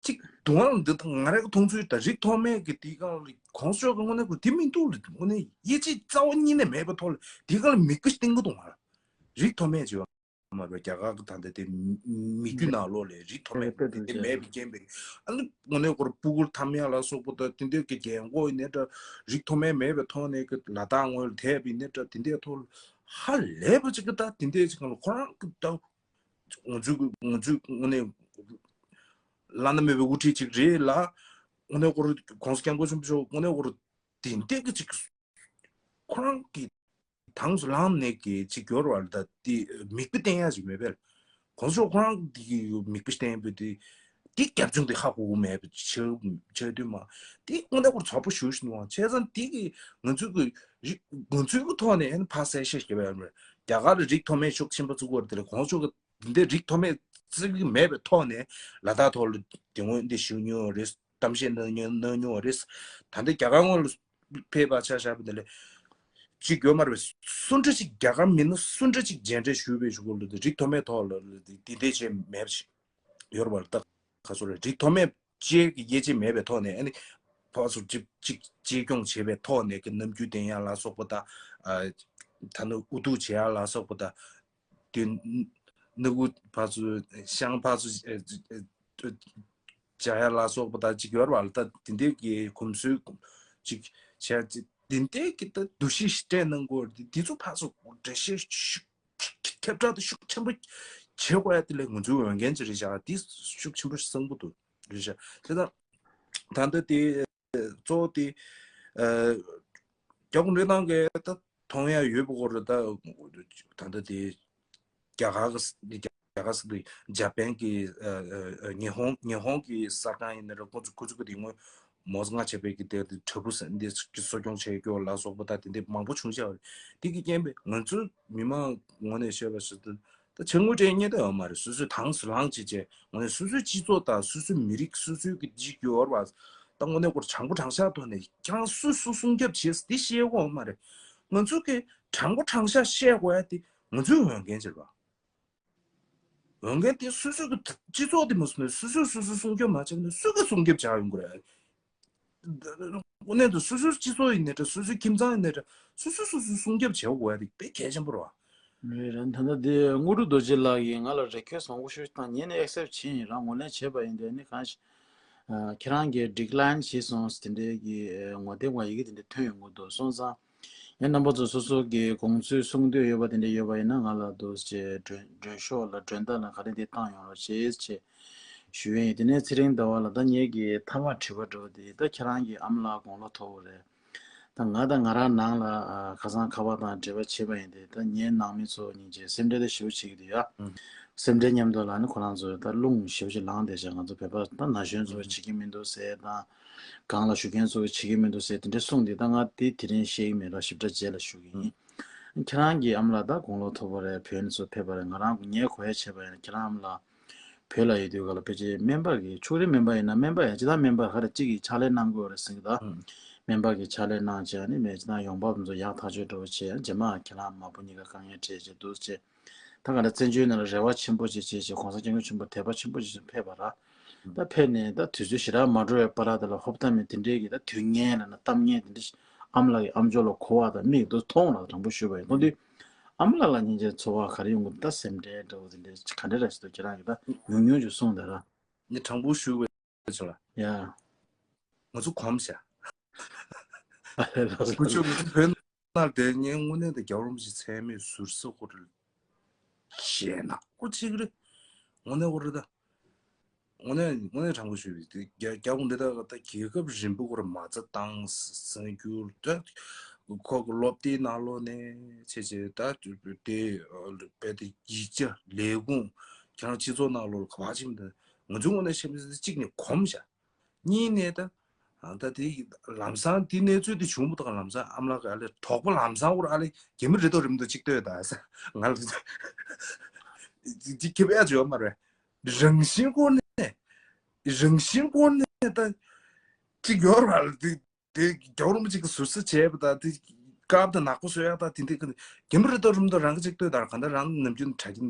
གཅིག་དུང་བ་འདི་དང་ང་རའི་མཐོང་ཚུལ་དང་རིགས་མཐོ་དམན་གྱི་དེའི་སྒང་ལ་གོང་ས་མཆོག་གི་དངོས་གནས་ཁོ་དེ་མི་འདུག་ལ་དངོས་གནས་དབྱེ་འབྱེད་རྩ་བ་ཉིད་ནས་མེད་པའི་ཐོག་ལ་དེའི་སྒང་ལ་མིག་དཔེ་བསྟན་གི་འདུག་ང་རིགས་མཐོ་དམན་བྱས་པ་མ་རེད། རྒྱ་གར་གྱི་ད་ལྟ་དེ་མི་རྒྱུ་ནང་ལོགས་ལས་རིགས་མཐོ་དམན་དེ་མེད་པའི་རྐྱེན་པས་ཨ་ནི་དངོས་གནས་ཁོ་རང་སྤུ་གུར་འཐམ་ཡ་ལ་སོགས་པ་དང་དེ་འདྲས་ཀྱི་རྒན་གོག་ཡིན་ནའི་འདྲ་རིགས་མཐོ་དམན་མེད་པའི་ཐོག་ནས་ཀྱི་ལ་དྭགས་ངོས་ལ་དེད་པ་ཡིན་ནའི་འདྲ་དེ་འདྲས་ཐོག་ལ་ཧ་ལས་པ་ཅིག་གི་ད་དེ་འདྲས་ཅིག་གང་ལ་ཁོ་རང་གི་ད། ང་ཚོའི་ང་ཚོའི་དངོས་གནས་བླ་ན་མེད་པའི་དབུ་ཁྲིད་ཅིག་རེད་ལ། དངོས་གནས་ཁོ་རང་གོང་ས་སྐྱབས་མགོན་ཆེན་པོ་མཆོག་དངོས་གནས་ཁོ་རང་དེ་འདྲས་ཀྱི་ཅིག་ཁོ་རང་གི་དྭངས་སུ་ལངས་ནས་ཀྱི་ཅིག་ཡོད་རེད་བ་ལ། ད་དེ་མིག་དཔེ་བསྟན་ཡ་ཅིག་མེད་པས། གོང་ས་མཆོག་ཁོ་རང་གི་མིག་དཔེ་བསྟན་པའི་དེ་དེ་རྒྱབ་ལྗོངས་དེ་ཧ་གོ་གི་མེད་པ་ཆགས་ཆགས་དུས་མ་དེ་དངོས་གནས་ཁོ་རང་ཚོགས་པ་ཞུ་ཞུ་ནུས་པ་བྱས་ཙང་དེ་གི་ང་ཚོའི་གི་རིགས་ང་ཚོའི་གི་ཐོག་ནས་ཕར་གསལ་བཤད་བྱས་པ་ཡིན་པས། རྒྱ་གར་ལ་རིགས་མཐོ་དམན་ཤུགས་ཆེན་པོ་བཙུགས་པ་རེད། དེ་ལ་གོང་ས་མཆོག་གི་འདི་འདྲའི་རིགས་མཐོ་དམན་བརྩི་གི་མེད་པའི་ཐོག་ནས་ལ་དྭགས་ཐོག་ལ་དེ་སྔོན་འདི་ཞུ་མྱོང་རེད། གཏམ་བཤད་གནང་མྱོང་གནང་མྱོང་རེད། ད་ལྟ་རྒྱ་གར་ངོས་ལ་ཕེབས་པ་ཆ་བཞག་པ་འདི་ལས་གཅིག་ཡོད་མ་རེད། སུ་འདྲ་ཅིག་རྒྱ་གར་མི་སྣ་སུ་འདྲ་ཅིག་མཇལ་འཕྲད་ཞུས་པའི་གཞུག་གུ་ལ་འདི་རིགས་མཐོ་དམན་ཐོག་ལ་འདི་འདྲས་བྱས་མེད་པ་ཞིག་ཡོད་རེད་བ་ལ། ད་ག་ཚོད་རེད། རིགས་མཐོ་དམན་བཅས་ཀྱི་དབྱེ་འབྱེད་མེད་པའི་ཐོག་ནས་ཨ་ནི་ཕར་ཚུར་གཅིག་གཅིག་གཅེས་སྐྱོང་བྱེད་པའི་ཐོག་ནས་ཀྱི་རྣམ་འགྱུར་བསྟན་ཡ་ལ་སོགས་པ་དང་། ཨ་ད་ནི་འུ་ཐུག་བྱེད་ཡ་ལ་སོགས་པ་དང་། དེ་སྣ་ཁུག་ཕར་ཚུར་ཤང་ཕར་ཚུར་ཨ་ཨ་ཨ་སྦྱར་ཡ་ལ་སོགས་པ་དང་གཅིག་ཡོད་རེད་བ་ལ། ད་དེ་འདྲའི་གི་གོམས་སྲོལ་ཅིག་བྱས་ཅིག་དེ་འདྲའི་གི་ད་འདུ་ཤེས་ཤིག་སྤྲད་གནང་དགོས་རེད། དེ་ཚོ་ཕར་ཚུར་འགྲེལ་བཤད་ཤུགས་ཁྱབ་བསྒྲགས་དེ་ཤུགས་ཆེན་པོ་བྱེད་དགོས་ཡ་དེ་ལས་ང་ཚོའི་འོས་འགན་ཅིག་རེད་བཞག་དེ་ཤུགས་ཆེན་པོ་གསང་པོ་འདུག་རེད་བཞག་དེ་ད་ད་ལྟ་དེ་ གཙོ་བོ་དེ་ཨ་རྒྱ་གུང་ཁྲན་ཏང་གི་ད་མཐོང་ཡ་ཡོད་པ་སྐོར་ད་ད་ལྟ་དེ་རྒྱ་གར་གི་རྒྱ་གར་སི་ཏུ་འཇར་པན་གྱི་ཨ་ཨ་ཨ་ཉི་ཧོང་ཉི་ཧོང་གི་གསར་ཁང་ཡིན་ན་ར་ཁོ་ཚོ་ཁོ་ཚོ་གི་དེ་སྔོན་མོ་ང་བྱས་པའི་གི་དེ་དྲ་འབུ་ཟེར་འདི་གི་གསོ་སྐྱོང་བྱེད་རྒྱུ་ལ་སོགས་པ་ད་དེ་འདྲ་མང་པོ་བྱུང་བཞག་པ་རེད། དེ་གི་རྐྱེན་པས་ང་ཚོ་མི་མང་ངོས་ནས་བཤད་པ་ཞིག་ཏུ་ད་ཕྱི་དངུལ་སྤྲད་མཁན་ད་ཡོད་མ་རེད། སོ་སོས་དང་སུ་ལངས་བྱེད་བྱས་ངོས་ནས་སོ་སོའི་སྤྱི་ཚོགས་དང་སོ་སོའི་མི་རིགས་སོ་སོའི་གི་འཇིགས་སྐྱོ་བར་བ་ད་དངོས་གནས་སྐོར་དྲང་པོ་དྲང་བཞག་ཐོག་ནས་ཀྱང་སུས་སུ་སྲུང་སྐྱོབ་བྱེད་ཟེར་དེ་བཤད་ཡོད་མ་རེད། ང་ཚོ་གི་དྲང་པོ་དྲང་བཞག་བཤད་དགོས་ཡ་དེ་ང་ཚོའི་འོས་འགན་ཅིག་རེད་བ། འོས་འགན་དེ་སོ་སོ་གི་སྤྱི་ཚོགས་དེ་མ་སོང་ནས་སོ་སོས་སོ་སོ་སྲུང་སྐྱོབ་མ་བྱས་ན་སུ་གིས་སྲུང་སྐྱོབ་བྱ་ཡོང་གི་རེད། དངོས་གནས་དུ་སོ་སོའི་སྤྱི་ཚོགས་ཡིན་ནའི་འདྲ་སོ་སོའི་ཁྱིམ་ཚང་ཡིན་ནའི་འདྲ་སོ་སོས་སོ་སོ་སྲུང་སྐྱོབ་བྱེད་དགོས་ཡ་དེ་དཔེ་གལ་ཆེན་པོ་རེད་བ། རེད་རེད། ད་ལྟ་དེ་དངོས་གྲུབ་རྡོ་རྗེ་ལགས་ཀྱིས་ང་ལ་རེ་ཁོལ་བཟང་པོ་ཞིག་བཏང་ངས་ནི་ཨེག་སེབ་བྱས་ཡིན། རང་ངོས་ལེན་བྱས་པ་ཡིན། དེ་ནི་གང་ཞིག་ཨ་ཁྱེད་རང་གིས་ཌི་ཀི་ལའིན་བྱས་སོང་ཟེར་དེ་འདྲའི་གི་ངོ་དེབ་ང་ཡི་གེ་དེ་འདྲ་ཐོན་ཡོང་གི་འདུག་སོང་ཙང་། ཡང་རྣམ་པ་ཚོ་སོ་སོ་གི་དགོངས་ཚུལ་གསུང་འདོད་ཡོད་པ་དེ་འདྲ་ཡོད་པ་ཡིན་ན་ང་ལ་འདུག་ཅེས་མགྲོན་མགྲོན་ཤོག་ལ་མགྲོན་བརྡ་ལ་ག་རེ་འདི་བཏང་ཡོང་རོགས་ཞེས་ཅེས་ཞུ་ཡས་ཡིན། དེ་ནས་ཚེ་རིང་ཟླ་བ་ལགས། ད་ངེད་ཀྱི་ཐ་མག་དྲི་བ་འདྲ་བོ་དེ་ད་ཁྱེད་རང་གི་ཨ་མ་ལགས་དགུང་ལོ་མཐོ་པོ་རེད། ད་ང་དང་ང་རང་ནང་ལ་ཨ་ཁ་སང་ཁ་པར་དང་འབྲེལ་བ་བྱས་པ་ཡིན་ཏེ། ད་ངའི་ནང་མི་ཚོ་སྙིང་རྗེ་སེམས་ཁྲལ་དེ་ཞེ་པོ་བྱེད་ཀྱི་འདུག་ཡ། ཨང་། སེམས་ཁྲལ་མཉམ་དུ་ལ་ནི་ཁོ་རང་ཚོ་ད་རླུང་ཞེ་པོ་ཅིག་ལངས་བསྡད་བྱས། ང་ཚོ་བོད་པ་ད་ན་གཞོན་ཚོ་ཨང་བྱེད་ཀྱི་མི་འདུག་ཟེར་དང་། སྒང་ལ་བཞུགས་མཁན་ཚོ་བྱེད་ཀྱི་མི་འདུག་ཟེར་དེ་འདྲ་གསུངས་ཏེ། ད་ང་དེ་དེ་རིང་བཤད་ཀྱི་མེད་ར། ཞིབ་ཕྲ་རྗེས་ལ་ཞུ་གི་ཡིན། ཨང་། ཁྱེད་རང་གི་ཨ་མ་ལགས་ད་དགུང་ལོ་མཐོ་པོ་རེད། བོད་ནས་ཚུར་ཕེབས་པ་རེད། ང་རང་ངས་གོ་ཡ་བྱས་པ་ཡིན་ན་ཁྱེད་རང་ཨ་མ་ལགས་བོད་ལ་ཡོད་དུས་ག་ལ་ཕལ་ཆེར་སྨན་པ་གི་ཕྱུགས་རིགས་སྨན་པ་ཡིན་ན་སྨན་པ་ཡང་ཅི་ལྟར་སྨན་པ་ག་རེ་གཅིག་གིས་ཕྱག་ལས་གནང་དགོས་རེད་ཟེར་གི་ད། ཨང་། སྨན་པ་གི་ཕྱག་ལས་གནང་བྱས་ནི་མེད་ཅི་ལྟར་ཡོང་འབབ་ཚོ་ཡག་ཐག་ཆོད་འགྲོ་བྱས། རྗེས་མ་ཁྱེད་རང་མ་བུ་གཉིས་ཀ་དཀའ་ངལ་འཕྲད་བྱས་འདུག་བྱས། ད་ག་ལ་བཙན་བྱོལ་ནང་ལ་རེ་བ་ཆེན་པོ་ཅིག་བྱས་བྱས་གོང་ས་སྐྱབས་མགོན་ཆེན་པོ་དད་པ་ཆེན་པོ་ཅིག་ཕེབས་པ་ར། ད་ཕེབས་ནས་ད་དུས་ཚོད་ཞེ་དྲག་མ་འགྲོ་བའི་བར་ལ་དེ་ལ་ཧོབ་ཏ་མེད་དེ་འདྲའི་གི་ད་དུས་ངན་ལ་ན་གཏམ་ངན་དེ་འདྲ་ཨ་མ་ལགས་ཀྱི་ཨམ་ཅོག་ལ་གོ་བ་དང་མིག་ཏུ་མཐོང་ལ་དྲང་པོ་ཞུས་པ་ཡིན། མཐོང་དུས་ཨ་མ་ལགས་ལ་སྙིང་རྗེ་ཚོར་བ་ག་རེ་ཡོང་གི་ད་སེམས་ཁྲལ་འདྲ་བོ་དེ་འདྲ་ག་འདྲ་ར་ཞིག་ཏུ་ཁྱེད་རང་གི་ད་ཉུང་ཉུང་ཅིག་གསུངས་དང་ར། ནི་དྲང་པོ་ཞུ་བའི་ཆོག་ལ། ཡ། ང་ཚོ་གོམས་བྱ། ཨ་ལས་ལགས་སོ། ཁུ་ཆོ་ང་ཚོ་བོད་ནང་དེ་ངས་དངོས་གནས་དེ་རྒྱལ་བ་རིན་པོ་ཆེ་མཚན་སྨད་ཟུར་ས་ཁོ་རེ་ཞེ་ནག་པོ་ཅིག་རེད། དངོས་གནས་ཁོ་རེ་ད། དངོས་གནས་དངོས་གནས་དྲང་པོ་ཞུས་པའི་དེ་རྒྱ་རྒྱ་གུང་ཁྲན་ཏང་ད་རྒྱལ་ཁབ་རིམ་པ་ཁོ་རེ་མ་རྩ་བཏང་ཟེར་རྒྱུ་ད། ཁོ་གི་སློབ་དེབ་ནང་ལོགས་ནས་བྱས་བྱས་ད་དེ་རྦད་དེ་ཡིག་ཆ་ལས་ཁུངས་ཁྱེད་རང་སྤྱི་ཚོགས་ནང་ལོགས་ལ་ག་པར་ཕྱིན་ད། ང་ཚོའི་ངོས་ནས་བཤད་མི་ཚེ་གཅིག་ནས་གོམས་བྱ། གཉིས་ནས་ད། ཨ་ད་དེ་ལམ་སང་དེ་གནས་ཚུལ་དེ་བྱུང་བ་དང་ལམ་སང་ཨ་མ་ལགས་ཀྱི་ཨ་ལས་དོགས་པ་ལམ་སང་འོར་ཨ་ལས་རྒྱ་མི་རེ་དོགས་རིམ་དུ་གཅིག་ལྟོས་ད་ས་ང་ལ་ཅིག་ཁེབས་ཡ་བྱོས་མ་རེད། རང་བཞིན་སྐོར་ནས་རང་བཞིན་སྐོར་ནས་ད་གཅིག་ཡོར་བ་ལ་དེ་དེ་རྒྱལ་བ་རིན་པོ་ཆེ་གི་ཟུར་ཟ་བྱས་པ་ད་དེ་དཀར་པོ་དང་ནག་པོ་བཟོ་ཡག་ད་དེ་འདྲ་གི་རྒྱ་མི་རེ་དོགས་རིམ་དུ་རང་གི་གཅིག་ལྟོས་ད་ག་ད་རང་ནམ་རྒྱུན་དྲ་རྒྱུན་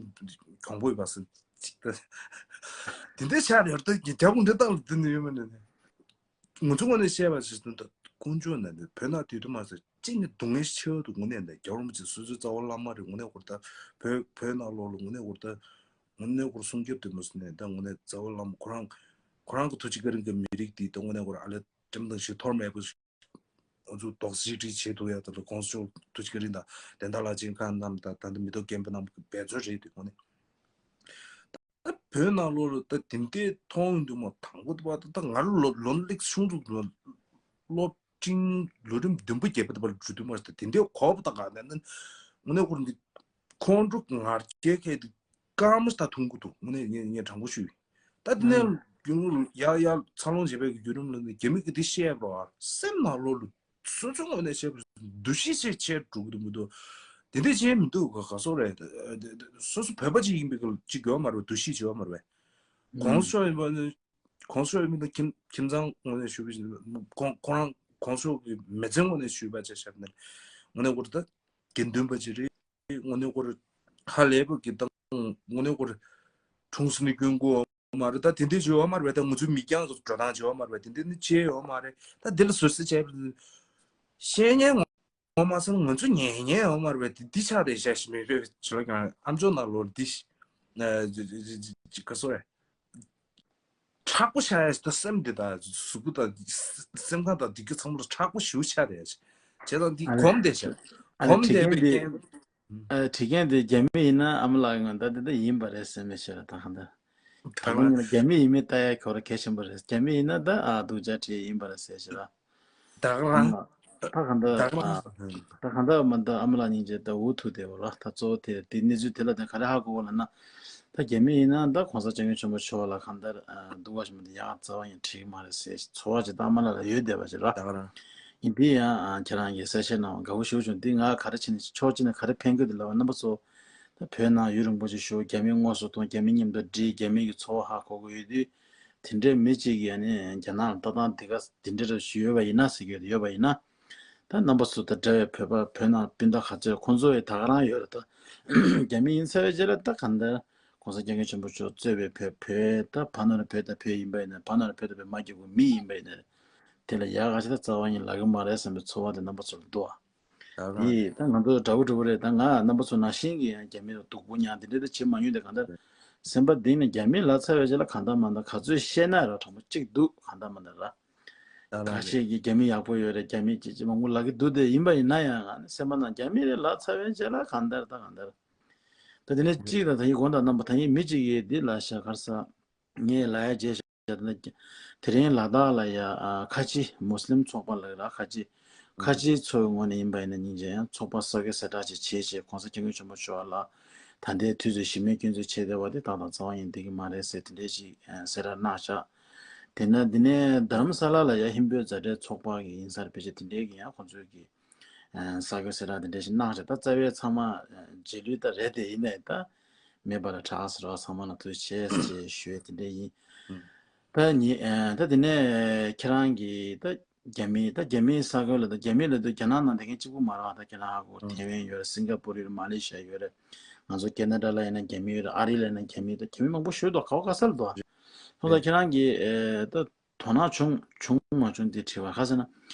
གྱོང་པོ་ཡོད་པ་སུ་གཅིག་ད་དེ་འདྲ་ཆགས་ཡོད་ད་རྒྱ་གུང་ཁྲན་ཏང་ལ་དེ་ནི་ཡོད་མ་ནི་ནི། ང་ཚོ་ངོས་ནས་བཤད་པ་ཞིག་ཏུ་ད་དཀོན་མཆོག་ནས་ནི་བོད་ནང་དུས་དུ་མ་ཟེར་གཅིག་ནི་སྡུག་བསྔལ་ཆེ་བ་དུ་དངོས་གནས་ནས་རྒྱལ་བ་རིན་པོ་ཆེ་སོ་སོའི་རྩ་བ་བླ་མ་རེད། དངོས་གནས་ཁོ་ད་བོད་བོད་ནང་ལོགས་ལ་དངོས་གནས་ཁོ་ད་དངོས་གནས་ཁོ་སྲུང་སྐྱོབ་དུ་མ་ཟེར་ནས་ད་དངོས་གནས་རྩ་བ་བླ་མ་ཁོ་རང་ཁོ་རང་གི་ཐུགས་རྗེ་བཀའ་དྲིན་གྱི་མི་རིགས་དེ་ད་དངོས་གནས་ཁོ་རང་ཨ་ལས་ཀྲིམ་དང་ཞིག་ཐོར་མེད་པ་ཞིག་ང་ཚོ་རྡོག་རྩིས་སྒྲིག་བྱེད་ཐུབ་ཡ་ད་ལ་གོང་ས་མཆོག་ཐུགས་རྗེ་བཀའ་དྲིན་དང་བདེན་མཐའ་ལགས་ཅན་ཁ་རྣམས་དང་ད་ལྟ་མི་ཐོག་རྒན་པ་རྣམས་ཀྱི་འབད་རྩོལ་རེད་དེ་དངོས་གནས། ད་བོད་ནང་ལོགས་ལ་ད་དེ་འདྲའི་མཐོང་འདུག་མ་དང་པོ་དེ་བ་ད་ད་ང་ལོ་ལོ་ལེགས་ཆུང་དུ་ལོ་སློབ་འབྲིང་ལོ་རིམ་བདུན་པ་བརྒྱད་པ་དེ་བ་ལ་འགྲོ་དུས་མ་ད་དེ་འདྲའི་གོ་བ་ད་ག་ནས་ན་དངོས་གནས་ཁོ་འདི་ཁོང་ཁྲོ་ངར་སྐྱེ་མཁན་དེ་སྐར་མ་ད་ཐུང་གི་འདུག་དངོས་གནས་ངས་ངས་དྲང་པོ་ཞུ་ཡིན། ད་དེ་ནས་རྒྱུན་ལ་ཡར་ཡར་འཚར་ལོངས་བྱེད་པའི་བརྒྱུད་རིམ་ལ་ནི་རྒྱ་མི་གི་དེ་བཤད་རོགས་སེམས་ནང་ལོགས་ལ། སོ་སོ་ངོས་ནས་བཤད་པ་འདུ་ཤེས་ཆེ་ཆེ་འགྲོ་གི་འདུག་མི་འདུག་དེ་འདྲ་བྱས་མི་འདུག་ག་ག་སོག་རེད། སོ་སོ་བོད་པ་ཅིག་ཡིན་པའི་གི་ཅིག་ཡོད་མ་རེད་པས། འདུ་ཤེས་ཅིག་ཡོད་མ་རེད་པས། གོང་ས་མཆོག་ཡིན་པ་ནི་གོང་ས་མཆོག་ཡིན་པ་ནི་ཁྱིམ་ཁྱིམ་ཚང་ངོས་ནས་ཞུ་བ་ཞིག་ཁོང་ཁོང་རང་གོང་ས་མཆོག་གི་མི་ཚེ་ངོས་ནས་ཞུས་པ་ཆ་བཞག་ན་དངོས་གནས་ཁོ་རང་ད་དགེ་འདུན་པ་ཅིག་རེད། དངོས་གནས་ཁོ་རང་ཧ་ལས་པ་གི་ད་དངོས་གནས་ཁོ་རང་འཁྲུངས་ས་ནས་སྐྱོན་དགོས། མ་རེད། ད་དེ་འདྲ་བྱེད་ཡོད་མ་རེད་པས། ད་ང་ཚོའི་མིག་རྒྱང་གི་འགྲོ་སྟངས་བྱེད་ཡོད་མ་རེད་པས། དེ་འདྲ་ནི་བྱེད་ཡོད་མ་རེད། ད་དེ་ལ་ཟུར་ཟ་བྱས་པ་བཤད་ཉན་ངོ་མ་སོང་ང་ཚོ་ཉན་ཉན་ཡོད་མ་རེད་པས། དེ་འདི་ཆགས་བསྡད་བཞག་ཞིག་མེད་པས། ཅི་ལ་ཀྱང་ཨམ་ཅོག་ནང་ལོགས་འདི་ག་སོ་རེད། མཁྲེགས་པོ་ཆགས་ཡ་ཞིག་ད་སེམས་འདི་དང་གཟུགས་པོ་དང་སེམས་ཁམས་དང་འདི་གི་ཚང་མ་ལ་མཁྲེགས་པོ་ཞེ་པོ་ཆགས་བསྡད་ཡ་ཞིག་བྱས་ཙང་འདི་གོམས་བསྡད་བཞག་གོམས་བསྡད་པའི་རྐྱེན། ཨ་དྲི་མཁན་དེ་རྒྱ་མི་ཡིན་ན་ཨ་མ་ལགས་ཀྱི་ངོ་ད་དེ་འདྲ་ཡིན་པ་རེད་ཟེར་མི་ཤེས་ར་ད་གང་ལྟར། ད་དང་པོ་ཉིད་ལ་རྒྱ་མི་ཡིན་མིན་ལྟ་ཡ་ཁོ་ར་གལ་ཆེན་པོ་རེད། རྒྱ་མི་ཡིན་ན་ད་ཨ་སྡུག་ཅག་བྲིས་ཡིན་པ་རེད་ཟེར་ཞེས་ལ། ད་ག་རང་ད་ག་འདི་ད་ག་རང་ད་ག་འདི་མ་ད་ཨ་མ་ལགས་སྙིང་རྗེ་ད་འུ་ཐུག་བསྡད་པ་ལ། ད་གཙོ་བོ་དེ་དེ་གནས་ཚུལ་དེ་ལ་ད་ག་རེ་ཧ་གོ་བ་ལ་ན། ད་རྒྱ་མི་ཡིན་ན་ད་གོང་ས་སྐྱབས་མགོན་ཆེན་པོ་མཆོག་ལ་གང་ལྟར་སྡུག་པ་ཞིག་མ་ད་ཡག་རྩ་བ་ཡང་བྲིས་མ་རེད་ཟེར་ཚོར་བ་ཅིག་ད་ཨ་མ་ལགས་ལ་ཡོད་བསྡད་པ་ཅིག་ར། ད་ག་རང་། ཡིན་དེ་ཡང་ཁྱེད་རང་གིས་གསལ་བཤད་གནང་བ་དགའ་བོ་ཞེ་པོ་བྱུང་། འདི་ང་ག་རེ་བྱས་ནས་ཕྱོགས་གཅིག་ནས་ག་རེ་ཕན་གི་འདུག་ལབ་པ། རྣམ་པ་ཚོ་ད་བོད་ནང་ཡུན་རིང་པོ་ཞིག་བཞུགས། རྒྱ་མི་དངོས་སུ་མཐོང་། རྒྱ་མི་མཉམ་དུ་འགྲིག་རྒྱ་མི་གི་ཚོར་བ་ཧ་གོ་གི་ཡོད་དུས། དེ་འདྲའི་མི་གཅིག་གིས་ཨ་ནི་རྒྱ་ནག་ལ་ལྟ་སྟངས་འདི་ག་འདི་འདྲ་རེ་ཞིག་ཡོད་པ་ཡིན་ན་ཟེར་གི་ཡོད་ཡོད་པ་ཡིན་ན། ད་རྣམ་པ་ཚོ་དང་འདྲ་བའི་བོད་པ་བོད་ནང་སྤུན་ཟླ་ག་ཚོད་ཁོང་ཚོ་ཡི་ད་ག་རང་ཡོད་རེད། ད་རྒྱ་མི་ཡིན་ཚར་བའི་རྗེས་ལ་ད་གང་ལྟར་གོང་ས་སྐྱབས་མགོན་ཆེན་པོ་མཆོག་གཙོས་པའི་བོད་བོད་ད་བ་ནོར་བོད་དང་བོད་ཡིན་པ་ཡིན་ན། བ་ནོར་བོད་དང་བོད་མ་རྒྱབ་གི་མི་ཡིན་པ་ཡིན་ན། དེ་ལ་ཡག་ག་ཞིག་ད་རྩ་བ་ཡིན་ལབ་གི་མ་རེད་བསམ་པའི་ཚོར་བ་དེ་རྣམ་པ་ཚོར་འདུག་ཨ། ཡིས་ད་ང་ཚོ་འདྲ་པོ་འདྲ་པོ་རེད། ད་ང་རྣམ་པ་ཚོ་ནང་བཞིན་གྱི་ཡང་རྒྱ་མི་ལ་སྡུག་པོ་མྱངས་དེ་འདྲ་ད་བྱེད་མ་མྱོང་། དེ་གང་ལྟར་སེམས་པ་གཏིང་ནས་རྒྱ་མི་ལབ་ཚར་བའི་རྗེས་ལ་གང་ལྟར་མ་ལྟར་ག་ཚོད་བཤད་ན་ར་དྲང་པོ་གཅིག་འདུག་གང་ལྟར་མ་ལྟར་ར། ཁ་ཤས་ཀྱིས་རྒྱ་མི་ཡག་པོ་ཡོད་རེད། རྒྱ་མི་ཅི་ཅི་མང་པོ་ལབ་ཀྱི་འདུག་དེ་ཡིན་པ་ཡིན་ན་ཡང་ང་ནི་སེམས་པ་ནང་རྒྱ་མི་རེད་ལབ་ཚར་བའི་རྗེས་ལ་གང་ལྟར་ད་གང་ལྟར། ད་དེ་ནས་གཅིག་དང་ད་ཡིན་དགོངས་དག་རྣམ་པ་ད་ཡིན་མི་གཅིག་གིས་འདི་ལ་ཤ་ཁར་ས་ངས་ལ་ཡ་རྗེས་ཤ་ད་ན་དེ་རིང་ལ་དྭགས་ལ་ཡ་ཨ་ཁ་ཆེ་མུ་སི་ལིམ་ཚོགས་པ་ལ་ར་ཁ་ཆེ་ཁ་ཆེ་ཚོའི་ངོས་ནས་ཡིན་པ་ཡིན་ན་སྙིང་རྗེ། ཡང་ཚོགས་པ་གསར་འགོད་གསལ་བསྒྲགས་ཅིག་བྱས་བྱས་གོང་ས་སྐྱབས་མགོན་ཆེན་པོ་མཆོག་ལ་ད་ལྟའི་དུས་ཚོད་གཞི་མེད་སྐྱོན་འཛུགས་བྱས་བསྡད་པ་དེ་ཏག་ཏག་རྩ་བ་ཡིན་བསྡད་ཀྱི་མ་རེད་ཟེར་དེ་འདྲས་ཅིག་གསལ་བསྒྲགས་གནང་ཤག་དེ་ན་འདི་ནས་རྡ་རམ་ས་ལ་ལ་ཡ་ཧིན་བོད་མཛའ་འབྲེལ་ཚོགས་པ་གི་ཡིན་ས་རེད། ཕལ་ཆེར་དེ་འདྲས་ཀྱི་ཡང་ཁོང་ཚོའི་གི་ཨ་གསར་འགོད་གསལ་བསྒྲགས་དེ་འདྲ་ཞིག་གནང་ཞིག་ད་རྩ་བའི་ཚང་མ་ཨ་རྗེས་ལུས་ད་རེད་དེ་ཡིན་ནའི་ད་མེད་པ་ལ་གྲགས་ཟེར་བ་ཚང་མ་ལ་ཐུགས་རྗེ་ཆེ་ཞེས་ཞུ་ཡས་དེ་འདྲ་ཡིན། ད་ཉི་ཨ་ད་དེ་ནས་ཁྱེད་རང་གིས་ད་རྒྱ་མི་ད་རྒྱ་མིའི་ས་ཁུལ་ལ་ད་རྒྱ་མི་ལ་ད་རྒྱ་ནག་ནང་དེ་གན་གཅིག་པུ་མ་རེད། ད་རྒྱ་ནག་ཧ་གོ་ཐེ་ཝན་ཡོད་རེད། སིང་ག་པུར་ཡོད་རེད། མ་ལེ་ཤི་ཡ་ཡོད་རེད། ང་ཚོ་ཁེ་ན་ཌ་ལ་ཡིན་ན་རྒྱ་མི་ཡོད་རེད། ཨ་རི་ལ་ཡིན་ན་རྒྱ་མི་ཡོད་རེད། རྒྱ་མི་མང་པོ་ཞིག་འདུག་ག་བ་ག་ས་ལ་འདུག་ཨ། སོང་ཙང་ཁྱེད་རང་གིས་ཨེ་ད་དོ་སྣང་བྱུང་བྱུང་མ་བྱུང་དེ་དྲི་བ་ག་ཟེར་ན།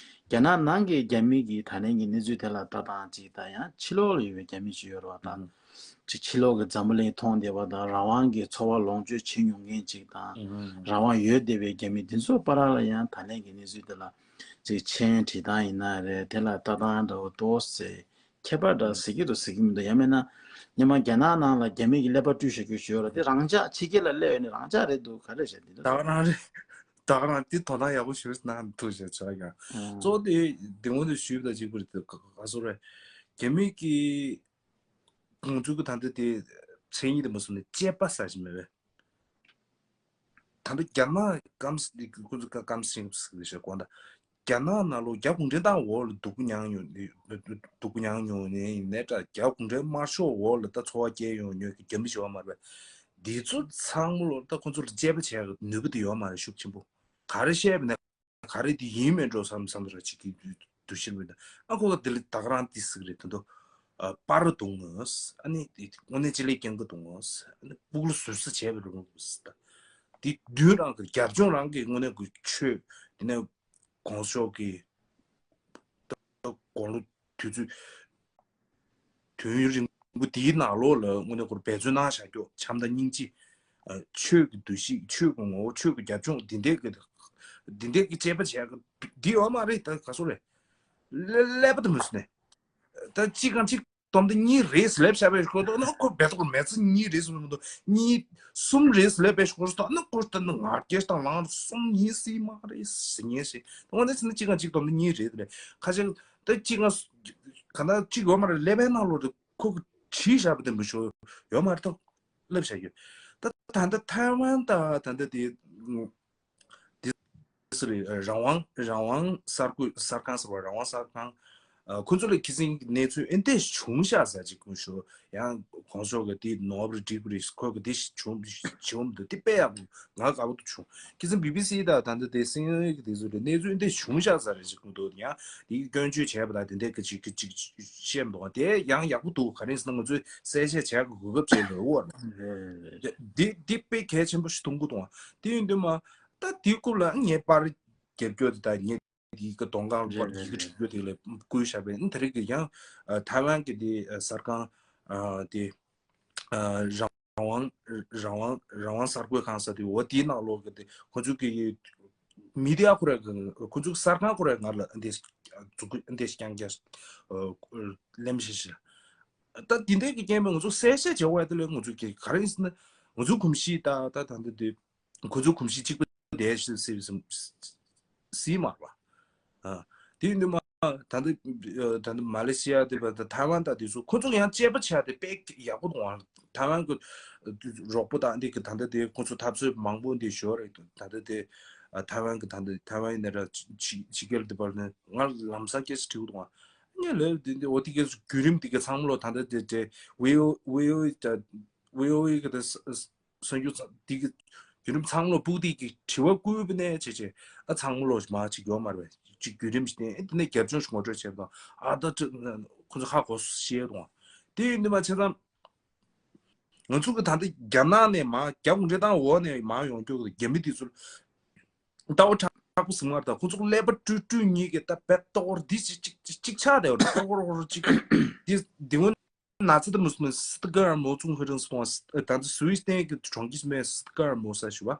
རྒྱ་ནག་ནང་གི་རྒྱ་མི་གི་ད་ལན་གྱི་གནས་ཚུལ་དེ་ལ་ལྟ་སྟངས་གཅིག་དང་། ཡང་ཕྱི་ལོགས་ལ་ཡོད་པའི་རྒྱ་མི་ཅིག་ཡོད་རེད་བ། ད་ཅིག་ཕྱི་ལོགས་ཀྱི་འཛམ་བུ་གླིང་མཐོང་བསྡད་པ་དང་རང་དབང་གི་འཚོ་བ་ལོངས་སྤྱོད་བྱེད་མྱོང་མཁན་ཅིག་དང་། རང་དབང་ཡོད་བསྡད་པའི་རྒྱ་མི་འདི་ཚོ་བར་ལ་ཡང་ད་ལན་གྱི་གནས་ཚུལ་དེ་ལ་ཅིག་མཆན་བྲིས་སྟངས་ཡིན་ན་རེད། དེ་ལ་ལྟ་སྟངས་འདྲ་བོ་འདུག་ཟེར། ཁྱད་པར་འདྲ་ཟེར་གྱི་འདུག་ཟེར་གྱི་མི་འདུག་ཡང་མིན་ན་སྔོན་མ་རྒྱ་ནག་ནང་ལ་རྒྱ་མི་གི་ཀླད་པ་བཀྲུས་བཞག་རྒྱུ་ཞིག་ཡོད་རེད། དེ་རང་འཇགས་ཕྱི་རྒྱལ་ལ་སླེབས་ཡོད་ནི་རང་འཇགས་རེད་འདུག་ག་རེ་བྱས་འདི་འདྲ། ད་ག་རང་རེད། ད་ག་རང་འདི་དོ་སྣང་ཡག་པོ་ཞིག་གནང་ཐུབ་བྱས་ཆོག་ཀྱང་། གཙོ་བོ་དེ་འདི་སྔོན་དུ་ཞུས་པ་གཅིག་པུ་རེད། དེ་ག་ག་སོ་རེད། རྒྱ་མི་གི་ཁོང་ཚོ་གི་ད་ལྟ་དེ་མཚན་ཉིད་དེ་མ་སོང་ནས་དཔྱད་པ་ཟ་གི་མེད་པས། ད་ལྟ་རྒྱ་ནག་ཀམ་སི་ཀུན་ཚོ་ཀམ་སི་ཀུན་ཟེར་གོ་ད། རྒྱ་ནག་ནང་ལོགས་རྒྱ་གུང་ཁྲན་ཏང་འོག་ལ་སྡུག་པོ་མྱངས་ཡོང་། སྡུག་པོ་མྱངས་མྱོང་ནས་ཡིན་ནའི་འདྲ། རྒྱ་གུང་ཁྲན་དམར་ཤོག་འོག་ལ་ད་འཚོ་བ་སྐྱེལ་ཡོང་མྱོང་གི་རྒྱ་མི་ཞིག་ཡོད་མ་རེད་པས། འདི་ཚོ་ཚང་མ་ལོ་ད་ཁོ་ཚོར་དཔྱད་པ་བྱས་ནུས་པ་དེ་ཡོད་མ་རེད། ཤུགས་ཆེན་པོ་ག་རེ་བཤད་པ་ན། ག་རེ་དེ་ཡིན་མིན་འགྲོ་བསམ་བསམ་ར་ཅིག་གི་འདུ་ཤེས་མི་འདུག་ཨ་ཁོ་ག་དེ་ལ་ད་ག་རང་དེ་ཟིག་རེད། དེ་ཚོ་ཨ་པར་རྡུང་ངོ་། ཨ་ནི་དངོས་གནས་ཅི་ལས་སྐྱེན་གི་རྡུང་ངོ། ཨ་ནི་སྤུ་གུ་ལ་ཟུར་ཟ་བྱས་པའི་རུང་ངོ་ད། དེ་མདུན་རང་གི་རྒྱབ་ལྗོངས་རང་གི་དངོས་གནས་གི་ཆོས། དེ་ནས་གོང་ས་མཆོག་གི་དགུང་ལོ་དུས་ཚོད་དུས་ཡུན་རིང་པོ་དེའི་ནང་ལོགས་ལ་དངོས་གནས་ཁོར་འབད་བརྩོན་གནང་བཞག་རྒྱུ་བྱམས་དང་སྙིང་རྗེ། ཨ་ཆོས་ཀྱི་འདུ་ཤེས། ཆོས་ཀྱི་ངོ་བོ། ཆོས་ཀྱི་རྒྱབ་ལྗོངས་འདི་འདྲའི་གི་འདི་འདྲའི་གི་དཔྱད་པ་བྱས་གི་འདི་ཡོད་མ་རེད། ད་ག་སོ་རེད། ཀླད་པ་དེ་མི་སྲིད་ནས། ད་གཅིག་གང་གཅིག་སྡོམ་དེ་གཉིས་རེད་ཟེར་ལབ་བཞག་པའི་སྐོར་དུ་ན་ཁོ་རྦད་དེ་ཁོ་མི་ཚེ་གཉིས་རེད་ཟེར་མི་འདུག་གཉིས་གསུམ་རེད་ཟེར་ལབ་པའི་སྐོར་དུ་ན་ཁོ་ད་ནི་ང་རྒྱལ་དང་ལངས་གསུམ་ཡིན་སྲིད་མ་རེད་ཟེར་ངེས་ཤེས། ད་འོ་ན་ཚེ་ན་གཅིག་གང་གཅིག་སྡོམ་དེ་གཉིས་རེད་རེད། ཁ་ཤས་ད་གཅིག་གང་ག་ད་གཅིག་ཡོད་མ་རེད། ཀླད་པའི་ནང་ལོགས་དེ་ཁོ་གི་བྲིས་བཞག་པ་དེ་མི་ཤོ་ཡོད་མ་རེད། ད་ལབ་བཞག་ཡོད། ད་ད་ལྟ་ཐའེ་ཝན་ད་ད་ལྟ་དེ་དེ་སུ་རེད། རང་དབང་རང་དབང་གསར་འགོད་གསར་ཁང་ཟེར་བ། རང་དབང་གསར་ཁང་། ཨ་ཁོ་ཚོ་ལ་ཁྱི་སེང་གི་གནས་ཚུལ་ཨེ་འདྲས་བྱུང་ཤག་ཟེར་ཅིག་ཁོ་ཤོ་ཡང་གོང་ས་མཆོག་གི་དེ་ནོར་བ་རེད་འགྲིག་པ་རེད། ཁོ་གི་དེ་བྱུང་བྱུང་འདུག་དེ་དཔེ་ཡག་པོ་ང་དགའ་པོ་འདུག་བྱུང་། ཁྱི་སེང་བི་བི་སི་དང་ད་ལྟ་དེ་སེང་གི་དེ་ཚོ་ལ་གནས་ཚུལ་ཨེ་འདྲས་བྱུང་ཤག་ཟེར་ཅིག་ཁོ་འདུག་ཡང་དེ་གི་སྐྱོན་བརྗོད་བྱས་པ་དང་དེ་འདྲས་གི་ཅིག་གི་ཅིག་བཤད་མི་འདུག་དེ་ཡང་ཡག་པོ་འདུག་ག་རེ་ཟེར་ན་ང་ཚོས་གསལ་བཤད་བྱས་གི་གོ་སྐབས་བྱས་ལོས་བར་དེ་དེ་དཔེ་གལ་ཆེན་པོ་ཞིག་མཐོང་གི་འདུག་དེ་ཡིན་དུས་མ། ད་དེའི་སྐོར་ལ་ངས་པར་རྒྱབ་སྐྱོར་དེ་དང་ངས་དེའི་གི་གདོང་ཁ་ལ་པར་ཡི་གེ་བྲིས་རྒྱུ་དེ་ལ་བསྐུལ་བཞག་པས། ཨ་ནི་དེ་རིང་གི་ཡང་ཨ་ཐའེ་ཝན་གི་དེ་ཨ་གསར་ཁང་ཨ་དེ་ཨ་རང་དབང་རང་དབང་རང་དབང་གསར་འགོད་ཁང་ཟེར་དེ་འོ་དེའི་ནང་ལོགས་གི་དེ་ཁོ་ཚོ་གི་མི་ཌི་ཡ་ཁོ་ར་གི་ཁོ་ཚོ་གསར་ཁང་ཁོ་ར་ང་ལ་འདི་འཛུགས་འདི་རྐྱང་རྐྱང་ཨ་ལེམ་ཤེས་ཤེས། ད་དེ་འདྲའི་གི་རྐྱེན་པས་ང་ཚོ་གསལ་བཤད་བྱེད་དགོས་ཡ་དེ་ལས་ང་ཚོ་གི་ག་རེ་ཡིན་ཟེར་ན། ང་ཚོའི་གོམས་གཤིས་ད་ད་ད་འདི་འདི་ཁོ་ཚོའི་གོམས་གཤིས་གཅིག་པ་དེ་ཞིག་སྲིད་སྲིད་མ་རེད་པ། དེ་ཡིན་དུས་མ་ད་འདི་ད་འདི་མ་ལེ་ཤི་ཡ་དེ་བ་ད་ཐའེ་ཝན་ད་དེ་ཚོ་ཁོ་ཚོ་ཡང་དཔྱད་པ་བྱས་ཏེ་དཔེ་ཡག་པོ་འདུག་ཨང་། ཐའེ་ཝན་གི་རོགས་པ་དང་འདི་གི་ད་ལྟ་དེ་ཁོ་ཚོ་འཐབ་རྩོད་མང་པོ་འདི་ཞོར་རེད་འདུག་ད་ལྟ་དེ་ཐའེ་ཝན་གི་ད་ལྟ་ཐའེ་ཝན་ཡིན་ན་ར་ཕྱི་རྒྱལ་དེ་བར་ནས་ང་ལམ་སང་སྐད་ཆ་དྲིས་འདུག་ཨང་། ངས་ལབ་དེ་འདི་འོ་དེ་གི་བརྒྱུད་རིམ་དེ་གི་ཚང་མ་ལོ་ད་ལྟ་དེ་དེ་ཝི་ཨོ་ཝི་ཨོ་ཨི་ད་ཝི་ཨོ་ཨི་གི་ད་གསར་འགྱུར་ཚང་འདི་གི་བརྒྱུད་རིམ་ཚང་མ་ལོ་སྤུག་སྡིག་གི་དྲི་བ་བསྐུལ་བ་ནས་བྱས་བྱས་ཨ་ཚང་མ་ལོ་མ་ཅིག་ཡོད་མ་རེད་པས། ཅིག་བརྒྱུད་རིམ་ཞིག་བསྟན་ཨེ་དེ་ནས་རྒྱབ་ལྗོངས་ཤིག་ངོ་སྤྲོད་བྱས་པ་དང་ཨ་ད་ཁོ་ཚོ་ཧ་གོ་སོང་ཤེས་དང་། དེ་ཡིན་དུས་མ་བྱས་ཙང་ང་ཚོ་གི་ད་ལྟ་རྒྱ་ནག་ནས་མ་རྒྱ་གུང་ཁྲན་ཏང་འོག་ནས་མ་ཡོང་རྒྱུ་གི་རྒྱ་མི་དེ་ཚོ་ལྟ་བ་དྲག་པོ་ཟིན་མ་རེད། ད་ཁོ་ཚོ་ཀླད་པ་བཀྲུས་བཀྲུས་གཉིས་ཀྱི་ད་བེད་ཏོག་ར་འདི་ཅིག་ཅིག་ཅིག་ཅིག་ཆགས་བསྡད་པ་རེད། ཏོག་ར་ར་ཅིག་འདི་འདི་ངོ་ན་ཚ་ད་མུ་སུ་མི་སི་ཏི་ཀར་མོ་ཚུང་ཧི་རང་སོང་ད་ཚོ་སུའི་སྟེང་གི་གྲོང་ཁྱེར་མེད་སི་ཏི་ཀར་མོ་ས་ཞུ་བ།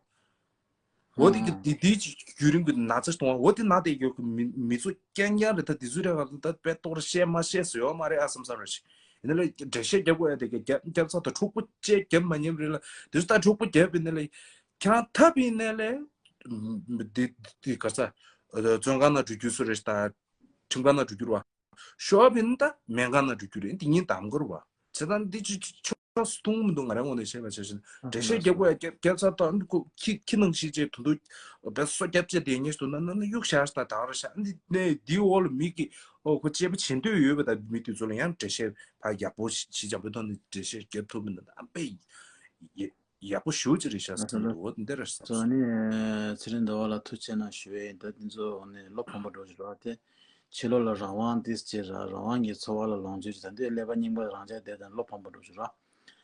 འོ་དེ་གི་དེ་དེའི་བརྒྱུད་རིམ་གྱི་ན་ཚ་གཏོང་བ་འོ་དེ་ན་དེ་ཡོད་གི་མི་མི་ཚོ་རྐྱང་རྐྱང་རེད། ད་དེ་ཚོའི་རེ་བ་ད་དཔེ་ཏོག་ར་བཤད་མ་བཤད་སུ་ཡོད་མ་རེད་ཨ་བསམ་བསམ་རེད་ཤི། ཡིན་ན་ལ་འགྲེལ་བཤད་རྒྱབ་དགོས་ཡ་དེ་གི་རྒྱབ་རྒྱབ་ཚ་ད་འཁྲུག་པོ་བཅས་རྒྱབ་མ་ཉན་རེད་ལ་དེ་ཚོ་ད་འཁྲུག་པོ་རྒྱབ་ཡིན་ན་ལ་ཁྱང་ཐབ་ཡིན་ན་ལ་དེ་དེ་ག་ས་བཙོན་ཁང་ན་འགྲོ་རྒྱུ་སུ་རེད་ད་ཁྲིམས་ཁང་ན་འགྲོ་རྒྱུ་རེད་བ། ཤོག་བིན་ད་སྨན་ཁང་ན་འགྲོ་རྒྱུ་རེད། འདི་གཉིས་གདམ་གར་བ་བྱེད་སྟངས་འདི་ཅི་ཅི་ཆོག་སུ་མཐོང་མི་འདུག་ང་རང་ངོས་ནས་བཤད་པ་བྱས་ཤིང་འགྲེལ་བཤད་རྒྱབ་དགོས་ཡ་རྒྱབ་རྒྱབ་ཚར་དང་ཁོ་ཁྱི་ཁྱི་ནང་བཞིན་བྱས་དུ་དུ་བས་སོ་རྒྱབ་བྱས་དེ་ཉེས་སུ་ན་ན་ན་གཡུག་བཞག་ད་དག་ར་ཤ་འདི་ནས་འདི་འོག་ལ་མི་གི་ཨོ་ཁོ་སྐྱེས་པ་བྱེད་འདོད་ཡོད་པ་ད་མི་དེ་ཚོ་ལ་ཡང་འགྲེལ་བཤད་ཕ་ཡག་པོ་ཞིག་བྱས་འཇམ་པོའི་ཐོག་ནས་འགྲེལ་བཤད་རྒྱབ་ཐུབ་མི་འདུག་ཨ་པེ་ཡེ། ཡག་པོ་ཞུ་ཅི་རེད་ཤག་ཟེར་འདུག་འདི་རེད་ཟེར། ཨ་ནི་ཚེ་རིང་ཟླ་བ་ལ་ཐུགས་རྗེ་གནང་ཞུ་ཡས་ཡིན། ད་འདི་ཚོ་ནི་བློ་ཕམ་པ་འགྲོ་ཞིག་ར་དེ་ཕྱི་ལོགས་ལ་རང་དབང་ཏིས་ཅེ་ར་རང་དབང་གི་འཚོ་བ་ལ་ལོངས་སྤྱོད་ཅིག་ད་འདི་ཀླད་པ་རྙིང་པ་རང་ཅག་བསྡད་དང་བློ་ཕམ་པ་འགྲོ་ཞིག་ར།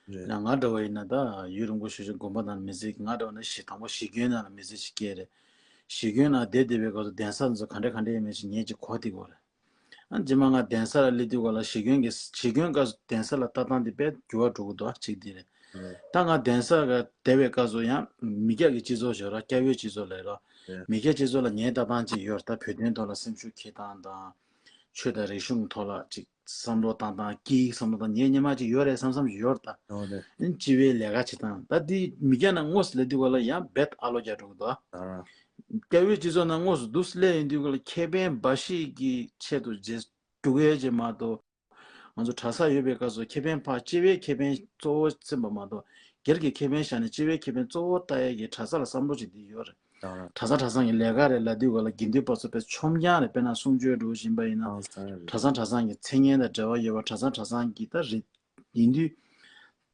རེད། ཡང་ང་འདྲ་བ་ཡིན་ན་ད་ཡུན་རིང་པོ་ཞུ་ཞིག་དགོན་པ་ནང་ལ་མི་ཚེ་ང་འདྲ་བ་ན་ཞི་དང་པོ་ཞི་རྒྱུན་ནང་ལ་མི་ཚེ་ཞིག་སྐྱེལ་རེད། ཞི་རྒྱུན་ནང་བསྡད་བསྡད་པའི་སྐབས་སུ་གདན་ས་འཛུགས་ག་འདྲ་ག་འདྲ་ཡིན་མིན་ཞིག་ངས་ཅིག་གོ་ཐིག་གོ་རེད། ཨ་རྗེས་མ་ང་གདན་ས་ལ་སླེབས་དུས་ག་ལ་ཞི་རྒྱུན་གྱི་ཞི་རྒྱུན་སྐབས་སུ་གདན་ས་ལ་ལྟ་སྟངས་འདི་དཔེ་འགྱུར་བ་འགྲོ་གི་འདུག་ཨ་གཅིག་འདི་རེད། ད་ང་གདན་ས་ག་བསྡད་པའི་སྐབས་སུ་ཡང་མི་སྐྱ་གི་སྤྱི་ཚོགས་ཞོར་ར་སྐྱ་བོའི་སྤྱི་ཚོགས་ལ་ར་མི་སྐྱ་སྤྱི་ཚོགས་ལ་ངའི་ལྟ་སྟངས་ཅིག་ཡོད་རེད། ད་བོད་དོན་ཐོག་ལ་སེམས་ཤུགས་འཁྱེར་སྟངས་དང་ཆོས་དང་རིག་གཞུང་ཐོག་ལ་ཅིག་བསམ་བློ་བཏང་སྟངས་སྐྱིད་བསམ་བློ་བཏང་ངའི་སྙེ་མ་ཅིག་ཡོད་རེད་བསམ་བསམ་ཞིག་ཡོད་རེད་ད། སྤྱི་བའི་ལས་ཀ་བྱེད་སྟངས་ད་འདི་མི་སྐྱ་ནང་དངོས་སུ་སླེབས་དུས་ག་ལ་ཡང་རྦད་ཨ་ལོ་རྒྱག་འགྲོ་གི་འདུག་ཨ། སྐྱ་བོའི་སྤྱི་ཚོགས་ནང་དངོས་སུ་འདུག་སླེབས་ཡོང་དུས་ག་ལ་ཁེ་ཕན་འབའ་ཞིག་གི་ཆེད་དུ་རྗེས་འགྲོ་གི་ཡོད་ཅེས་མ་གཏོགས། ང་ཚོ་གྲྭ་ས་ཡོད་པའི་སྐབས་སུ་ཁེ་ཕན་ཕར་སྤྱི་བའི་ཁེ་ཕན་གཙོ་བོ་སེམས་པ་མ་གཏོགས་སྒེར་གྱི་ཁེ་ཕན་བཞག་ནས་སྤྱི་བའི་ཁེ་ཕན་གཙོ་བོ་ལྟ་ཡས་ཀྱི་གྲྭ་ས་ལ་བསམ་བློ་ཅིག་འདི་ཡོད་རེད། གྲྭ་ས་གྲྭ་ཚང་གི་ལས་ཀ་རེད་ལབ་དུས་ག་ལ་དགེ་འདུན་པ་ཚོ་དཔེ་ཆོམ་རྐྱང་རེད། དཔེར་ན་གསུང་ཆོས་འགྲོ་བཞིན་པ་ཡིན་ན་གྲྭ་ཚང་གྲྭ་ཚང་གི་མཚན་སྙན་དང་འབྲེལ་བ་ཡོད་པ་གྲྭ་ཚང་གྲྭ་ཚང་གི་ད་རེད་ཡིན་དུས།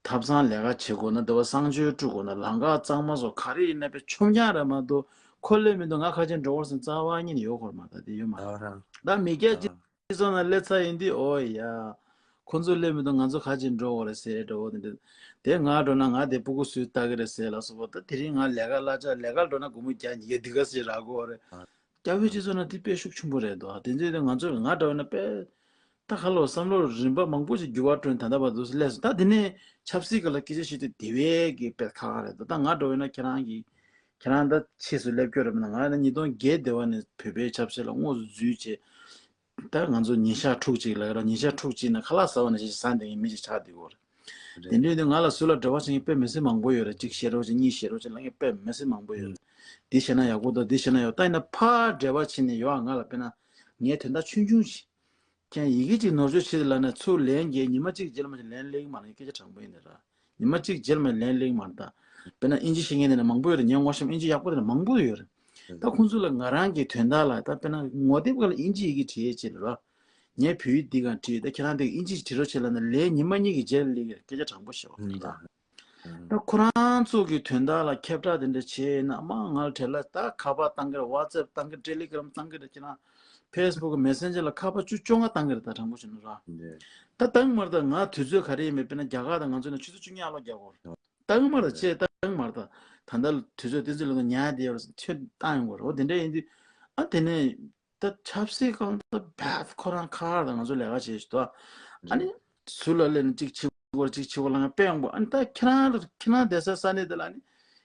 ཐབ་ཚང་ལས་ཀ་བྱེད་དགོས་ན་འདི་བ་གསང་སྤྱོད་དཀྲུག་དགོས་ན་ལམ་ཁ་གཙང་མ་སོགས་ག་རེ་ཡིན་ན་དཔེ་ཆོམ་རྐྱང་རེད་མ་གཏོགས་ཁོ་སླེབས་མི་འདུག་ང་ཁ་ཆེ་འགྲོ་བར་སེམས་རྩ་བ་ཉིད་ནས་ཡོད་སྐོར་མ་ད་དེ་ཡོད་མ་རེད། ད་མི་སྐྱ་གཅིག་སྤྱི་ཚོགས་ནང་སླེབས་ཚར་ཡིན་དུས་ཨོ་ཡ། ཁོ་ཚོ་སླེབས་མི་འདུག་ང་ཚོ་ཁ་ཆེ་འགྲོ་བར་ཟེར་འགྲོ་བ་དེ་འདྲ། དེ་ང་འགྲོ་ན་ང་དེ་སྤུ་གུ་སུས་ལྟ་གི་རེད་ཟེར་ལ་སོགས་པ་ད་དེ་རིང་ང་ལས་ཀ་གླ་ཆ་ལས་ཀ་འགྲོ་ན་སྒོར་མོ་བརྒྱ་ཉིས་བརྒྱ་འདི་ག་ཟེར་རག་གི་རེད། སྐྱ་བོའི་སྤྱི་ཚོགས་ནང་དེ་དཔེ་ཤུགས་ཆེན་པོ་རེད་དོ། དེ་ཚོས་ང་ཚོ་ང་འདྲ་བ་ན་དཔེ་ད་ཁ་ལོ་བསམ་བློ་རིམ་པ་མང་པོ་ཞིག་འགྱུར་བ་བསྐྲུན་ད་ལྟ་བར་དུ་སླེབས་སོང་། ད་དེ་ནས་ཆབ་སྲིད་སྐོར་ལ་སྐད་ཆ་བཤད་དུས་དེ་བས་ཀྱི་དཔེ་ཁག་ཁག་རེད་དོ། ད་ང་འདྲ་བ་ན་ཁྱེད་རང་གིས་ཁྱེད་རང་ད་ཕྱིས་སུ་སླེབས་སྐྱོ་རེད་མིན་ན་ང་ནི་ཉིས་སྟོང་བརྒྱད་དེ་བ་ནས་བོད་པའི་ཆབ་སྲིད་ལ་དངོས་སུ་འཛུལ་བྱས། ད་ང་ཚོ་ཉིན་ཞག་ཕྲུགས་གཅིག་ལ་ར་ཉིན་ཞག་ཕྲུགས་གཅིག་ན་ཁ་ལག་ཟ་བ་ནས་ཞིག་ཟ་འདི་གི་མི་ཞིག་ཆགས་འདི་གོ་རེད། དེ་འདྲའི་དུས་ང་ལ་སུ་ལ་འབྲེལ་བ་བྱེད་མཁན་དཔེ་མི་སྲིད་མང་པོ་ཡོད་རེད། གཅིག་བཤད་རོགས་བྱེད་གཉིས་བཤད་རོགས་བྱེད་ལབ་མཁན་དཔེ་མི་སྲིད་མང་པོ་ཡོད་རེད། འདི་བཤད་ན་ཡག་པོ་འདུག་འདི་བཤད་ན་ཡག་ད་ཡིན་ན་ཕར་འབྲེལ་བ་བྱེད་ནས་ཡོད་ང་ལ་དཔེར་ན་ངའི་དོན་དག་ཆུང་ཆུང་ཞིག་ཁྱེད་ཡི་གེ་གཅིག་ནོར་བཅོས་བྱེད་ལབ་ན་ཚུར་ལན་རྒྱག་ཉི་མ་གཅིག་རྗེས་ལ་མ་ཞིག་ལན་སླེབས་མ་རེད། སྐད་ཆ་དྲང་པོ་ཡིན་ནི་ར། ཉི་མ་གཅིག་རྗེས་མ་ལན་སླེབས་མ་རེད་ད། དཔེར་ན་ཨིན་ཇི་ཤེས་མཁན་དེ་འདྲ་མང་པོ་ཡོད་རེད། ངའི་ངོ་ཤེས་ཨིན་ཇི་ཡག་པོ་དེ་འདྲ་མང་པོ་ཡོད་རེད། ད་ཁོང་ཚོ་ལ་ང་རང་གི་དོན་དག་ལ་ད་དཔེར་ན་ངོ་དེབ་སྒང་ལ་ཨིན་ཇི་ཡི་གེ་བྲིས་ཡས་ཅིག་ལ་ར། ངས་བོད་ཡིག་འདི་སྒང་བྲིས་ད་ཁྱེད་རང་དེ་ཨིན་ཇི་ཞིག་བྲིས་རོགས་བྱེད་ལབ་ན་ལན་ཉི་མ་གཉིས་ཀྱི་རྗེས་ལ་སླེབས་ཀྱི་རེད། སྐད་ཆ་དྲང་པོ་བཤད་པ་རེད་ད། ད་ཁོ་རང་ཚོ་གི་དོན་དག་ལ་ཁྱབ་བསྒྲགས་དེ་འདྲ་བྱས་ཡིན་ན་མ་ང་ལ་བྲེལ་ལ་ད་ཁ་པར་བཏང་གི་རེད། ཝ་ཙེབ་བཏང་གི་རེད། ཊེ་ལི་གྷི་རམ་བཏང་གི་རེད། ཁྱེད་རང་ཕེ་སི་བུག་མེ་སེན་ཇར་ལ་ཁ་པར་བཅུ་བཅོ་ལྔ་བཏང་གི་རེད། ད་དྲང་པོ་བཤད་ན་ར། ད་བཏང་མ་རེད། ད་ང་དུས་ཚོད་ག་རེ་ཡིན་མིན་དཔེར་ན་རྒྱ་གར་དང་ང་ཚོ་ནས་ཆུ་ཚོད་བཅུ་གཉིས་ཨ་ལོ་རྒྱག་གོ་རེད། བཏང་མ་རེད། ཆེ་བཏང་མ་རེད། ད་ད་ལྟ་དུས་ཚོད་བསྟན་འཛིན་ལོ་ན་ཉལ་བསྡད་ཡོད་རེད། ཆེ་བཏང་ཡོང་གོ་རེད། འོ་དེ་འདྲ་ཡིན་དུས་ཨ་དེ་ནས་ད་ཆབ་སྲིད་སྒང་ད་བད་ཁོ་རང་ཁ་ཁར་ད་ང་ཚོ་ལས་ཀ་བྱེད་ཤི་ཏོ། ཨ་ནི་ཟུར་ལ་སླེབས་ནས་གཅིག་བྱེད་དགོས་གཅིག་བྱེད་དགོས་ལ་ང་དཔེ་ཡོང་གོ་ཨ་ནི་ད་ཁྱེད་རང་ཁྱེད་རང་བསྡད་ས་ས་གནས་དེ་ལ་ཨ་ནི་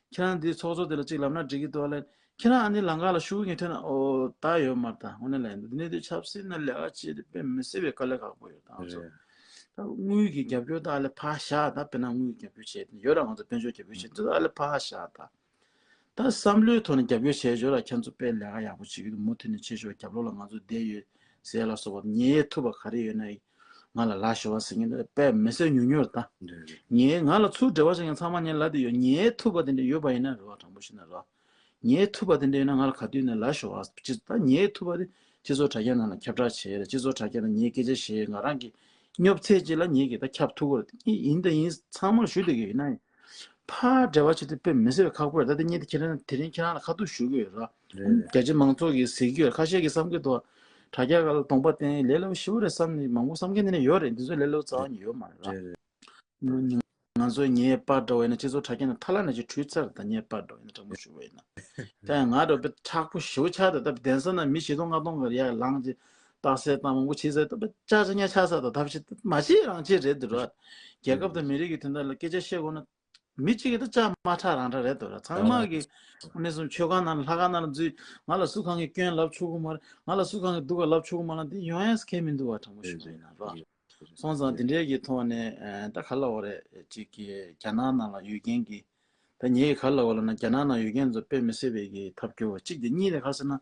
ཁྱེད་རང་འདི་ཚོགས་གཙོ་དེ་ལ་གཅིག་ལབ་ན་འགྲིག་གི་འདུག་ལ། ཁྱེད་རང་ཨ་ནི་ལམ་ཁ་ལ་ཤུགས་ངན་ཐོན་ན་ཨོ་ད་ཡོད་མ་རེད། ད་དངོས་གནས་ལ་ཡིན་འདུག་དེ་ནས་དུས་ཆབ་སྲིད་ནང་ལས་ཀ་བྱེད་དེ་དཔེ་མི་སྲིད་པའི་དཀའ་ལས་ཁག་པོ་ཡོད་ད་ང་ཚོ། རེད། དངུལ་གྱི་རྒྱབ་སྐྱོར་ད་ཨ་ལེ་ཕར་བཞག་ད། དཔེར་ན་དངུལ་གྱི་རྒྱབ་སྐྱོར་བྱས་ཡོད་ར། ང་ཚོ་དཔལ་འབྱོར་རྒྱབ་སྐྱོར་བྱས་དུས་ད་ཨ་ལེ་ཕར་བཞག་ད། ད་བསམ་བློའི་ཐོག་ནས་རྒྱབ་སྐྱོར་བྱས་ཡོད་ར། ཁྱེད་ཚོ་དཔེ་ལས་ཀ་ཡག་པོ་བྱེད་ཀྱི་འདུག་མུ་མཐུད་ནས་བྱེད་ཤོག་རྒྱབ་ལོགས་ལ་ང་ཚོ་བསྡད་ཡོད་ཟེར་ལ་སོགས་པ། ཉན་ཐུབ་པ་ག་རེ་ཡོད་ན་ང་ལ་ལབ་ཤོག་ཟེར་མཁན་དེ་དཔེ་མི་སྲིད་ཉུང་ཉུང་རེད་ད། ཉན། ང་ལ་ཚུར་འབྲེལ་བ་བྱེད་མཁན་ཚང་མ་ངས་ལབ་བསྡད་ཡོད། ཉན་ཐུབ་པ་དེ་འདྲ་ཡོད་པ་ཡིན་ན་རེད་བ། དྲང་པོ་བཤད་ན་རེད་བ། ཉན་ཐུབ་པ་དེ་འདྲ་ཡོད་ན་ང་ལ་ག་དུས་ནས་ལབ་ཤོག་ཨ། ཅི་ད་ཉན་ཐུབ་པ་དེ་སྤྱི་ཚོགས་དྲ་རྒྱ་ནང་ལ་ཁྱབ་བསྒྲགས་བྱས་རེད། སྤྱི་ཚོགས་དྲ་རྒྱ་ནང་ངས་སྐད་ཆ་བཤད། ང་རང་གི་སྙོབ་ཚད་ཅིག་ལ་ངས་ཀྱི་ད་ཁྱབ་ཐུབ་ཀྱི་རེད། ཡིན་ད་ཡིན། ཚང་མར་ཞུ་བསྡད་ཀྱི་ཡོད་ན་ཡང་ཕར་འབྲེལ་བ་བྱེད་དུས་དཔེ་མི་སྲིད་པའི་ཁག་པོ་རེད། ད་དེ་ངས་དེ་ཁྱེད་རང་དེ་རིང་ཁྱེད་རང་ལ་ཁ་ཐུག་ཞུ་གི་ཡོད་ར། རེད་རེད། རྒྱ་ཆེ་མང་ཚོགས་ཀྱིས་ཟེར་གྱི་ཡོད། ཁ་ཤས་ཀྱིས་བསམ་གྱི་འདུག་དྲ་རྒྱ་སྒང་ལ་གདོང་པ་བསྟན་ལས་སླ་པོ་ཞེ་པོ་རེད་བསམ་ནས་མང་པོ་བསམ་མཁན་དེ་འདྲ་ཡོད་རེད། འདི་ཚོ་ལས་སླ་པོ་རྩ་བ་ནས་ཡོད་མ་རེད་ར། རེད་རེད། ང་ཚོ་ངའི་པར་འདྲ་བོ་ཡིན་ན་སྤྱི་ཚོགས་དྲ་རྒྱ་ནང་ཐ་ལ་ནས་ཅིག་བྲུས་ཚར། ད་ངའི་པར་འདྲ་བོ་ཡིན་ན་དྲང་པོ་ཞུ་བ་ཡིན་ན། ད་ཡང་ང་འདྲ་བོ་དཔེ་མཁྲེགས་པོ་ཞེ་པོ་ཆགས། ད་ད་གདན་ས་ན་མི་བཞི་སྟོང་ལྔ་སྟོང་གི་ཡར་ལངས་ཅིག་རྟགས་གསལ་བཏང་མང་པོ་བྱས་ཚར། ད་དཔེ་ཅག་ཅག་ཉག་ཆགས་ཚར། ད་ད་ཕྱི་མ་བྱེད་རང་བྱེད་རེད་འདུག་ར། རྒྱལ་ཁབ་དང་མི་རིགས་ཀྱི་དོན་དག་ལ་སྐད་ཆ་བཤད་དགོས་ན། མི་གཅིག་གིས་ད་ཅག་མ་ཁྲག་རང་ཁྲག་རེད་འདུག་ར། ཚང་མ་གིས་ཨ་ནི་སོང་མཆོད་ཁང་ནང་ལ་ལྷ་ཁང་ནང་ལ་འཛུལ། ང་ལ་སུ་གང་གིས་སྐྱོན་ལབ་ཆོག་གི་མ་རེད། ང་ལ་སུ་གང་གིས་སྡུག་ག་ལབ་ཆོག་གི་མ་རེད། འདི་ཡོང་ཡས་ཁེལ་མི་འདུག་བ། དྲང་པོ་ཞུ་བ་ཡིན་ན་ར། སོང་ཙང་དེ་འདྲའི་གི་ཐོག་ནས་ཨ་ད་ག་ལབ་དགོས་རེད། ཅིག་གི་རྒྱ་ནག་ནང་ལ་ཡོད་མཁན་གྱི། ད་ངས་ག་ལབ་དགོས་ལབ་ན། རྒྱ་ནག་ནང་ཡོད་མཁན་ཚོ་དཔེ་མི་སྲིད་པའི་གི་ཐབས་སྐྱོ་བ་གཅིག་དེ། གཉིས་དེ་ག་ཟེར་ན།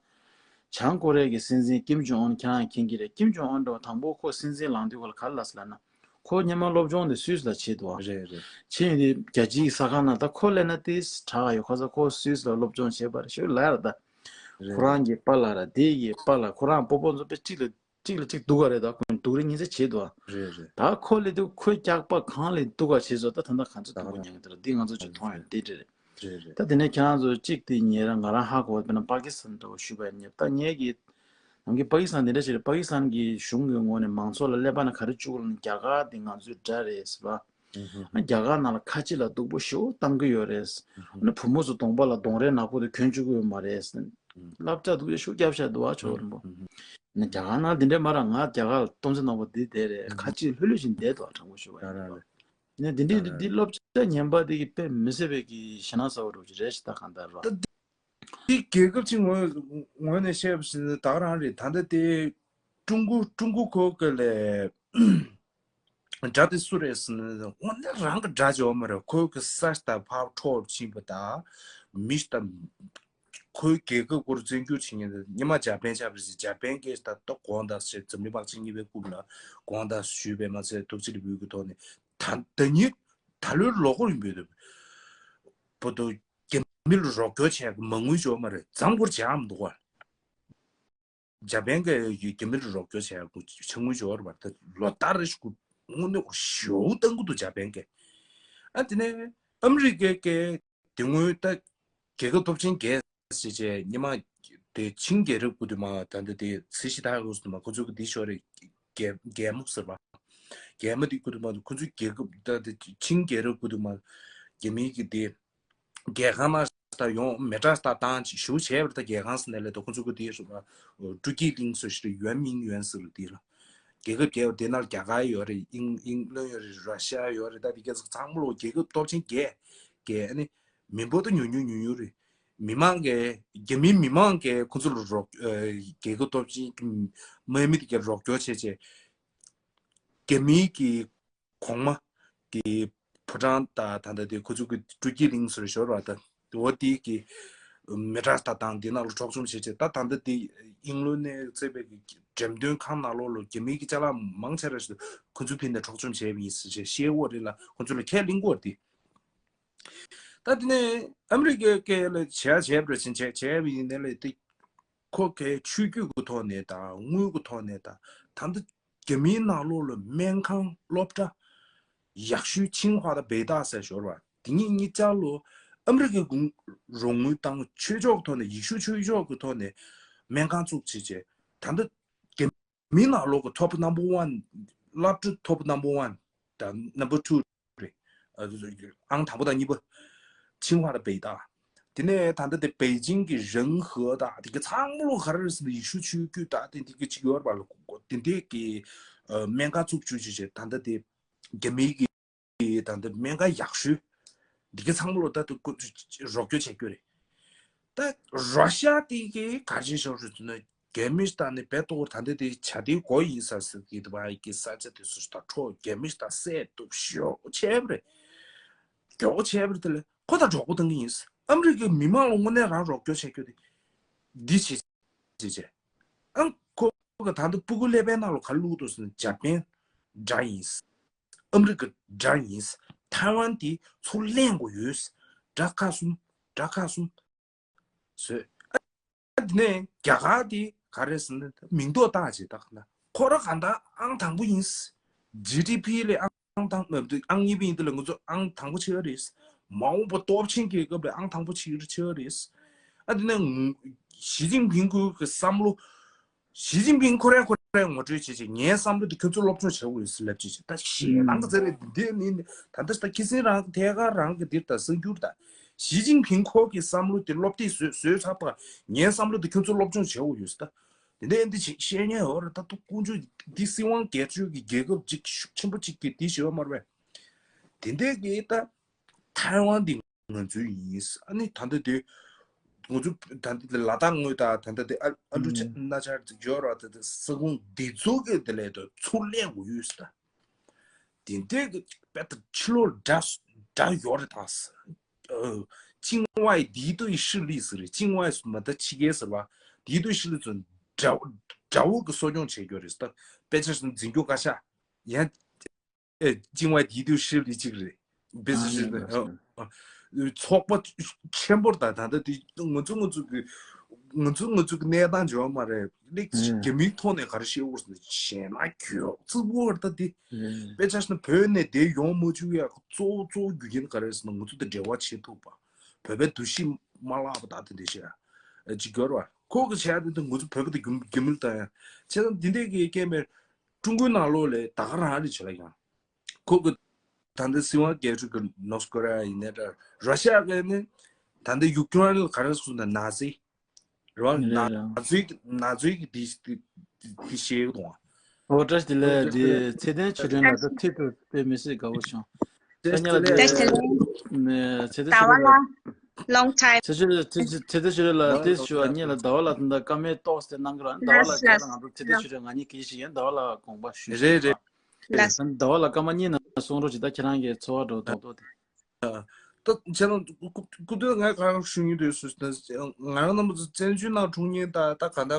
བྱང་ཀོ་རི་ཡ་གི་སྲིད་འཛིན་ཀིམ་ཇོང་ཨུན། ཁྱེད་རང་མཁྱེན་གྱི་རེད། ཀིམ་ཇོང་ཨུན་འདྲ་བོ་དང་པོ་ཁོ་སྲིད་འཛིན་ལངས་དུས་སྐབས་ལ་ག་རེ་ལབ་སོང་ལབ་ན། ཁོ་སྔོན་མ་སློབ་སྦྱོང་དེ་སུད་སི་ལ་བྱས་འདུག་བ། རེད་རེད། བྱས་ཡོང་དུས་རྒྱལ་སྤྱིའི་ས་ཁང་ནང་ད་ཁོ་སླེབས་ན་དེ་དྲག་ཡོད། ཁོ་ས་ཁོ་སུད་སི་ལ་སློབ་སྦྱོང་བྱས་པ་རེད་ཞུ་ལབ་ཡ་རེད་ད། རེད། ཁོ་རང་གི་པཱ་ལགས་ར་དེ་གི་པཱ་ལགས། ཁོ་རང་སྤོ་བོ་ཚོ་དཔེ་གཅིག་ལ་གཅིག་ལ་གཅིག་སྡུག་ག་རེད། ད་ཁོ་སྡུག་རེས་ཉིན་མཚན་བྱེད་འདུག་ཨ། རེད་རེད། ད་ཁོ་ལས་དུ་ཁོའི་སྐྱག་པ་གང་ལས་སྡུག་ག་བྱེད་སོང་། ད་ད་ལྟ་ག་ཚོད་སྡུག་པོ་མྱངས་ཀྱི་འདུག་ར། འདི་ང་ཚོ་ཅིག་མཐོང་ཡོད། འདི་འདྲ་རེད། རེད་རེད། ད་དེ་ནས་ཁྱེད་རང་ཚོ་གཅིག་དེ་ཉེ་རང་ང་རང་ཧ་གོ་བ། དཔེར་ན་པ་ཀི་སི་ཐན་འདྲ་བོ་ཞུས་པ་ཡིན་ན། ད་ངས་ཀྱི་ནམ་རྒྱུན་པ་ཀི་སི་ཐན་འདི་འདྲ་ཞིག་རེད། པ་ཀི་སི་ཐན་གྱི་གཞུང་གི་ངོས་ནས་མང་ཚོགས་ལ་ཀླད་པ་ནང་ག་རེ་བཅུག་ལབ་ན། རྒྱ་གར་འདི་ང་ཚོའི་དགྲ་རེད་ཟེར་བ། ཨ་རྒྱ་གར་ནང་ལ་ཁ་ཆེ་ལ་སྡུག་པོ་ཞེ་པོ་བཏང་གི་ཡོད་རེད། ཨ་ནི་བུ་མོ་ཚོ་གདོང་པ་ལ་གདོང་རས་ནག་པོ་དེ་གྱོན་བཅུག་གི་ཡོད་མ་རེད། བསླབ་བྱ་སྡུག་ཅག་ཤུགས་རྒྱབ་བཞག་འདུག་བ། ཆོས་རིན་པོ། ཨ་ནི་རྒྱ་གར་ནང་འདི་འདྲ་མ་རེད། ང་རྒྱ་གར་ལ་སྟོང་ཆ་ནག་པོ་འདི་བསྡད་རེད། ཁ་ཆེ་ལྷོད་ལྷོད་བཞིན་བསྡད་འདུག་བ། དྲང་པོ་ཞུ་བ་ཡིན་ན། ནས་འདི་འདྲའི་འདི་འདི་སློབ་བྱ་ངན་པ་འདི་གི་དཔེ་མི་སྲིད་པའི་གི་ཞེད་སྣང་ཚ་བོ་འདྲ་བོ་ཅིག་རེད་ཤག་ད་གང་ལྟར་རོ། ད་འདི་རྒྱལ་ཁབ་ཅིག་ངོས་ངོས་ནས་བཤད་པ་ཞིག་ན་ད་ག་རང་རེད། ད་ལྟ་དེ་ཀྲུང་གོ་ཀྲུང་གོ་ཁོ་གི་ལས་དགྲ་དེ་སུ་རེད་ཟེར་ན། དངོས་གནས་རང་གི་དགྲ་ཅིག་ཡོད་མ་རེད། ཁོ་གི་ས་ད་ཕར་འཕྲོག་ཕྱིན་པ་ད་མི་ད་ཁོའི་རྒྱལ་ཁབ་སྐོར་བཙན་སྒྱུར་བྱེད་མཁན་དེ་སྔོན་མ་འཇར་པན་ཆགས་པ་རེད། འཇར་པན་གྱིས་ད་ལྟ་དགོངས་དག་ཟེར། འཛམ་གླིང་དམག་ཆེན་གཉིས་པའི་སྐབས་ལ་དགོངས་དག་ཞུས་པས་མ་ཚད་ཐུགས་རྗེ་ལེགས་འབུལ་གྱི་ཐོག་ནས་ད་ལྟ་ཉིད་ད་ལོའི་ལོ་འཁོར་ཡིན་པས། བོད་དུ་རྒྱ་མི་ལ་རོགས་སྐྱོར་བྱས་མ་དངུལ་འབྱོར་མ་རེད། མཚམས་སྐོར་བྱས་མི་འདུག་ག་འཇར་པན་གྱིས་རྒྱ་མི་ལ་རོགས་སྐྱོར་བྱས་དངུལ་འབྱོར་བ་ད་ལོ་ལྟར་རེ་ཞིག་དངོས་གནས་ཞེ་པོ་བཏང་གི་འདུག་འཇར་པན་གྱིས། ཨ་དེ་ནས་ཨ་མི་རི་ཀའི་གི་དེ་སྔོན་ད་རྒྱལ་ཁབ་སྟོབས་ཆེན་བརྒྱད་ཟེར་བྱས་སྔོན་མ་དེ་ཆིང་རྒྱལ་རབས་སྐབས་དུས་མ་ད་ལྟ་དེ་སི་ཤི་ད་ཧོ་སི་དུས་མ་ཁོ་ཚོ་གི་དེ་ཤོར་རེད། རྒྱལ་རྒྱལ་མོ་ཟེར་བ། རྒྱལ་མོ་དེ་སྐབས་དུས་མ་ཁོ་ཚོའི་རྒྱལ་ཁབ་ད་དེ་ཆིང་རྒྱལ་རབས་སྐབས་དུས་མ་རྒྱ་མིའི་གི་དེ་རྒྱལ་ཁང་ནང་ད་ཡོང་མེ་སྲེག་ད་བཏང་ཅིག་ཞུ་བྱས་པ་རེད། ད་རྒྱལ་ཁང་ཟེར་ནས་ལས་ད་ཁོ་ཚོ་གི་དེ་ཧྲུའུ་ཀྲུའུ་ཀི་གླིང་ཟེར་ཞིག་ཡོན་མིང་ཡོན་ཟེར་ལ་དེ་ལ་རྒྱལ་ཁབ་བརྒྱད་པ་དེ་ནང་རྒྱ་གར་ཡོད་རེད། དབྱིན་དབྱིན་ལན་ཡོད་རེད། ར་ཤ་ཡོད་རེད། ད་དེ་ག་ཚང་མ་ལོ་རྒྱལ་ཁབ་སྟོབས་ཆེན་བརྒྱད་བརྒྱད་ཨ་ནི་མི་འབོར་ད་ཉུང་ཉུང་ཉུང་ཉུང་རེད། མི་མང་གིས་རྒྱ་མིའི་མི་མང་གིས་ཁོ་ཚོ་ལ་རོགས་རྒྱལ་ཁབ་སྟོབས་ཆེན་དམག་མི་དེ་གས་རོགས་སྐྱོར་བྱས་བྱས་རྒྱ་མིའི་གི་གོང་མ་གི་ཕོ་བྲང་དང་ད་ལྟ་དེ་ཁོ་ཚོ་གི་ཀྲུའུ་ཀི་གླིང་ཟེར་ཞོར་བ་ད་འོ་དེ་གི་མེ་སྲེག་ད་བཏང་དེ་ནང་ལ་འཕྲོག་བཅོམ་བྱས་བྱས། ད་ད་ལྟ་དེ་དབྱིན་ལོ་ནས་བཙས་པའི་གི་འགྲེམས་སྟོན་ཁང་ནང་ལོགས་ལ་རྒྱ་མིའི་གི་ཅ་ལག་མང་ཆེ་ར་ཞིག་ཁོ་ཚོ་ཕུད་ནས་འཕྲོག་བཅོམ་བྱས་པ་ཡིན་ཟེར་བྱས་བཤད་ཡོད་རེད་ལ། ཁོ་ཚོ་ལ་ཁས་ལེན་དགོས་རེད་དེ། ད་དེ་ནས་ཨ་མི་རི་ཀའི་སྐད་ལ་བྱས་བྱས་པ་རེད། ཕྱིན་བྱས་བྱས་པ་ཡིན་ནའི་ལས་དེ་ཁོ་གའི་ཆོས་བརྒྱུད་ཀྱི་ཐོག་ནས་དང་དངུལ་གྱི་ཐོག་ནས་དང་ད་ལྟ་རྒྱ་མིའི་ནང་ལོགས་ལ་སྨན་ཁང་སློབ་གྲྭ་ཡག་ཤོས་ཆིང་ཧྭ་དང་པེ་ཏཱ་ཟེར་ཞོར་བ་དེ་གཉིས་གཉིས་ཆ་ལོ་ཨ་མི་རི་ཀའི་གུང་རོགས་དངུལ་བཏང་། ཆོས་ཕྱོགས་ཐོག་ནས་ཡེ་ཤུ་ཆོས་ཕྱོགས་ཀྱི་ཐོག་ནས་སྨན་ཁང་བཙུགས་བྱས་བྱས་ད་ལྟ་རྒྱ་མིའི་ནང་ལོགས་ཀྱི་top number one སློབ་གྲྭ་top number one དང་number two རེད། ཨ་ཨང་དང་པོ་དང་གཉིས་པ་ཆིང་ཧྭ་དང་པེ་ཏཱ། དེ་ནས་ད་ལྟ་དེ་པེ་ཅིང་གི་རང་ཧེ་དང་དེ་ག་ཚང་མ་ལོ་ག་རེ་རེད་ཟེར་ན་ཡེ་ཤུ་ཆོས་བརྒྱུད་དང་དེ་འདི་གི་ཅིག་ཡོད་རེད་པ་ལ། དེ་འདྲའི་གི་ཨ་སྨན་ཁང་བཙུགས་བཅུག་བྱས་བྱས་ད་ལྟ་དེ་རྒྱ་མིའི་གི་ད་ལྟ་སྨན་ཁང་ཡག་ཤོས་འདི་ག་ཚང་མ་ལོ་ད་ལྟ་རོགས་སྐྱོར་བྱེད་རྒྱུ་རེད། ད་ར་ཤ་དེ་གི་ག་རེ་བྱས་ཤོག་ཟེར་ན་ རྒྱ་མི་ད་ནི་བེད་ཏོ་ད་འདི་དེ་བྱ་དེའི་སྒོ་ཡིན་ས་ཟེར་གི་དུ་བ་ཡི་གི་ས་ཆ་དེ་སུ་ད་འཕྲོ་རྒྱ་མི་ད་སད་དུ་ཤོག་ཆེ་བ་རེད། མགྱོགས་ཆེ་བ་རེད། དེ་ལས་ཁོ་ད་གྲོགས་པོ་བཏང་གི་ཡིན། ཨ་མི་རི་ཀའི་མི་མང་ལ་དངོས་གནས་རང་རོགས་སྐྱོར་བྱེད་རྒྱུ་དེ་འདི་བྱེད་བྱེད་བྱེད། ཨང་ཁོ་ག་ད་ལྟ་སྤུ་གུ་ཀླད་པའི་ནང་ལ་ག་བླུགས་འདུག་ཟེར་ན་འཇར་པན་དགྲ་ཡིན། ཨ་མི་རི་ཀ་དགྲ་ཡིན། ཐའེ་ཝན་དེ་ཚུར་ལེན་དགོས་ཡོད། དགྲ་ཁག་གསུམ། དགྲ་ཁག་གསུམ་བཟོས། ཨ་དེ་ནས་རྒྱ་གར་དེ་ག་རེ་ཟེར་ན་མིང་འདོགས་བཏགས་བྱས་ད་ག་ན་ཁོ་ར་ག་ད་ཨང་དང་པོ་ཡིན། ཇི་ཌི་པི་ལས་ཨང་དང་ཨང་གཉིས་པ་ཡིན་དེ་ལ་ང་ཚོ་ཨང་དང་པོ་ཆགས་རེད། མ་འོངས་པ་སྟོབས་ཆེན་གྱི་སྐབས་ལ་ཨང་དང་པོ་ཆགས་རེད་ཆགས་རེད། ཨ་དེ་ནས་ཞི་ཅིན་ཕིང་ཁོའི་གི་བསམ་བློ། ཞི་ཅིན་ཕིང་ཁོ་རང་ཁོ་རང་ངོ་སྤྲོད་བྱེད་ཅིག་ངའི་བསམ་བློ་དེ་ཁྱོད་ཚོ་སློབ་སྦྱོང་བྱེད་དགོས་ཡོད་ཟེར་ལབ་ཅིག་ཅིག་ད་ཞེད་སྣང་གི་ཚེ་རེད་འདི་ནི་ད་ལྟ་ད་ཁྱི་སེང་རང་གི་ཐད་ཀར་རང་གི་འདིར་ད་གསར་འགྱུར་ད་ཞི་ཅིན་ཕིང་ཁོ་གི་བསམ་བློ་དེ་སློབ་དེབ་བཟོས་བཟོས་ཚར་བ་ངའི་བསམ་བློ་དེ་ཁྱོད་ཚོ་སློབ་སྦྱོང་བྱེད་དགོས་ཡོད་ཟེར་ད་དེ་འདྲ་འདི་ཅིག་བཤད་ཉན་ཡོད་རེད། ད་ཐུག་ཀུན་སྤྱོད་འདི་སྲིད་དབང་སྒེར་གཅོད་ཀྱི་རྒྱལ་ཁབ་ཅིག་ཤུགས་ཆེན་པོ་ཅིག་གི་འདི་ཞེས་པ་མ་རེད་པས། དེ་འདྲ་གི་ད་ཐའེ་ཝན་འདི་ང་ཚོའི་ཡིན། ཨ་ནི་ད་ལྟ་དེ་ང་ཚོ་ད་ལྟ་དེ་ལ་དྭགས་ངོས་དང་ད་ལྟ་དེ་ཨ་ཨ་འབྲུ་ཆ་ན་ཆ་ཡོད་ར། ད་ལྟ་ས་ཁོངས་འདི་ཚོ་གི་དེ་ལས་ད་ཚུར་ལེན་དགོས་ཡོད་ཟེར། དེ་འདྲའི་གི་དཔེ་ད་ཕྱི་ལོགས་འདྲ་འདྲ་ཡོད་རེད་ད། 境外敌对势力 ཟེར་རེད། 境外 ཟེར་མ་ད་ཕྱི་རྒྱལ་ཟེར་བ། 敌对势力 ཚོ་འདྲ་འདྲ་བོ་གི་གསོ་སྐྱོང་བྱེད་རྒྱུ་རེད་ད། དཔེ་ཆ་བཞག་ན་འཛིན་སྐྱོང་བཀའ་ཤག་ཡང་ཨེ་境外敌对势力 གཅིག་རེད། དཔེ་ཆ་བཞག་ན་ཚོགས་པ་ཆེན་པོར་ད་ད་ལྟ་དེ་ང་ཚོ་ང་ཚོ་གི་ང་ཚོ་ང་ཚོ་གི་གནས་སྟངས་འཇོག་མ་རེད། ལིག་རྒྱ་མིའི་ཐོག་ནས་ག་རེ་བཤད་འོར་ཟེར་ན་ཞེད་སྣང་ཁྱོད་ཚིག་པོ་བར་ད་དེ་དཔེ་ཆ་བཞག་ན་བོད་ནས་དེ་ཡོང་མ་བཅུག་ཡ་གཙོ་བོ་གཙོ་བོ་རྒྱུ་རྐྱེན་ག་རེ་ཟེར་ན་ང་ཚོ་དང་འབྲེལ་བ་བྱེད་ཐུབ་པ། བོད་པའི་འདུ་ཤེས་མ་བརླག་པ་དང་དེ་འདྲ་བཤད་ཅིག་གྱུར་བ་ཁོ་གི་བྱས་དེ་ད་ང་ཚོ་བོད་པ་དང་རྒྱུ་རྒྱུ་མི་ལ་ད་ཡང་བྱས་ཙང་འདི་འདྲས་ཀྱི་རྐྱེན་པས་ཀྲུང་གོའི་ནང་ལོགས་ལས་ད་ག་རང་རེད་བྱས་ལ་ཡང་ཁོ་གི་ད་ལྟ་སྲིད་དབང་སྒེར་གཅོད་ཀྱི་ནོར་ཐ་ཀོ་རི་ཡ་ཡིན་ནའི་འདྲ་ར་ཤི་ཡ་གི་ནི་ད་ལྟ་ཡུ་ཀེ་རེན་ལ་ག་རེ་ཟེར་ན་ནཱ་ཛི། རེད་བ། ནཱ་ཛི་གི་ནཱ་ཛི་གི་དེ་དེ་དེ་བཤད་གི་འདུག་བ། ཨོ་བཀྲ་ཤིས་བདེ་ལེགས། དེ་ཚེ་བརྟན་ཆོས་སྒྲོན་ལགས་ད་ཐེངས་དུ་དཔེ་མི་སྲིད་དགའ་བོ་བྱུང་། ད་བཀྲ་ཤིས་བདེ་ལེགས། ནས་ཚེ་བརྟན་ཟླ་བ་ཆོས་སྒྲོན་ལགས། ལགས། Long time. ཚེ་ཆོས་ཚེ་ཚེ་བརྟན་ཆོས་སྒྲོན་ལགས་དེ་ཞུ་བ་ངེད་ལ་ཟླ་བ་ལགས་ད་ལྟ་བཀའ་མོལ་ཏོག་ཙམ་གནང་གི་ར། ཟླ་བ་ལགས་ཁྱེད་དང་ང་ཚོ་ཚེ་བརྟན་ཆོས་སྒྲོན་ང་གཉིས་གིས་ཤིག་ཡིན། ཟླ་བ་ལགས་དགོངས་པ་ཞུ་ཞུ་རེད་རེད། ཟླ་བ་ལགས་སྐར་མ་གཉིས་ནང་གསུང་རོགས་གྱིས། ད་ཁྱེད་རང་གི་ཚོར་བ་འགྲོ་རྡོག་རྡོག་དེ། ད་ཁྱེད་རང་སྐུ་སྐུ་དུས་ང་ག་རེ་ཞུ་སྙིང་འདོད་སུ་ང་རང་རྣམ་པ་བཙན་བྱོལ་ནང་འཁྲུངས་མཁན་ད་ད་ག་ད་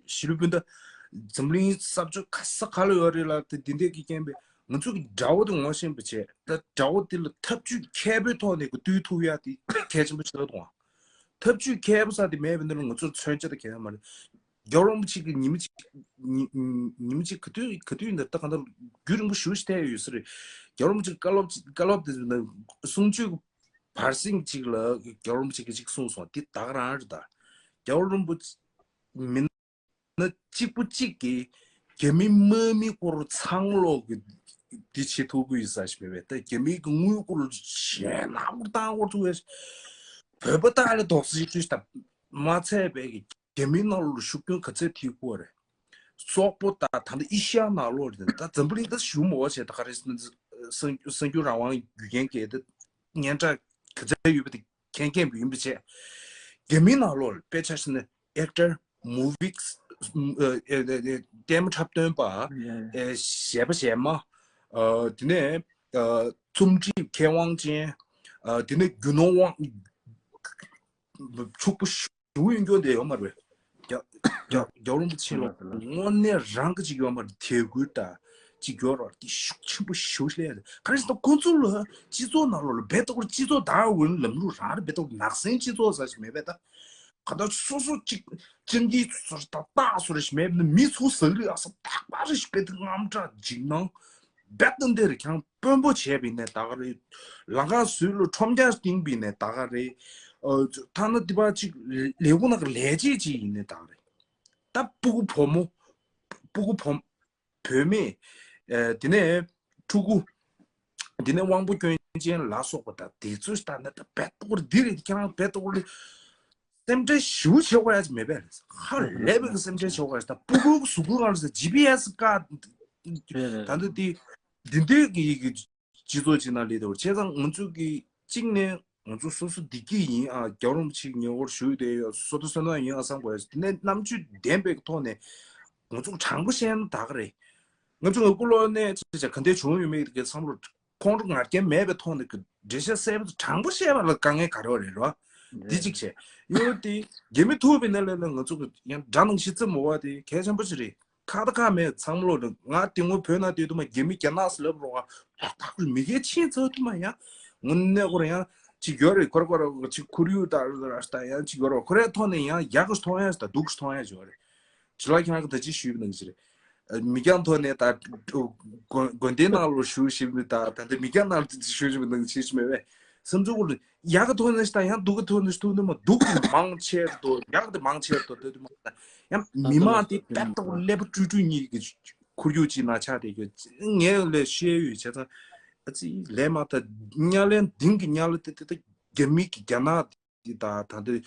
གཞིས་ལུས་སྤུན་ཟླ་འཛམ་གླིང་ས་ཕྱོགས་ག་ས་ག་ལ་ཡོད་རེད་ལ། དེ་འདི་འདྲས་ཀྱི་རྐྱེན་པས་ང་ཚོ་གི་དགྲ་བོ་དེ་ངོ་ཤེས་པ་བྱས། ད་དགྲ་བོ་དེ་ལ་ཐབས་ཇུས་མཁས་པོའི་ཐོག་ནས་གི་བཏུལ་ཐུབ་ཡ་དེ་དཔེ་གལ་ཆེན་པོ་ཆགས་འདུག་ཐབས་ཇུས་མཁས་པོ་ས་དེ་མེད་པའི་འདི་ལ་ང་ཚོར་མཚོན་ཆ་དང་གལ་མ་རེད། རྒྱལ་བ་རིན་པོ་ཆེ་གི་ཉི་མ་གཅིག་ཉི་ཉི་མ་གཅིག་ག་དུས་ག་དུས་ཡིན་ད་ད་ག་ད་རྒྱུན་རིང་པོ་ཞེ་པོ་ཅིག་ཐལ་ཡོད་ས་རེད། རྒྱལ་བ་རིན་པོ་ཆེ་བཀའ་སློབ་ཅིག་བཀའ་སློབ་དེ་ན་གསུང་ཆོས་ཀྱི་བར་གསེང་ཅིག་ལ་རྒྱལ་བ་རིན་པོ་ཆེ་གིས་ཅིག་གསུངས་སོང་། དེ་ད་ག་རང་རེད། ད་རྒྱལ་བ་རིན་པོ་ཆེ་མི་སྣ་གཅིག་པུ་གཅིག་གིས་རྒྱ་མི་དམག་མི་སྐོར་ཚང་ལོག་གི་འདི་བྱེད་ཐུབ་ཀྱི་ཡོད་ས་ཞིག་མེད་པས། ད་རྒྱ་མིའི་གི་དངུལ་སྐོར་ཞེད་སྣང་སྐོར་བཏང་སྐོར་ཐུབ་པས། བོད་པ་ད་ལ་དོགས་སེལ་ཞིག་ད་མ་ཚད་པའི་གི་རྒྱ་མིའི་ནང་ལོགས་ལ་ཤུགས་རྐྱེན་ག་ཚད་ཐེབས་ཀྱི་ཡོད་རེད། སོག་པོ་དང་ད་ལྟ་ཨེ་ཤ་ཡ་ནང་ལོགས་རེད། ད་འཛམ་བུ་གླིང་ད་ཞུ་མོ་བ་བྱས་ད་ག་རེ་ཟེར་ན་གསར་གསར་འགྱུར་རང་དབང་རྒྱུ་རྐྱེན་གྱིས་ད་སྙན་གྲགས་ག་ཚད་ཡོད་པ་དེ་མཁྱེན་མཁྱེན་པ་ཡིན་པ་བྱས། རྒྱ་མིའི་ནང་ལོགས་ལ་དཔེ་ཆ་བཞག་ན་ཨེག་ཊར་མུ་བི་ཨེ་ཨེ་ལྟད་མོ་འཁྲབ་སྟོན་པ། ཨེ་གཞས་པ་གཞས་མ། ཨ་དེ་ནས་ཨ་རྩོམ་སྒྲིག་མཁས་དབང་ཅན། ཨ་དེ་ནས་རྒྱུ་ནོར་དབང་ཕྱུག་པོ་ཞེ་པོ་ཡོད་མཁན་དེ་ཡོད་མ་རེད། རྒྱ་རྒྱ་རྒྱལ་བ་རིན་པོ་ཆེ་ལ་དངོས་གནས་རང་གི་ཅིག་ཡོད་མ་རེད། དད་གུས་དང་ཅིག་ཡོད་རེད། དེ་ཤུགས་ཆེན་པོ་ཞེ་པོ་སླེབས་ཡ་རེད། ག་རེ་ཟེར་ན་ཁོང་ཚོ་ལ་སྤྱི་ཚོགས་ནང་ལོགས་ལ་རྦད་དེ་སྐོར་སྤྱི་ཚོགས་དར་བའི་ལམ་ལུགས་རང་རེད། རྦད་དེ་ནག་སེང་སྤྱི་ཚོགས་ཟེར་ཞིག་མེད་པས་ད། ག་ད་སོ་སོ་གཅིག་སྤྱང་ཀི་ཚོ་ད་སྟག་ཚོ་རེ་ཞིག་མེད་པས་ན། མི་ཚོ་ཟ་གི་རེད། ཨ་ས་རྟག་པ་རེ་ཞིག་རྦད་དེ་དངངས་སྐྲག་འཇིགས་སྣང་རྦད་དེ་འདི་རེད། ཁྱང་དཔོན་པོ་བྱས་པ་ཡིན་ནའི་ད་ག་རེད། ལམ་ཁ་ཟུར་ལ་ཁྲོམ་རྒྱག་བཏིང་པ་ཡིན་ནའི་ད་ག་རེད། ཨ་ཐ་ན་འདི་པ་གཅིག་ལས་ཁུངས་ནང་གི་ལས་བྱེད་ཅིག་ཡིན་ནའི་ད་ག་རེད། ད་སྤུ་གུ་བུ་མོ་སྤུ་གུ་བུ་བུད་མེད། ཨ་དེ་ནས་ཕྲུ་གུ། དེ་ནས་དབང་པོ་སྐྱོན་ཅན་ལ་སོགས་པ་དང་དེ་ཚོས་ལྟ་ན་ད་རྦད་དེ་སྐོར་འདི་རེད། ཁྱེད་རང་རྦད་དེ་སྐོར་ལ་སེམས་ཁྲལ་ཞེ་པོ་བྱེད་དགོས་ཡ་ཅིག་མེད་པས། ཧ་ལས་པའི་གི་སེམས་ཁྲལ་བྱེད་དགོས་ཡ་ཅིག་ད་སྤུ་གུ་གཟུགས་པོ་སྒང་ལ་ཇི་པི་ཨེ་སི་བཀག་རེད་རེད། ད་འདི་དེ་འདི་འདི་གི་གི་སྤྱི་ཚོགས་ཅིག་ནང་སླེབས་དེ་བར་བྱས་ཙང་ང་ཚོ་གི་གཅིག་ནས་ ང་ཚོ་སོ་སོ་བདེ་སྐྱིད་ཡིན་ཨ། རྒྱལ་བ་རིན་པོ་ཆེའི་ཉེ་འཁོར་བཞུགས་བསྡད་ཡོད། སོ་ཐར་བསོད་ནམས་ཡིན་ཨ་བསམ་དགོས་ཡ། དེ་ནས་རྣམ་དཔྱོད་ལྡན་པའི་ཐོག་ནས་ང་ཚོ་དྲང་པོ་བཤད་ན་ད་ག་རེད། ང་ཚོ་ང་ཀུན་སློང་ནས་ཅི་བྱ་ག་འདྲ་བྱུང་ཡོད་མེད་ཀྱི་བསམ་བློ་ཁོང་ཁྲོ་ང་རྒྱལ་མེད་པའི་ཐོག་ནས་ཀྱི་འགྲེལ་བཤད་གསལ་པོ་དྲང་པོ་བཤད་པ་ལ་དཀའ་ངལ་ག་རེ་བ་རེད་རོ། འདི་གཅིག་བྱས། གཉིས་པ་དེ་རྒྱ་མི་ཐུག་པའི་ནང་ལ་ལ་ང་ཚོ་གི་ཡང་དགྲ་ནང་ཤི་རྩི་མོ་བ་དེ་གལ་ཆེན་པོ་ཞིག་རེད། ཁ་ད་ཁ་མེད་ཚང་མ་ལོ་ང་དེ་སྔོན་བོད་ནང་དེ་དུ་མ་རྒྱ་མི་རྒྱ་ནག་སི་ལབ་རོགས་ཨ་ཐག་མི་གལ་ཆེན་ཚོ་དུ་མ་ཡང་དངོས་གནས་ཁོ་རང་ཡང་ཅིག་ཡོད་རེད། ཁོ་ར་ཁོ་ར་ཅིག་ཁོར་ཡུག་ད་ད་ཡང་ཅིག་ཡོད་རེད། ཁོ་རའི་ཐོག་ནས་ཡང་ཡག་གི་མཐོང་ཡ་ཞིག་དང་སྡུག་གི་མཐོང་ཡ་ཞིག་ཡོད་རེད། ཇོ་ལགས་ཁྱེད་རང་གི་ད་ཅི་ཞུས་པ་ནང་བཞིན་རེད། མི་རྐྱང་ཐོག་ནས་ད་དགོན་དགོན་སྡེའི་ནང་ལ་བཞུགས་བཞིན་པའི་ད་ད་ལྟ་མི་རྐྱང་ནང་ལ་བཞུགས་བཞིན་པའི་ནང་བཞིན་ཞིག་མེད་པས། སེམས་ཚོར་ཡག་གི་ཐོག་ནས་ད་ཡང་སྡུག་གི་ཐོག་ནས་ཐུག་ནི་མ་སྡུག་གི་མང་ཆེ་རུ་ཡག་གི་མང་ཆེ་རུ་ལྟོས་དུ་མ་ཡང་མི་མང་དེ་ད་ལྟ་ཀླད་པ་བཀྲུས་བཀྲུས་གཉིས་ཀྱི་ཁོར་ཡུག་ཅིག་ན་ཆགས་བསྡད་ཡོད། ངས་ལས་བཤད་ཡོད་བྱས་ཙང་ཨ་ཙི་ལས་མ་ད་དམྱལ་ལན་གཏིང་གི་དམྱལ་དེ་དེ་ད་རྒྱ་མི་གི་རྒྱ་ནག་འདི་དང་ད་འདི་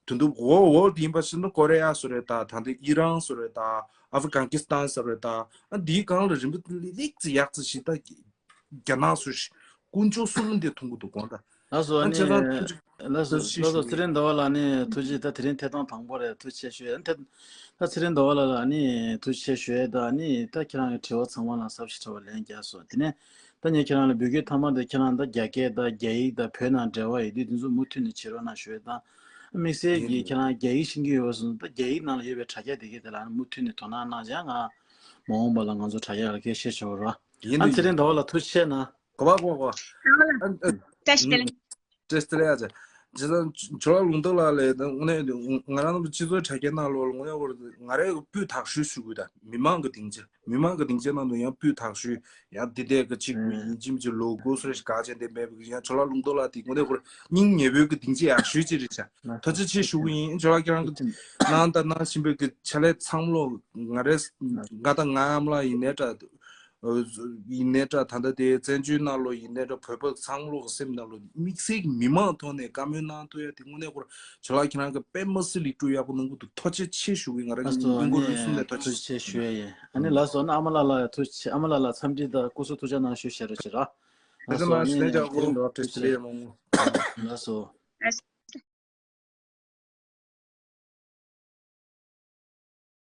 དུ་འདུག་འོ་འོ་འདི་ཡིན་པ་ཞིག་ན་ཀོ་རེ་ཡ་སུ་རེད་ད། ད་འདི་ཨི་རན་སུ་རེད་ད། ཨ་ཧྥི་གྷན་གྷི་སི་ཐན་སུ་རེད་ད། ཨ་འདིའི་སྒང་ལ་རིམ་པ་ལི་ལིག་ཙི་ཡག་ཙི་ཞིག་ད་རྒྱ་ནག་སུ་ཞིག་དཀོན་མཆོག་གསུམ་འདི་མཐོང་གི་འདུག་དགོངས་ད། ལགས་སོ། ཨ་ནི་ཁྱེད་རང་ཐུགས་རྗེ་ལགས་སོ་ཐུགས་རྗེ་ལགས་སོ། ཆེ་ཚེ་རིང་ཟླ་བ་ལགས་ནི་ཐུགས་རྗེ། ད་དེ་རིང་ཐད་གཏོང་དང་པོ་རེད། ཐུགས་རྗེ་ཆེ་ཞུ་ཡ། ད་ད་ཚེ་རིང་ཟླ་བ་ལགས་ལ་ནི་ཐུགས་རྗེ་ཆེ་ཞུ་ཡ། ད་ནི་ད་ཁྱེད་རང་གི་དྲི་བ་ཚང་མ་ལ་ཟབ་ཞིང་ཕྲ་བ་ལན་རྒྱག་སོང་། དེ་ནས་ད་ངས་ཁྱེད་རང་ལ་འབོད་སྐུལ་མཐའ་མ་དེ་ཁྱེད་རང་ད་རྒྱ་སྐད་དང་རྒྱ་ཡིག་དང་བོད་ནང་འབྲེལ་བ་ཡོད་དུས་དེ་ཚོ་མུ་མཐུད་ནས་བྱེད་རོགས་གནང་ཞུ་ཡ་དང་། དམིགས་བསལ་གྱིས་ཁྱེད་རང་རྒྱ་ཡིག་ཤེས་ཀྱི་ཡོད་པ་སོང་ད་རྒྱ་ཡིག་ནང་ལ་ཡོད་པའི་དྲ་རྒྱ་དེ་གའི་དེ་ལ་ནི་མུ་མཐུད་ནས་དོ་སྣང་གནང་བྱས། ང་མ་འོངས་པ་ལ་ང་ཚོ་དྲ་རྒྱ་ལ་སྐད་བཤད་བྱ་བ་རོགས། ཡིན་ཨ་ནི་ཚེ་རིང་ཟླ་བ་ལགས་ཐུགས་རྗེ་ཆེ་གནང་། གོ་བ་གོ་བ། བཀྲ་ཤིས་བདེ་ལེགས། བཀྲ་ཤིས་བདེ་ལེགས་ཡ་ཅེ། ཇི་ལྟར་ཇོ་ལགས་ལུང་རྟོགས་ལགས་ལས་དངོས་གནས་ང་རང་ཚོ་སྤྱི་ཚོགས་དྲ་རྒྱའི་ནང་ལོགས་ལ་དངོས་གནས་ཁོ་ང་རའི་སྤུས་དག་ཤོས་ཞུ་དགོས་ད། མི་མང་གི་སྡིངས་ཆ་མི་མང་གི་སྡིངས་ཆའི་ནང་དུ་ཡང་སྤུས་དག་ཤོས་ཡང་འདི་འདྲའི་གི་གཅིག་ཡིན་གཅིག་མིན་གཅིག་ལོ་དགུ་སོ་རེ་ཞིག་ག་ཅན་དེ་མེད་པའི་ཡང་ཇོ་ལགས་ལུང་རྟོགས་ལགས་དེ་དངོས་གནས་ཁོ་སྙིང་ཉེ་པོའི་གི་སྡིངས་ཆ་ཡག་ཤོས་ཅིག་རེད་ཤག་ཐུགས་རྗེ་ཆེ་ཞུ་གི་ཡིན། ཇོ་ལགས་ཁྱེད་རང་གི་གནང་དང་གནང་བཞིན་པའི་གི་ཕྱག་ལས་ཚང་མ་ལོ་ང་རེ་ང་དང་ང་ཨ་མ་ལགས་ཡིན་ནའི་འདྲ། ཡིན་ནའི་འདྲ་ད་ལྟ་དེ་བཙན་བྱོལ་ནང་ལོ་ཡིན་ནའི་འདྲ་བོད་པ་ཚང་མ་ལོ་སེམས་ནང་ལོ་དམིགས་བསལ་གྱི་མི་མང་ཐོག་ནས་བཀའ་མོལ་གནང་ཐུབ་ཡ་དེ་དངོས་གནས་ཁོ་ཇོ་ལགས་ཁྱེད་རང་གི་དཔེ་མ་སྲིད་ལེགས་གྲུབ་ཡག་པོ་གནང་གི་འདུག་ཐུགས་རྗེ་ཆེ་ཞུ་གི། ང་རང་གི་ལགས་སོ། ཨ་སྔོན་འགོ་ནས་ལུས་གསུམ་ནས་ཐུགས་རྗེ་ཆེ་ཞུ་ཡ་ཡིན། ཨ་ནི་ལགས་སོ། ཨ་ནི་ཨ་མ་ལགས་ལ་ཐུགས་རྗེ་ཆེ། ཨ་མ་ལགས་ལ་འཚམས་འདྲི་དང་སྐུ་གཟུགས་ཐུགས་ཅག་གནང་ཞུ་བྱ་རོགས་བྱེད་ར། ལགས་སོ། ཨ་ནི་ཚེ་རིང་ཟླ་བ་ལགས་ཐུགས་རྗེ་ཆེ་མང་མང་། ལགས་སོ།